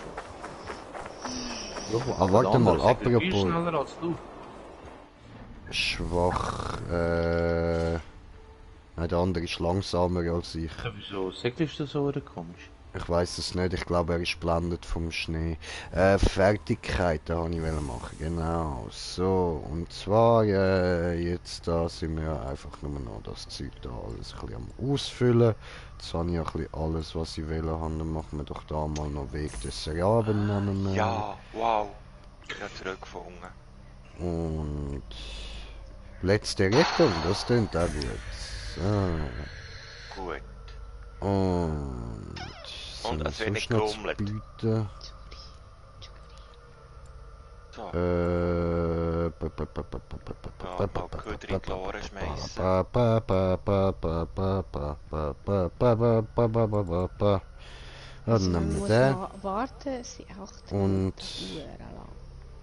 schon. Ah, warte mal, Der andere ist viel apropos schneller als du. schwach, nein, der andere ist langsamer als ich. Ja, wieso segelst du so oder komisch? Ich weiß es nicht, ich glaube er ist blendet vom Schnee. Fertigkeiten habe ich machen, genau. So, und zwar, jetzt da sind wir einfach nur noch das Zeug da alles ein bisschen am Ausfüllen. Jetzt habe ich ein bisschen alles, was ich will haben, dann machen wir doch da mal noch Weg des Raben nehmen wir. Ja, wow. Ich habe zurückgefunden. Und letzte Rettung, das klingt auch gut. So. Gut. Und es wird nicht sonst noch zu gerummelt. bieten? So. Mal Köder in die Lore schmeissen. Dann nehmen muss wir den. noch warten, sie 8 Und- Minuten lang.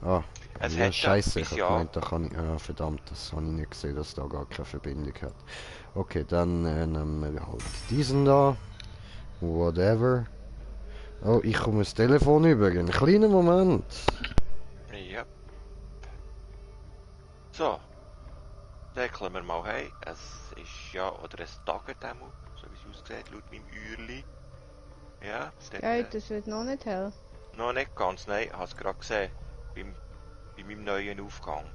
Ah, Es ja, hat scheiße, ja ich bis hab gemeint, da kann ich... Ah, verdammt, das habe ich nicht gesehen, dass da gar keine Verbindung hat. Okay, dann nehmen wir halt diesen da. Whatever. Oh, ich komme das Telefon über. Einen kleinen Moment. Ja. So. Deckeln wir mal hey. Es ist ja, oder es taget einmal, so wie es aussieht, laut meinem Uhrli. Ja, es ist Ja, das wird noch nicht hell. noch nicht ganz, nein, ich habe es gerade gesehen. Bei meinem neuen Aufgang.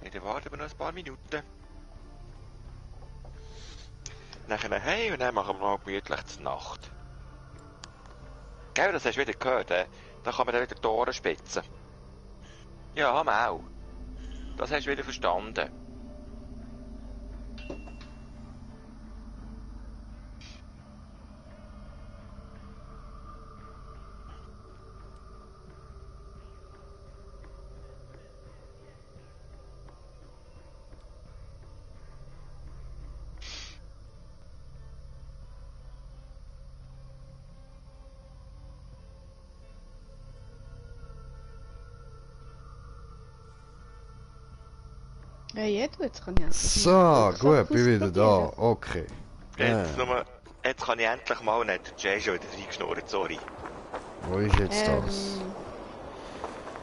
Ja, dann warten wir noch ein paar Minuten. Nachher hey und dann machen wir mal gemütlich zur Nacht. Gell, das hast du wieder gehört, da kann man dann wieder die Ohren spitzen. Ja, haben wir auch. Das hast du wieder verstanden. Ja, jetzt kann ich endlich So, mal den gut, Rucksack bin wieder da. ausprobieren. Okay. Jetzt kann ich endlich mal nicht. Jay schon wieder reingeschnurrt, sorry. Wo ist jetzt das?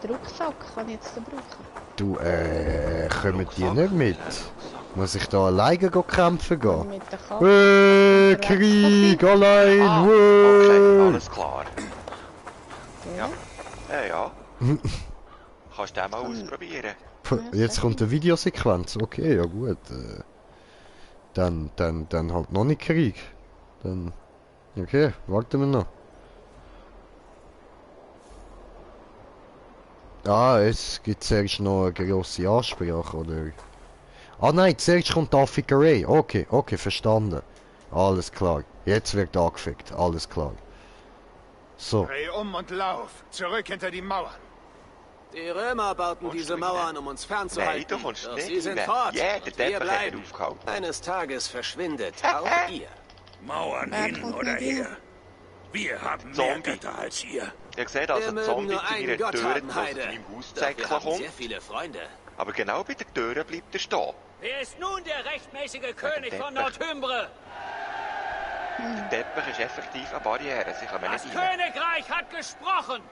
Den Rucksack kann ich jetzt brauchen. Du, kommen die nicht mit? Muss ich da alleine kämpfen gehen? Mit der Karte. Krieg, allein, Okay, alles klar. Ja. Ja. Kannst du den mal ausprobieren? Jetzt kommt eine Videosequenz. Okay, ja gut. Dann halt noch nicht Krieg. Dann... Okay, warten wir noch. Ah, es gibt zuerst noch eine grosse Ansprache, oder? Ah nein, zuerst kommt die Affikerei. Okay, okay, verstanden. Alles klar. Jetzt wird angefickt. Alles klar. So. Dreh um und lauf. Zurück hinter die Mauern. Die Römer bauten diese Mauern, um uns fernzuhalten. Nein, du kommst Doch nicht sie sind rein. fort. Ja, der Und Depp wir hat bleiben. aufgehalten. Eines Tages verschwindet auch ihr. Mauern hin oder her. Wir haben mehr Götter als ihr. Ihr seht also, Wir mögen Zombie nur zu einen ihrer Gott Tür haben, aus Heide. meinem Doch wir Haussäckchen haben kommt. sehr viele Freunde. Aber genau bei der Tür bleibt er stehen. Wer ist nun der rechtmäßige König von Teppich. Nordhymbre? Der Teppich ist effektiv eine Barriere, sie kommen Das nicht rein. Königreich hat gesprochen.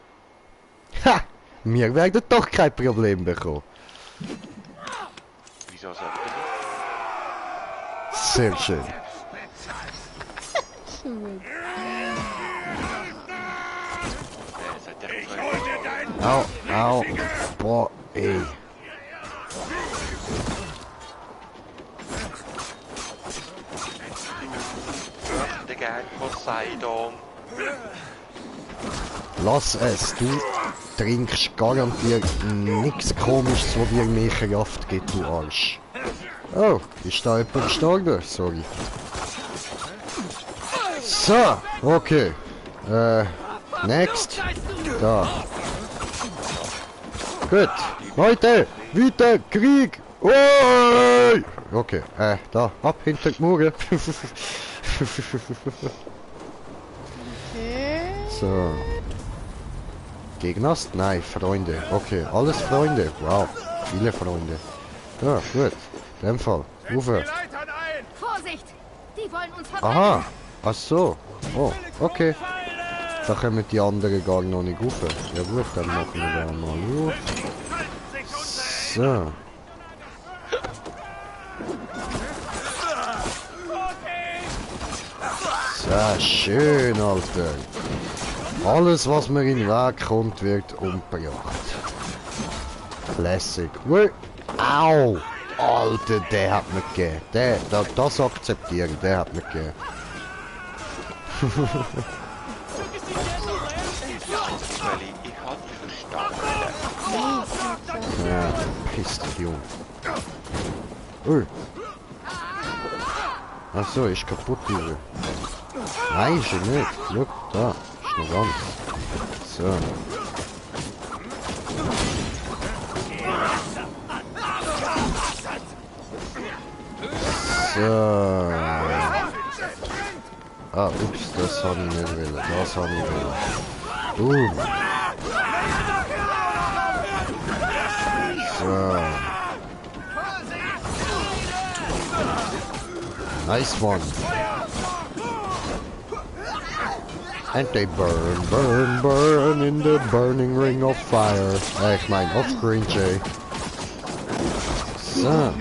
Ha! Wir werden doch kein Problem bekommen. Wieso sollte er nicht? Sehr schön. Au, au. Boah, ey. Der gern Poseidon. Lass es, du trinkst garantiert nichts Komisches, was dir mehr Kraft gibt, du Arsch. Oh, ist da jemand gestorben? Sorry. So, okay. Next. Da. Gut. Leute, weiter, Krieg. Oi! Okay, da, ab hinter die Mauer. So. Gegners? Nein, Freunde. Okay, alles Freunde. Wow, viele Freunde. Ja, gut. In dem Fall. Uwe. Vorsicht! Die wollen uns verbrennen! Aha. Ach so. Oh, okay. Da kommen die anderen gar noch nicht rauf. Ja gut, dann machen wir da mal auf. So. So, schön, Alter. Alles, was mir in den Weg kommt, wird umgebracht. Classic. Au! Alter, der hat mir gegeben. Das akzeptiere ich, der hat mir gegeben. Ich hab dich verstanden. Ja, piss dich, Junge. Ui. Ach so, ist kaputt, diese. Nein, ist er nicht. Schau, da. Ist noch ganz. So. So. Ah, ups, das habe ich nicht wollen. Das habe ich wollen. Boom. So. Nice one. And they burn, burn, burn in the burning ring of fire. Ich mein, offscreen, Jay. So.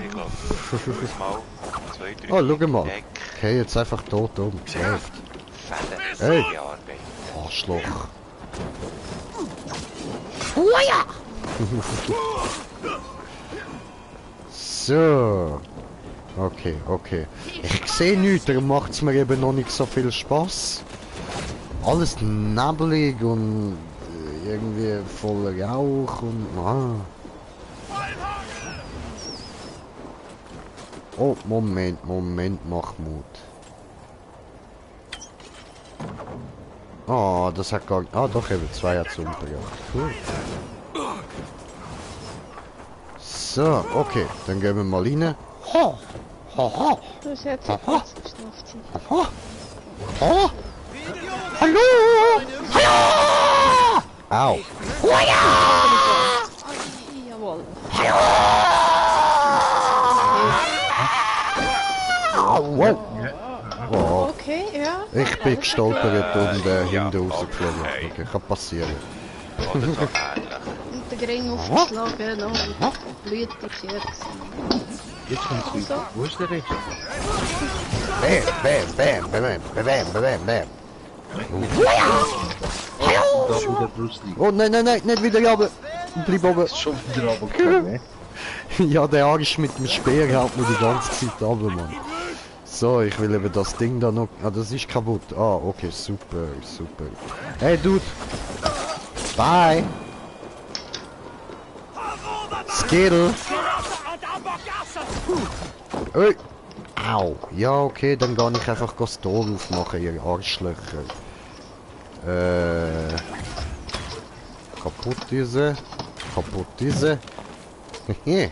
Oh, schau mal. Okay, jetzt einfach tot um. Läuft. Hey. Arschloch. So. Okay, okay. Ich sehe nichts, darum macht es mir eben noch nicht so viel Spaß. Alles nebelig und irgendwie voller Rauch und... Oh, Moment, mach Mut. Ah, das hat gar... Ah, doch, eben, 2 hat es umgebracht. Cool. So, okay, dann gehen wir mal rein. Ha! Ha! Das ist jetzt geschafft. Ha! Ha! Hallo! Hallo! Au! Jawohl. Wow! Wow. Okay, ja. Ich bin gestolpert und hinten rausgeflogen. Okay, kann passieren. Und der Ring aufgeschlagen und blutig jetzt. Jetzt kommt's wieder. Wo ist der Rest? Bam, bam, bam, bam, bam, bam, bam. Da wieder Bruce Lee. Oh nein, nein, nein, nicht wieder runter. Bleib oben. Schon wieder runtergekommen, ne? Ja, der Arsch mit dem Speer hält mir die ganze Zeit runter, Mann. So, ich will eben das Ding da noch... Ah, das ist kaputt. Ah, okay, super, super. Hey, Dude! Bye! Skittle! Hey! Au! Ja, okay, dann kann ich einfach das Tor aufmachen, ihr Arschlöcher. Kaputt diese. Kaputt diese. Hehe.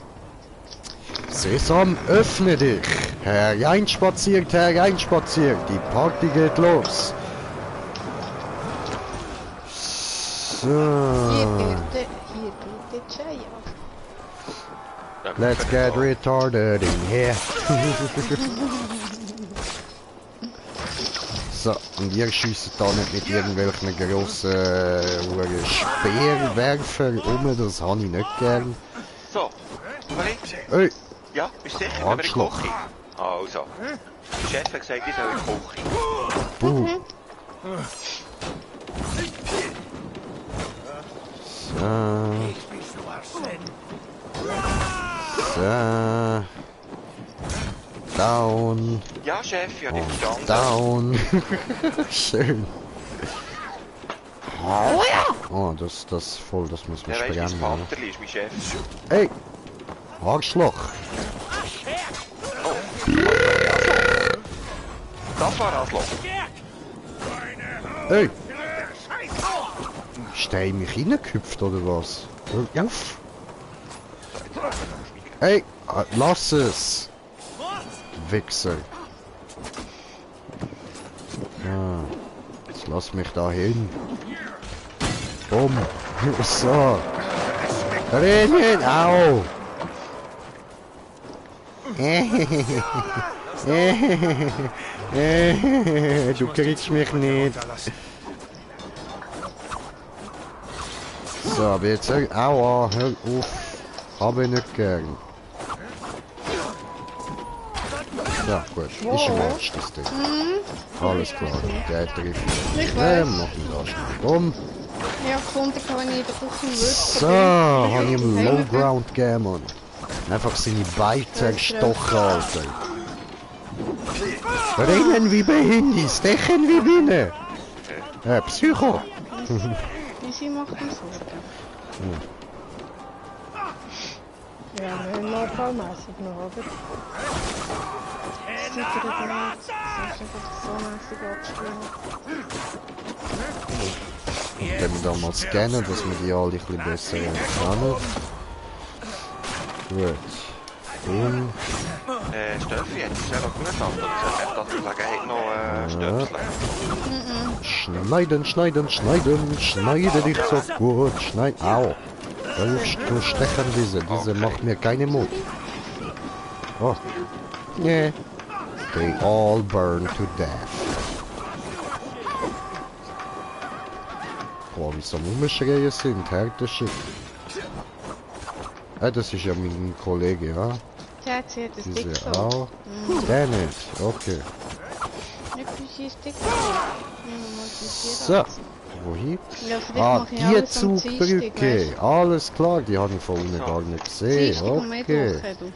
Sesam, öffne dich! Hereinspaziert, hereinspaziert! Die Party geht los! So. Hier geht der Jay ab. Let's get retarded in here. So, und ihr schiesst da nicht mit irgendwelchen grossen Speerwerfer um, das habe ich nicht gern. So, Olli? Hey! Ja, bist du sicher? Wenn wir in die Arschloch. Küche. Also. Der Chef hat gesagt, ich soll in die Küche. Buh. So. So. Down. Ja, Chef, ja, nicht verstanden. Down. Schön. Oh, das voll, das muss man Ja, weißt du, sprengen. mein Vater ist mein Chef. Hey! Arschloch! Das war Asloch. Hey! Ist der in mich reingehüpft oder was? Hör auf! Hey! Lass es! Wichser! Ja, jetzt lass mich da hin! Bumm! So! Rennen! Au! Du kriegst mich nicht. So, aber jetzt... Aua, hör auf. Hab ich nicht gern. Ja, gut. Ist ein Match, das Ding. Alles klar. Der trifft mich. Ich weiß. Mach ihn da schnell. Bumm. Ja, gefunden kann ich in der Küche wirklich. So, habe ich ihm Low Ground gegeben, Mann. Einfach seine Beine zerstochen, Alter. Rennen wie behindert, stechen wie Bienen. Psycho. Easy macht mir Sorgen. Ja, wir haben notfallmässig noch, oder? Das sieht er nicht. Das ist einfach so mässig abgespielt. Und wenn wir da mal scannen, dass wir die alle ein bisschen besser erkennen. Gut. Boom. Steffi, jetzt ist ja noch gut an. Das Gelegenheit noch Stöpsel. Schneiden, schneiden, schneiden. Schneide dich so gut. Schneid. Au. Du stechen diese macht mir keine Mut. Oh. Nee. They all burn to death. Boah, wie so Rumschreien sind, härter Shit. Das ist ja mein Kollege, ja? Der hat sich das Dick Diese so. auch. Der nicht, okay. Nicht für Dick. So, wohin? Ja, für dich Ah, mache ich die alles am Zugbrücke. Dienstag, Alles klar, die habe ich von unten gar nicht gesehen. Dienstag und Mittwoch, Okay. du.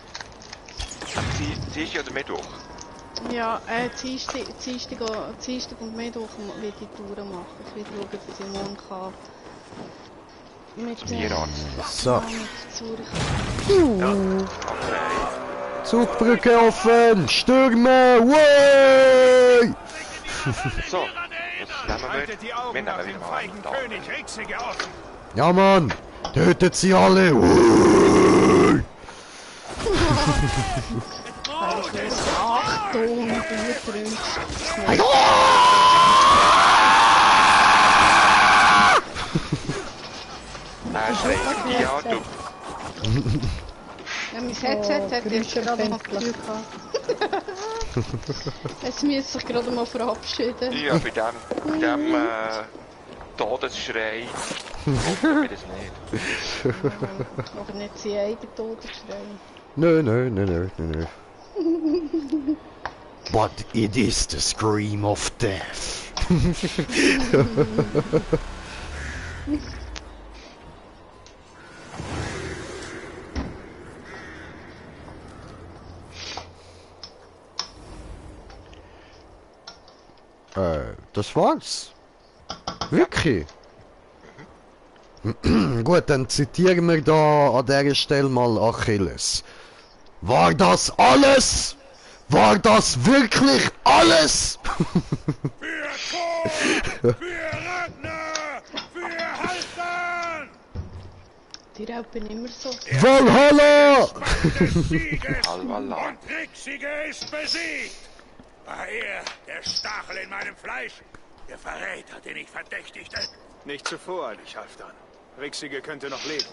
Dienstag oder Mittwoch? Ja, Dienstag und Mittwoch will ich Touren machen. Ich will schauen, dass ich morgen kann. Mit So. Zurich. Zugbrücke offen! Stürme! Way! So, jetzt nehmen wir wieder mal einen Tag. Ja, Mann! Tötet sie alle! Way! Achtung, du trinkst. Ja, du. Ja, mein Headset hat jetzt gerade mal Glück gehabt. Es müsste sich gerade mal verabschieden. Ja, bei dem Todesschrei hoffen wir das nicht. Aber nicht sein eigener Todesschrei. Nö. But it is the scream of death. Das war's. Wirklich? Gut, dann zitieren wir da an dieser Stelle mal Achilles. War das alles? War das wirklich alles? Für Thor! Für Ragnar! Für Halfdan! Die Raupen immer so. Valhalla! Und Rixige ist besiegt! War er, der Stachel in meinem Fleisch, der Verräter, den ich verdächtigte? Nicht zu voreilig, Halfdan. Rixige könnte noch leben.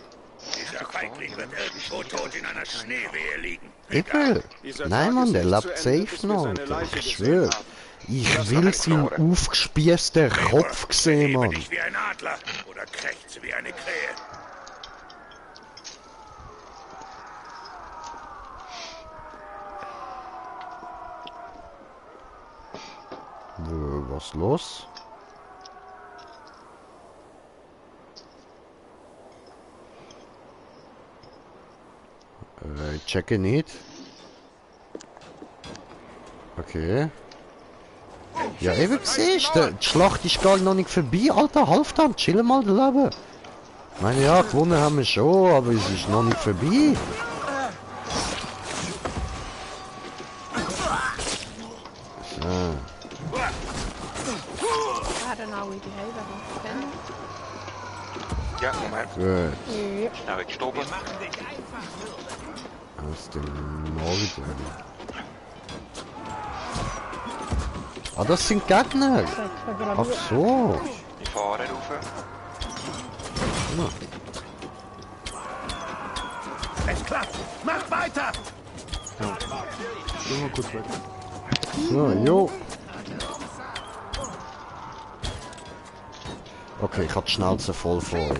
Dieser Feigling wird irgendwo tot in einer Schneewehe liegen. Egal. Nein, Mann, der lebt safe noch. Ich schwör. Ich will seinen aufgespießten Kopf sehen, Mann. Dich wie ein Adler oder krächze wie eine Krähe. Was los? Ich checke nicht. Okay. Ja, eben siehst du, die Schlacht ist gar noch nicht vorbei, Alter. Halfdan, chill mal da Leben. Ich meine, ja, gewonnen haben wir schon, aber es ist noch nicht vorbei. So. Waren alle die Heime Ja, Moment. Gut. Schnell weggestorben. Aus dem Norden. Ah, das sind Gegner. Ach so. Die fahren rauf. Ja. Es klappt! Mach weiter! Ja. Geh mal kurz weg. So, jo. Okay, ich hab die Schnauze voll vor euch.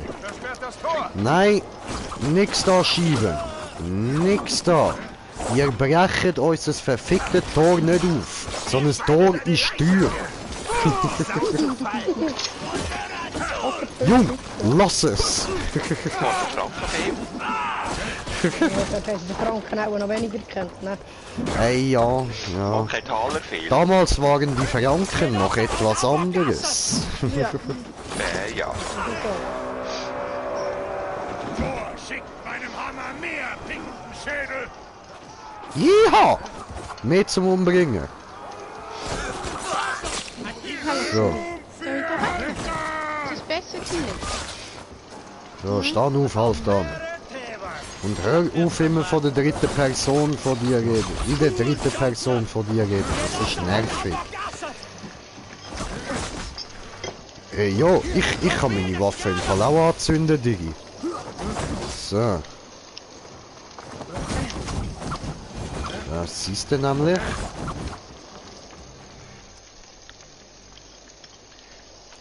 Nein, nix da schieben. Nix da. Ihr brechet uns das verfickte Tor nicht auf. So ein Tor ist teuer. Jung, lass es. Ja, dort haben sie den Franken auch noch weniger gekannt, ne? Hey, ja, ja. Und kein Taler fehlt. Damals waren die Franken noch etwas anderes. Ja. Ja. Thor schickt meinem Hammer mehr Pinkenschädel! Ja! Mehr zum Umbringen. So. Das ist besser gewesen. So, stand auf, Halfdan. Und hör auf, immer von der dritten Person von dir reden. In der dritten Person von dir reden. Das ist nervig. Ja, ich kann meine Waffe im Fall auch anzünden, Digi. So. Das siehst du nämlich.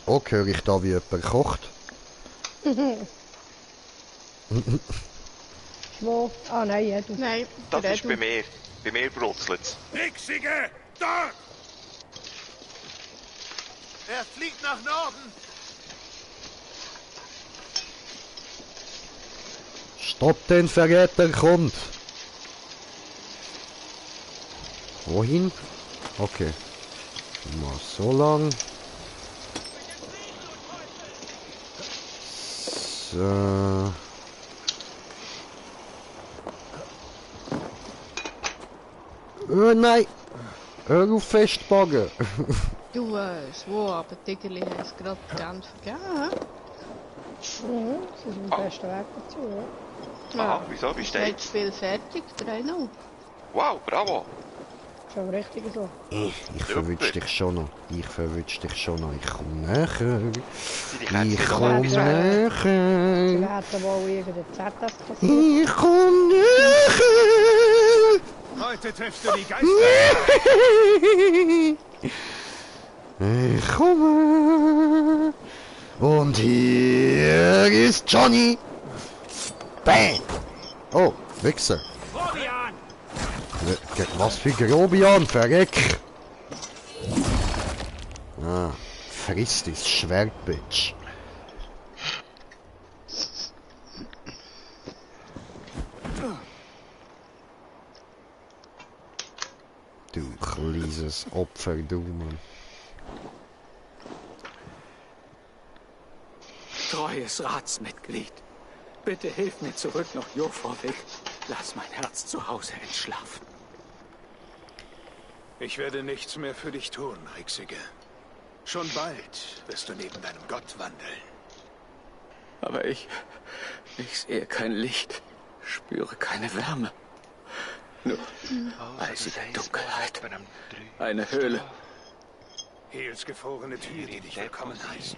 Oh, höre ich da, wie jemand kocht? Wo? Ah nein, ja, du. Nein, Das ist bei mir. Bei mir brutzelt's. Rixige! Dort! Er fliegt nach Norden! Stopp den Verräter, kommt! Wohin? Okay. Mal so lang. So. Oh nein! Hör auf festbagen! Du, so, aber Tiggerli hat es gerade ganz vergeben, hä? Mhm, das ist der beste Weg dazu, ja. Aha, wieso? Wie Jetzt steht's? Spiel fertig, 3-0. Wow, bravo. Schon richtig so. Ich verwünsche dich schon noch. Ich verwünsche dich schon noch. Ich komme näher. Ich komme näher. Sie hätten wohl irgendeinen ZS kassiert. Ich komme näher. Heute triffst du die Geister! Ich komme. Und hier ist Johnny. Bang. Oh, Wichser. Grobian! Was für Grobian, verreck! Ah, frisst das Schwert, Bitch. Du kleines Opfer, du Mann. treues Ratsmitglied. Bitte hilf mir zurück nach Jofurwig. Lass mein Herz zu Hause entschlafen. Ich werde nichts mehr für dich tun, Rixige. Schon bald wirst du neben deinem Gott wandeln. Aber ich sehe kein Licht, spüre keine Wärme. Nur eisige Dunkelheit. Eine Höhle. Hels gefrorene Tür, die dich willkommen heißt.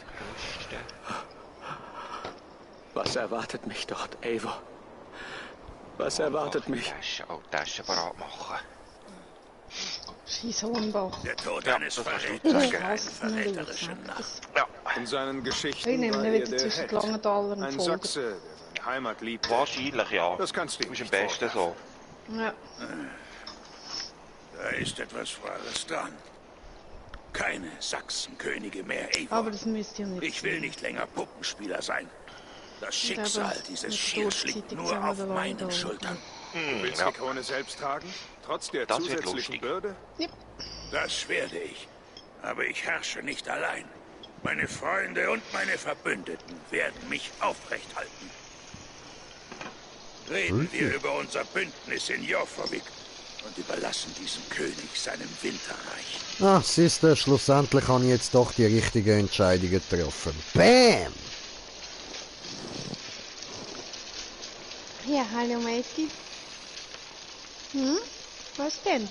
Was erwartet mich dort, Eivor? Was erwartet mich? Taschen parat machen. Scheiß Hornbach. Der Tod eines Verräters, ein verräterischer Narr. Ja. In seinen Ich Geschichten nehme war ihn er wieder der zwischen Held. Klangenthaler und Ein Folger. Sachse, der seine Heimat liebt. Wahrscheinlich, ja. Das kannst du ihm Ist am nicht besten so. Ja. Da ist etwas Wahres dran. Keine Sachsenkönige mehr, Eivor. Aber das müsst ihr nicht. Ich will nicht länger Puppenspieler sein. Das Schicksal aber dieses mit Schiers liegt Sturzseitig nur sind wir auf da meinen leider Schultern. Willst du die Krone selbst tragen? Trotz der Das wird zusätzlichen lustig. Bürde? Das werde ich. Aber ich herrsche nicht allein. Meine Freunde und meine Verbündeten werden mich aufrechthalten. Reden wir über unser Bündnis in Jofurwig und überlassen diesem König seinem Winterreich. Ah, siehst du, schlussendlich habe ich jetzt doch die richtige Entscheidung getroffen. Bam! Ja, hallo Mädchen. Was denn?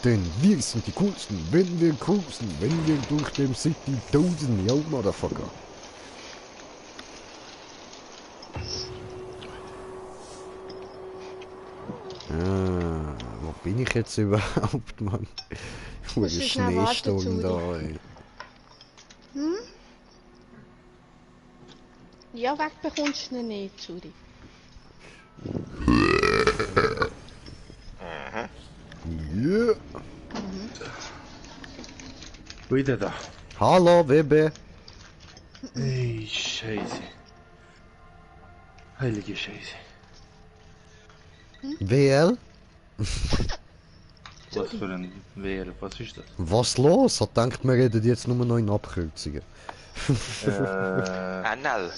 Denn wir sind die Coolsten, wenn wir cruisen, wenn wir durch dem City dosen, yo, Motherfucker. Ah, wo bin ich jetzt überhaupt, Mann? Wo Musst ist du schnell warten, Schneesturm da, Zuri. ey? Ja, weg bekommst du ihn nicht, Zuri. Ja. Wieder da. Hallo, Bebe. Ey, Scheiße. Heilige Scheiße. WL? Was für ein WL? Was ist das? Was los? Hat denkt, wir reden jetzt nur noch in Abkürzungen. NL.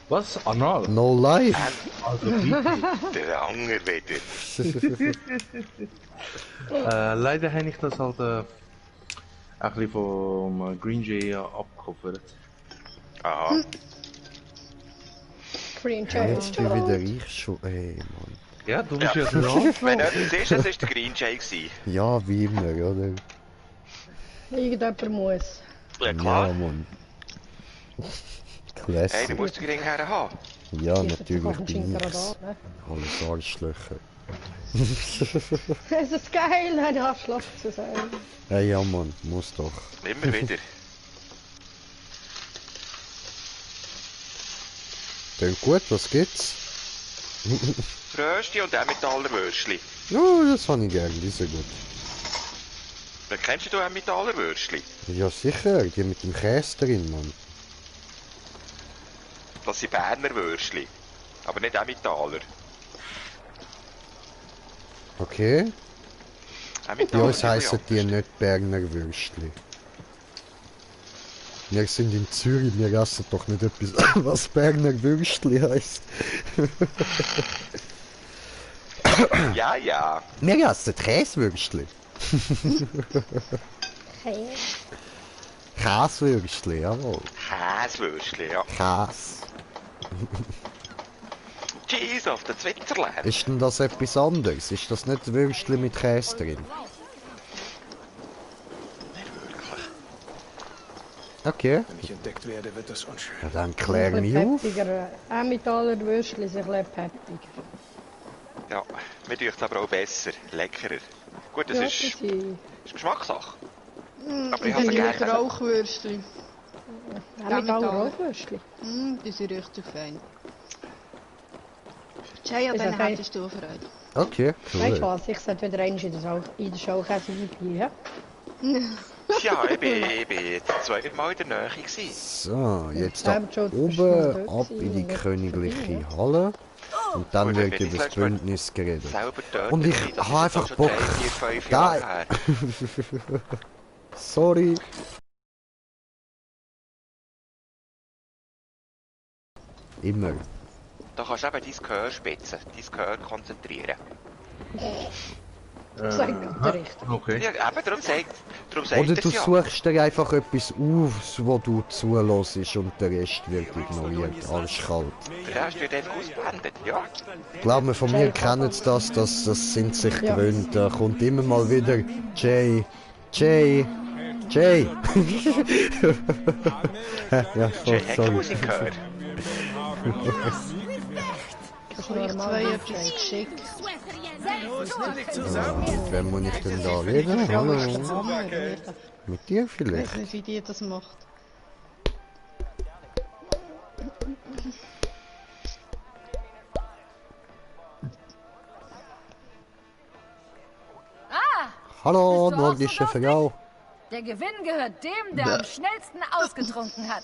Was? Anal? No life. Also bitte. Der Anger wieder. Leider habe ich das halt ein bisschen vom Green Jay abgekopfert. Aha. Green Jetzt Challenge. bin wieder ich schon. Ey, Mann. Ja, du bist ja Ja. so lang. Wenn etwas ist, das ist der Green Jay gewesen. Ja, wie immer, oder? Irgendjemand muss. Ja, Ja, klar. Mann. Hey, du Klasse. musst den Ring her haben. Ja, Ich natürlich bin bin gerade ich's. da, ne? Alles Arschlöcher. Es ist geil, ein Arschloch zu sein. Hey, ja, Mann, muss doch. Immer wieder. Klingt gut, was gibt's? Rösti und auch Metallerwürschli. Ja, das habe ich gern, die sind gut. Kennst du auch Metallerwürschli? Ja, sicher, die mit dem Käse drin, Mann. Das sind Berner Würschli. Aber nicht auch Metaller. Okay? Auch Bei Metaller uns sind heissen ja die nicht Berner Würstli. Wir sind in Zürich, wir essen doch nicht etwas, was Berner Würstli heisst. Ja, ja. Wir essen Käsewürstli. Hey. Käsewürstli, jawohl. Käsewürschli, ja. Käse. Cheese auf der Switzerland. Ist denn das etwas anderes? Ist das nicht Würstli mit Käse drin? Okay. Wenn ich entdeckt werde, wird das unschön. Ja, dann klär mich auf. Auch mit aller Würstchen sind ein bisschen peppiger. Ja, mir tut es aber auch besser. Leckerer. Gut, das Ja, ist sie- Geschmackssache. Aber ich Die habe sind sie mit gerne. Rauchwürstchen. Auch mit aller Rauchwürstchen. Die sind richtig fein. Jay, an Ist denen okay. hättest du Freude. Okay, Weißt du cool. was, ich sollte wieder einmal in der Show dabei, ja? Ja, ich bin jetzt zweimal in der Nähe gewesen. So, jetzt Ja, da aber schon oben dort ab gewesen in die und nicht königliche vorbei, Halle. Und dann Gut, wird wenn ich über das das letzte Mal Bündnis geredet. Selber dort Und ich gewesen, das habe ist jetzt einfach schon Bock. 3, 4, 5 Jahre Geil. her. Sorry. Immer. Da kannst du eben dein Gehör spitzen, dein Gehör konzentrieren. Unterricht. Okay. Ja, eben, darum sagt Oder er du ja. suchst dir einfach etwas auf, wo du zulässt und der Rest wird ignoriert. Arschkalt. Der Rest wird einfach ausgeblendet, ja. Glaub mir, von mir kennen sie das sind sich gewöhnt. Da kommt immer mal wieder Jay. Ja, voll, Jay hat keine sorry. Musik gehört. Ich habe euch zwei etwas geschickt. Mit wem muss ich denn da reden? Hallo? Mit dir Ich vielleicht? weiß nicht, wie die das macht. Hallo, Bist du auch nordische so Frau. Der Gewinn gehört dem, der am schnellsten ausgetrunken hat.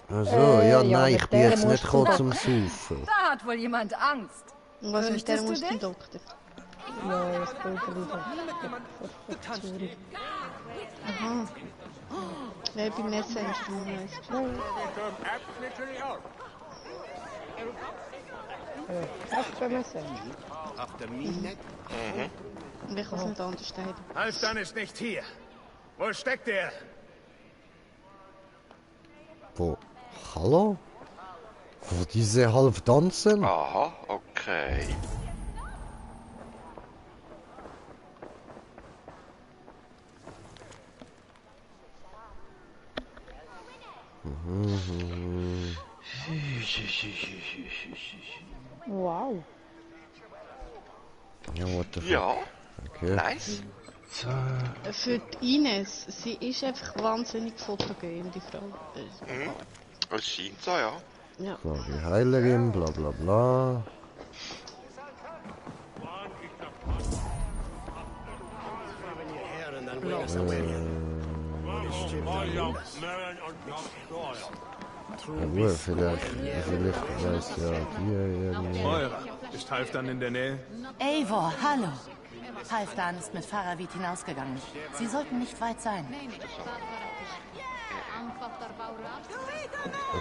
Also, ja, ja, nein, mit ich bin der jetzt nicht musst gekommen du- zum Saufen. Da hat wohl jemand Angst. Und was mit der Fürchtest du muss dich? zum Doktor? Ja, das Bürgerli da. Aha. Ja, beim Messenger, weißt du. Das können wir sehen. Und ich kann es nicht anders sagen. Halfdan ist nicht hier. Wo steckt er? Wo? Hallo? Wo diese halb tanzen? Aha, okay. Wow. Ja, what the fuck? Ja, Okay. nice. Für die Ines, sie ist einfach wahnsinnig fotogen, die Frau. Mhm. Es scheint so, ja. Ja. So, die Heilerin, bla bla bla. Ja, gut, vielleicht weiß ja hier irgendwie. Moira, ist Halfdan in der Nähe? Eivor, hallo. Halfdan ist mit Faravit hinausgegangen. Sie sollten nicht weit sein.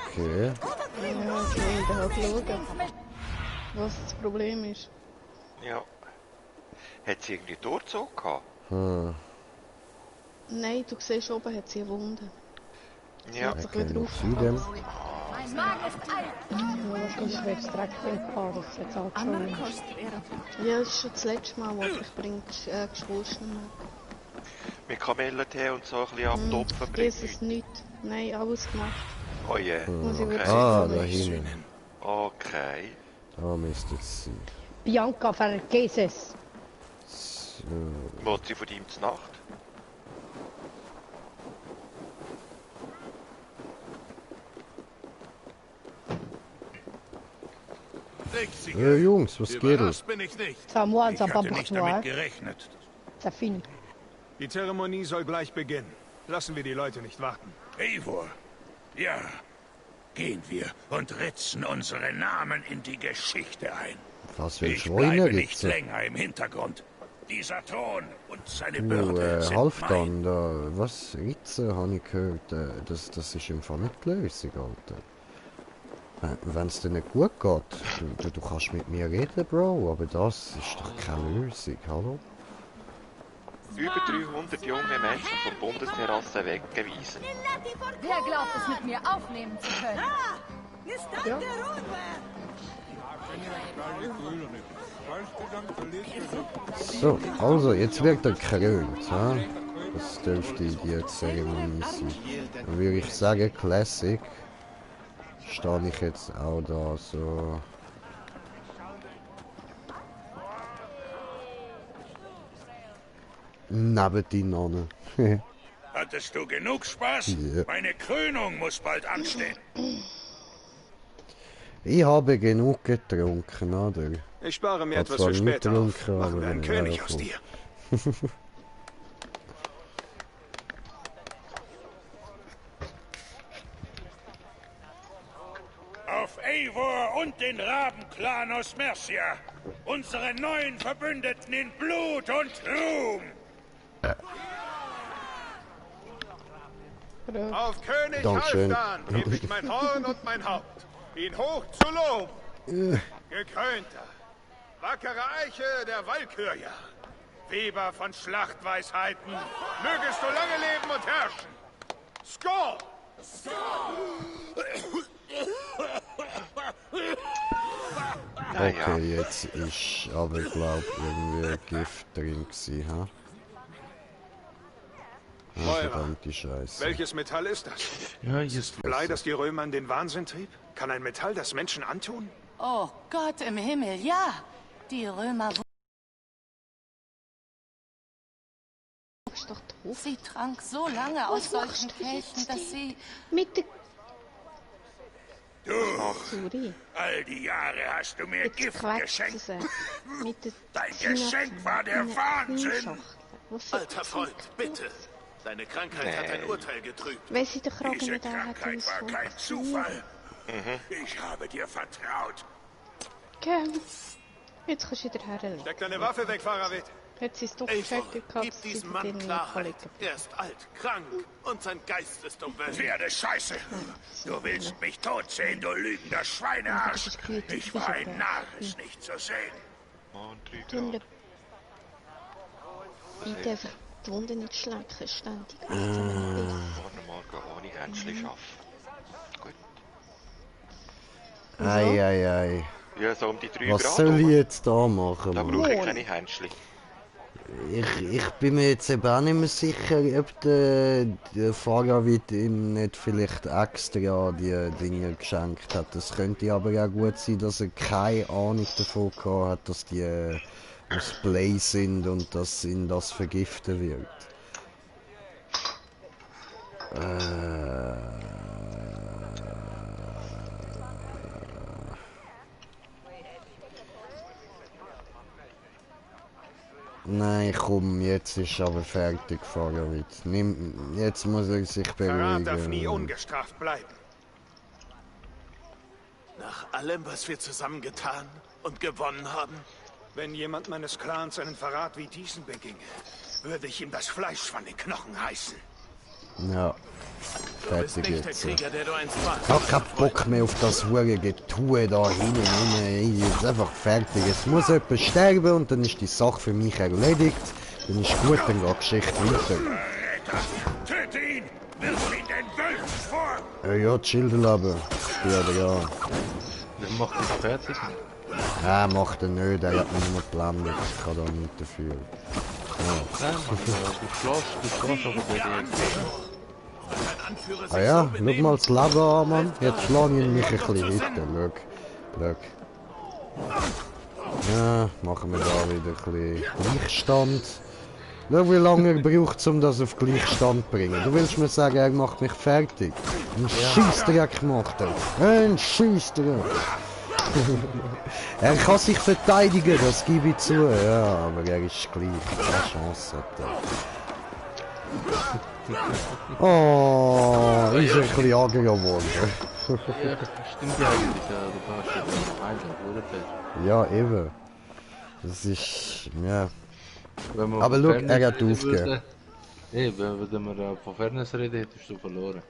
Okay. Ja, okay, da halt schauen, was das Problem ist. Ja. Hat sie irgendwie Durchzug gehabt? Hm. Nein, du siehst, oben hat sie eine Wunde. Sie Ja. hat sich Okay, wieder noch Süden. Mein Magen ist alt. Ja, das ist extrakt gehabt, das ist jetzt auch schon. Ja, das ist schon das letzte Mal, wo ich geschwollen habe. Mit Kamillentee und so ein bisschen abtopfen bringt Das nichts. ist nicht. Nein, alles gemacht. Oh je. Muss ich wirklich Ah, sagen. da hinten. Okay. Da müsste es sein. Bianca Vergeses. So. Was sie von ihm zur Nacht? Jungs, was geht? Überrascht bin ich nicht. C'est à moi, Ich ça pas hatte pour nicht toi. damit gerechnet. C'est fini. Die Zeremonie soll gleich beginnen. Lassen wir die Leute nicht warten. Eivor, ja, gehen wir und ritzen unsere Namen in die Geschichte ein. Was für Ich Schweine bleibe nicht gibt's? länger im Hintergrund. Dieser Thron und seine Du, Bürde sind Halfdan, da, was, Ritze, habe ich gehört, das ist im Fall nicht die Lösung, Alter. Wenn es dir nicht gut geht, du kannst mit mir reden, Bro, aber das ist doch keine Lösung, hallo? Über 300 junge Menschen von Bundesterrasse weggewiesen. Wer glaubt es mit mir aufnehmen zu können? So, also, jetzt wird er gekrönt, ha? Das dürfte die Zeremonie sein. Dann würde ich sagen, Classic. Stehe ich jetzt auch da so. Neben die Nonne. Hattest du genug Spaß? Ja. Meine Krönung muss bald anstehen. Ich habe genug getrunken, oder? Ich spare mir Hat etwas zwar für nicht später auf. getrunken, Machen wir aber einen ja, König aus voll. dir. Auf Eivor und den Rabenclan aus Mercia. Unsere neuen Verbündeten in Blut und Ruhm. Auf König Dankeschön. Halfdan gebe ich mein Horn und mein Haupt, ihn hoch zu loben. Gekrönter, wackere Eiche der Walkürja, Weber von Schlachtweisheiten, mögest du lange leben und herrschen. Skål! Okay, jetzt ist aber glaub irgendwie Gift drin gewesen, ha? Ah, verdammte Scheiße. Welches Metall ist das? Ja, just Blei, das die Römer in den Wahnsinn trieb? Kann ein Metall das Menschen antun? Oh Gott im Himmel, ja. Die Römer... Sie trank so lange aus solchen Kelchen, dass sie... Mit der... Du, all die Jahre hast du mir Gift geschenkt. Dein Geschenk war der Wahnsinn. Alter Freund, bitte. Deine Krankheit hat ein Urteil getrübt. Diese Krankheit war kein Zufall. Ich habe dir vertraut. Okay. Jetzt kannst du wieder herlegen. Steck deine Waffe weg, Faravit. Jetzt ist doch Eivor, gehabt, gib diesem Mann Klarheit. Er ist alt, krank und sein Geist ist umwältigt. Pferdescheiße! Du willst mich tot sehen, du lügender Schweinearsch! Ich war ein Narr, es nicht zu sehen. Bitte einfach die Wunde nicht schlecken, ständig. Morgen ohne Händchen arbeiten. Gut. Ei. Ja, so um die 3 Was Grad soll ich rum. jetzt da machen? Da Mann? brauche ich keine Händchen. Ich bin mir jetzt eben auch nicht mehr sicher, ob der Faravit ihm nicht vielleicht extra die Dinge geschenkt hat. Es könnte aber auch gut sein, dass er keine Ahnung davon gehabt hat, dass die aus Blei sind und dass ihn das vergiften wird. Nein, komm, jetzt ist aber fertig, Faravit. Jetzt muss er sich Verrat darf nie beruhigen. ungestraft bleiben. Nach allem, was wir zusammen getan und gewonnen haben? Wenn jemand meines Clans einen Verrat wie diesen beginge, würde ich ihm das Fleisch von den Knochen reißen. Ja, Du bist fertig nicht der jetzt. Krieger, der du einst warst. Ich hab keinen Bock mehr auf das hure Getue da hinten. Jetzt einfach fertig. Es muss jemand sterben und dann ist die Sache für mich erledigt. Dann ist gut, dann geht die Geschichte weiter. Töte ihn! Wirf ihn den Wölfen vor! Ja, Childerlaber. Ja, ja. Der macht das fertig. Ja, macht er nicht. Er hat mich nur geblendet. Ich kann da nichts dafür. Ja. Du schläfst aber bei dir. Ah ja, schau mal das Leben an, Mann. Jetzt schlage ich mich ein bisschen hinten. Schau. Ja, machen wir da wieder ein bisschen Gleichstand. Schau, wie lange er braucht, um das auf Gleichstand zu bringen. Du willst mir sagen, er macht mich fertig. Ein Scheissdreck macht er. Ein Scheissdreck. Er kann sich verteidigen, das gebe ich zu. Ja, aber er ist gleich. Keine Chance hat er. Oh, ist ein bisschen aggro geworden. Ja, stimmt ja eigentlich. Du brauchst ja den Einsatz, oder? Ja, eben. Das ist, ja. Wenn wir Aber von schau, Fairness er hat reden aufgegeben. würden- Nee, wenn wir von Fairness reden, hättest du verloren.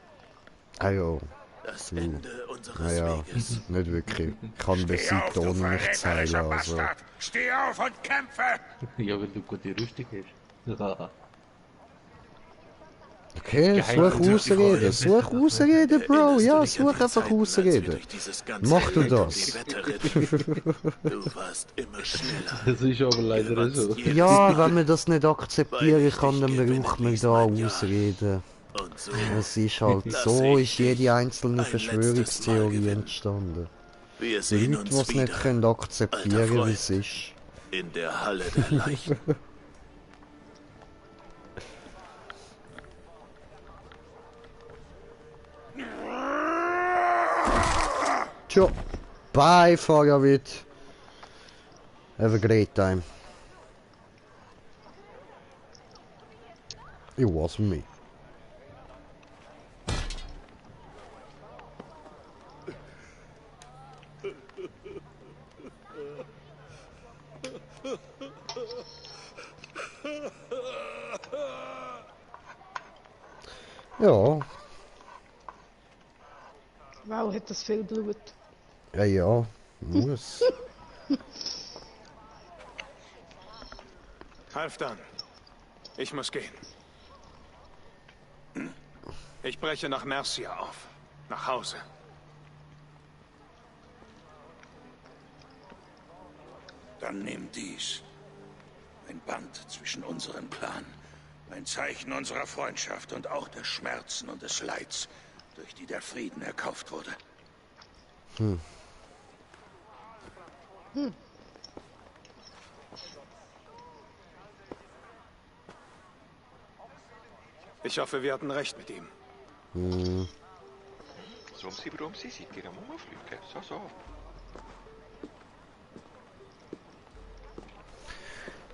Ah ja. Das Ende unseres Naja, Weges. nicht wirklich. Ich kann besiegt ohne mich zu heilen, also. Steh auf und kämpfe! Ja, wenn du gute Rüstung hast. Okay, such Ausreden. Such Ausreden, Bro. Ja, such einfach Ausreden. Mach du das. Du warst immer schneller. Das ist aber leider so. Ja, wenn man das nicht akzeptieren kann, dann braucht man da Ausreden. Es ist halt so, ist jede einzelne Verschwörungstheorie entstanden. Wir sehen Leute, die uns es nicht wieder, können akzeptieren, alter wie es ist. in der Halle der Leichen. Tja, bye, Faravit. Have a great time. It wasn't me. Ja, hat das viel Blut. Ja, ja, muss. Halfdan, ich muss gehen. Ich breche nach Mercia auf. Nach Hause. Dann nimm dies. Ein Band zwischen unseren Plan. Ein Zeichen unserer Freundschaft und auch des Schmerzen und des Leids, durch die der Frieden erkauft wurde. Ich hoffe, wir hatten recht mit ihm. Warum sie seid ihr am Umfliegen? So.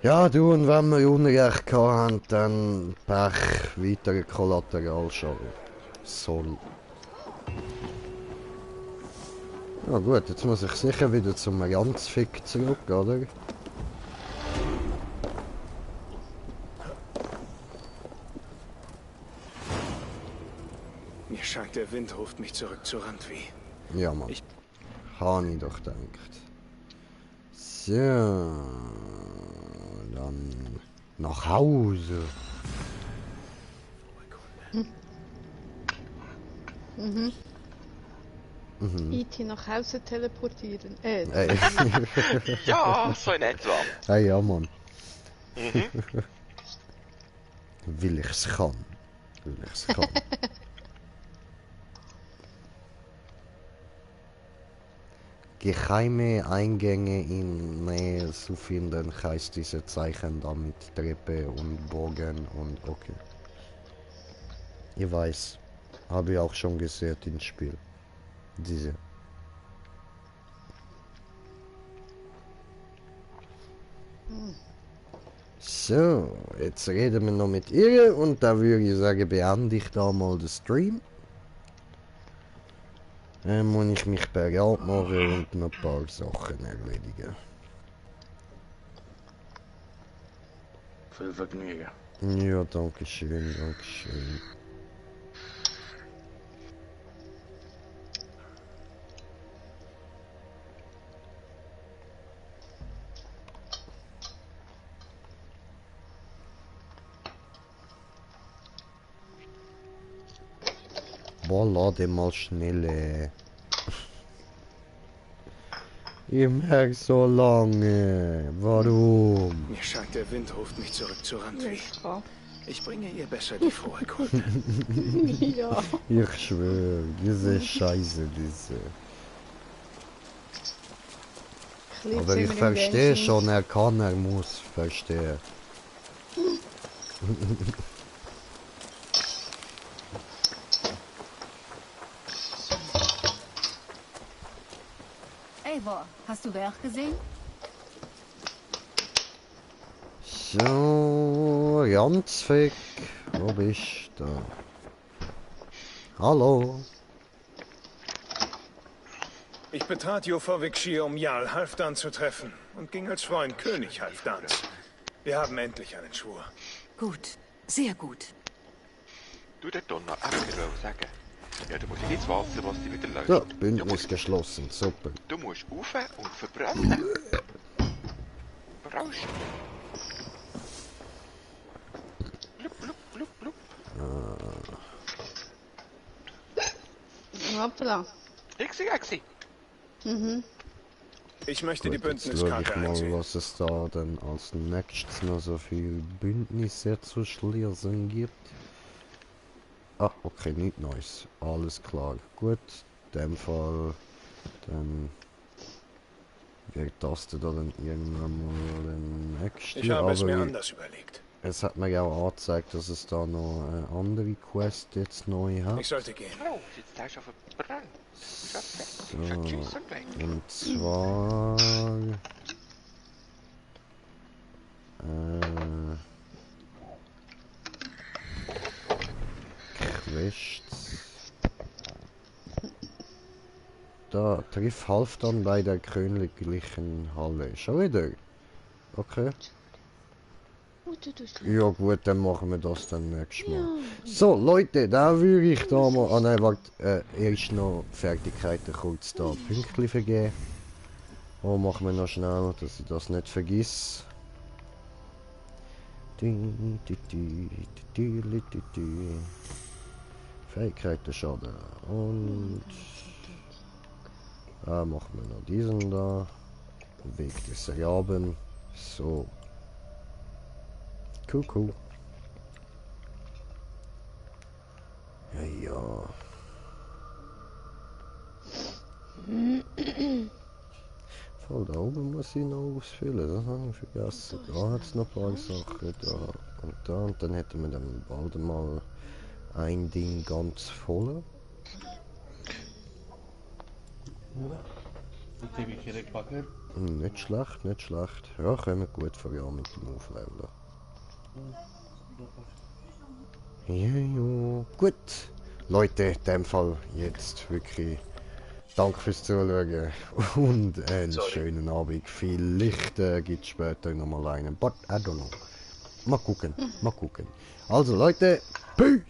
Ja, du, und wenn wir Unrecht gehabt haben, dann Pech, weitere Kollateralschaden. Soll. Ja gut, jetzt muss ich sicher wieder zum Ranzfick zurück, oder? Mir scheint, der Wind ruft mich zurück zu Randvi. Ja, Mann. Habe ich doch gedacht. So. Dann nach Hause. IT nach Hause teleportieren. Ja, so in etwa. Hey, ja, Mann. Will ich's kann. Geheime Eingänge in Nähe zu finden, heißt diese Zeichen damit Treppe und Bogen und okay. Ich weiß, habe ich auch schon gesehen im Spiel. Diese. So, jetzt reden wir noch mit ihr und da würde ich sagen, beende ich da mal den Stream. Dann muss ich mich bereit machen und noch ein paar Sachen erledigen. Viel Vergnügen. Ja, danke schön. Boah, lade mal schnell. Immer so lange. Warum? Mir scheint, der Wind ruft mich zurück zu Randvi. Ja. Ich bringe ihr besser die frohe Kunde. Ja. Ich schwöre, diese Scheiße, diese. Aber ich verstehe schon, er kann, er muss, verstehe. Eivor, hast du Berg gesehen? So, Ranzfick, wo bist du? Hallo? Ich betrat Joforvikshir, um Jarl Halfdan zu treffen und ging als Freund König Halfdans. Wir haben endlich einen Schwur. Gut, sehr gut. Du, der Donner, ich wollte sagen. Ja, du musst nicht ins Wasser, was dich wieder löst. Ja, Bündnis geschlossen, super. Du musst rauf und verbrennen. Brauchst Blub. Hoppla. Exi. Ich möchte die Gut, jetzt schau Bündniskarte ich mal, einsehen. was es da denn als nächstes noch so viel Bündnisse zu schließen gibt. Ah, okay, nichts Neues. Alles klar. Gut, in dem Fall dann wird das da dann irgendwann mal der nächste. Ich habe es mir aber anders überlegt. es hat mir auch angezeigt, dass es da noch eine andere Quest jetzt neu hat. Ich sollte gehen. Oh, jetzt hast du verbrannt. So, und zwar Quests. Da triff Halfdan bei der königlichen Halle. Schon wieder? Okay. Ja gut, dann machen wir das dann nächstes Mal. So, Leute, da würde ich da mal... Ah nein, warte, erst noch Fertigkeiten kurz da Pünktchen vergeben. Oh, machen wir noch schnell, dass ich das nicht vergiss. Fähigkeiten Schaden. Und... Da machen wir noch diesen da. Weg des Raben. So. Cool. Ja. Voll da oben muss ich noch ausfüllen, das habe ich vergessen. Da hat es noch ein paar Sachen, da und da. Und dann hätten wir dann bald mal ein Ding ganz voll. Nicht schlecht, nicht schlecht. Ja, können wir gut voran mit dem Aufleveln. Ja. Gut. Leute, in dem Fall jetzt wirklich danke fürs Zuschauen und einen schönen Abend. Vielleicht gibt es später nochmal einen, but I don't know. Mal gucken. Also Leute, peace!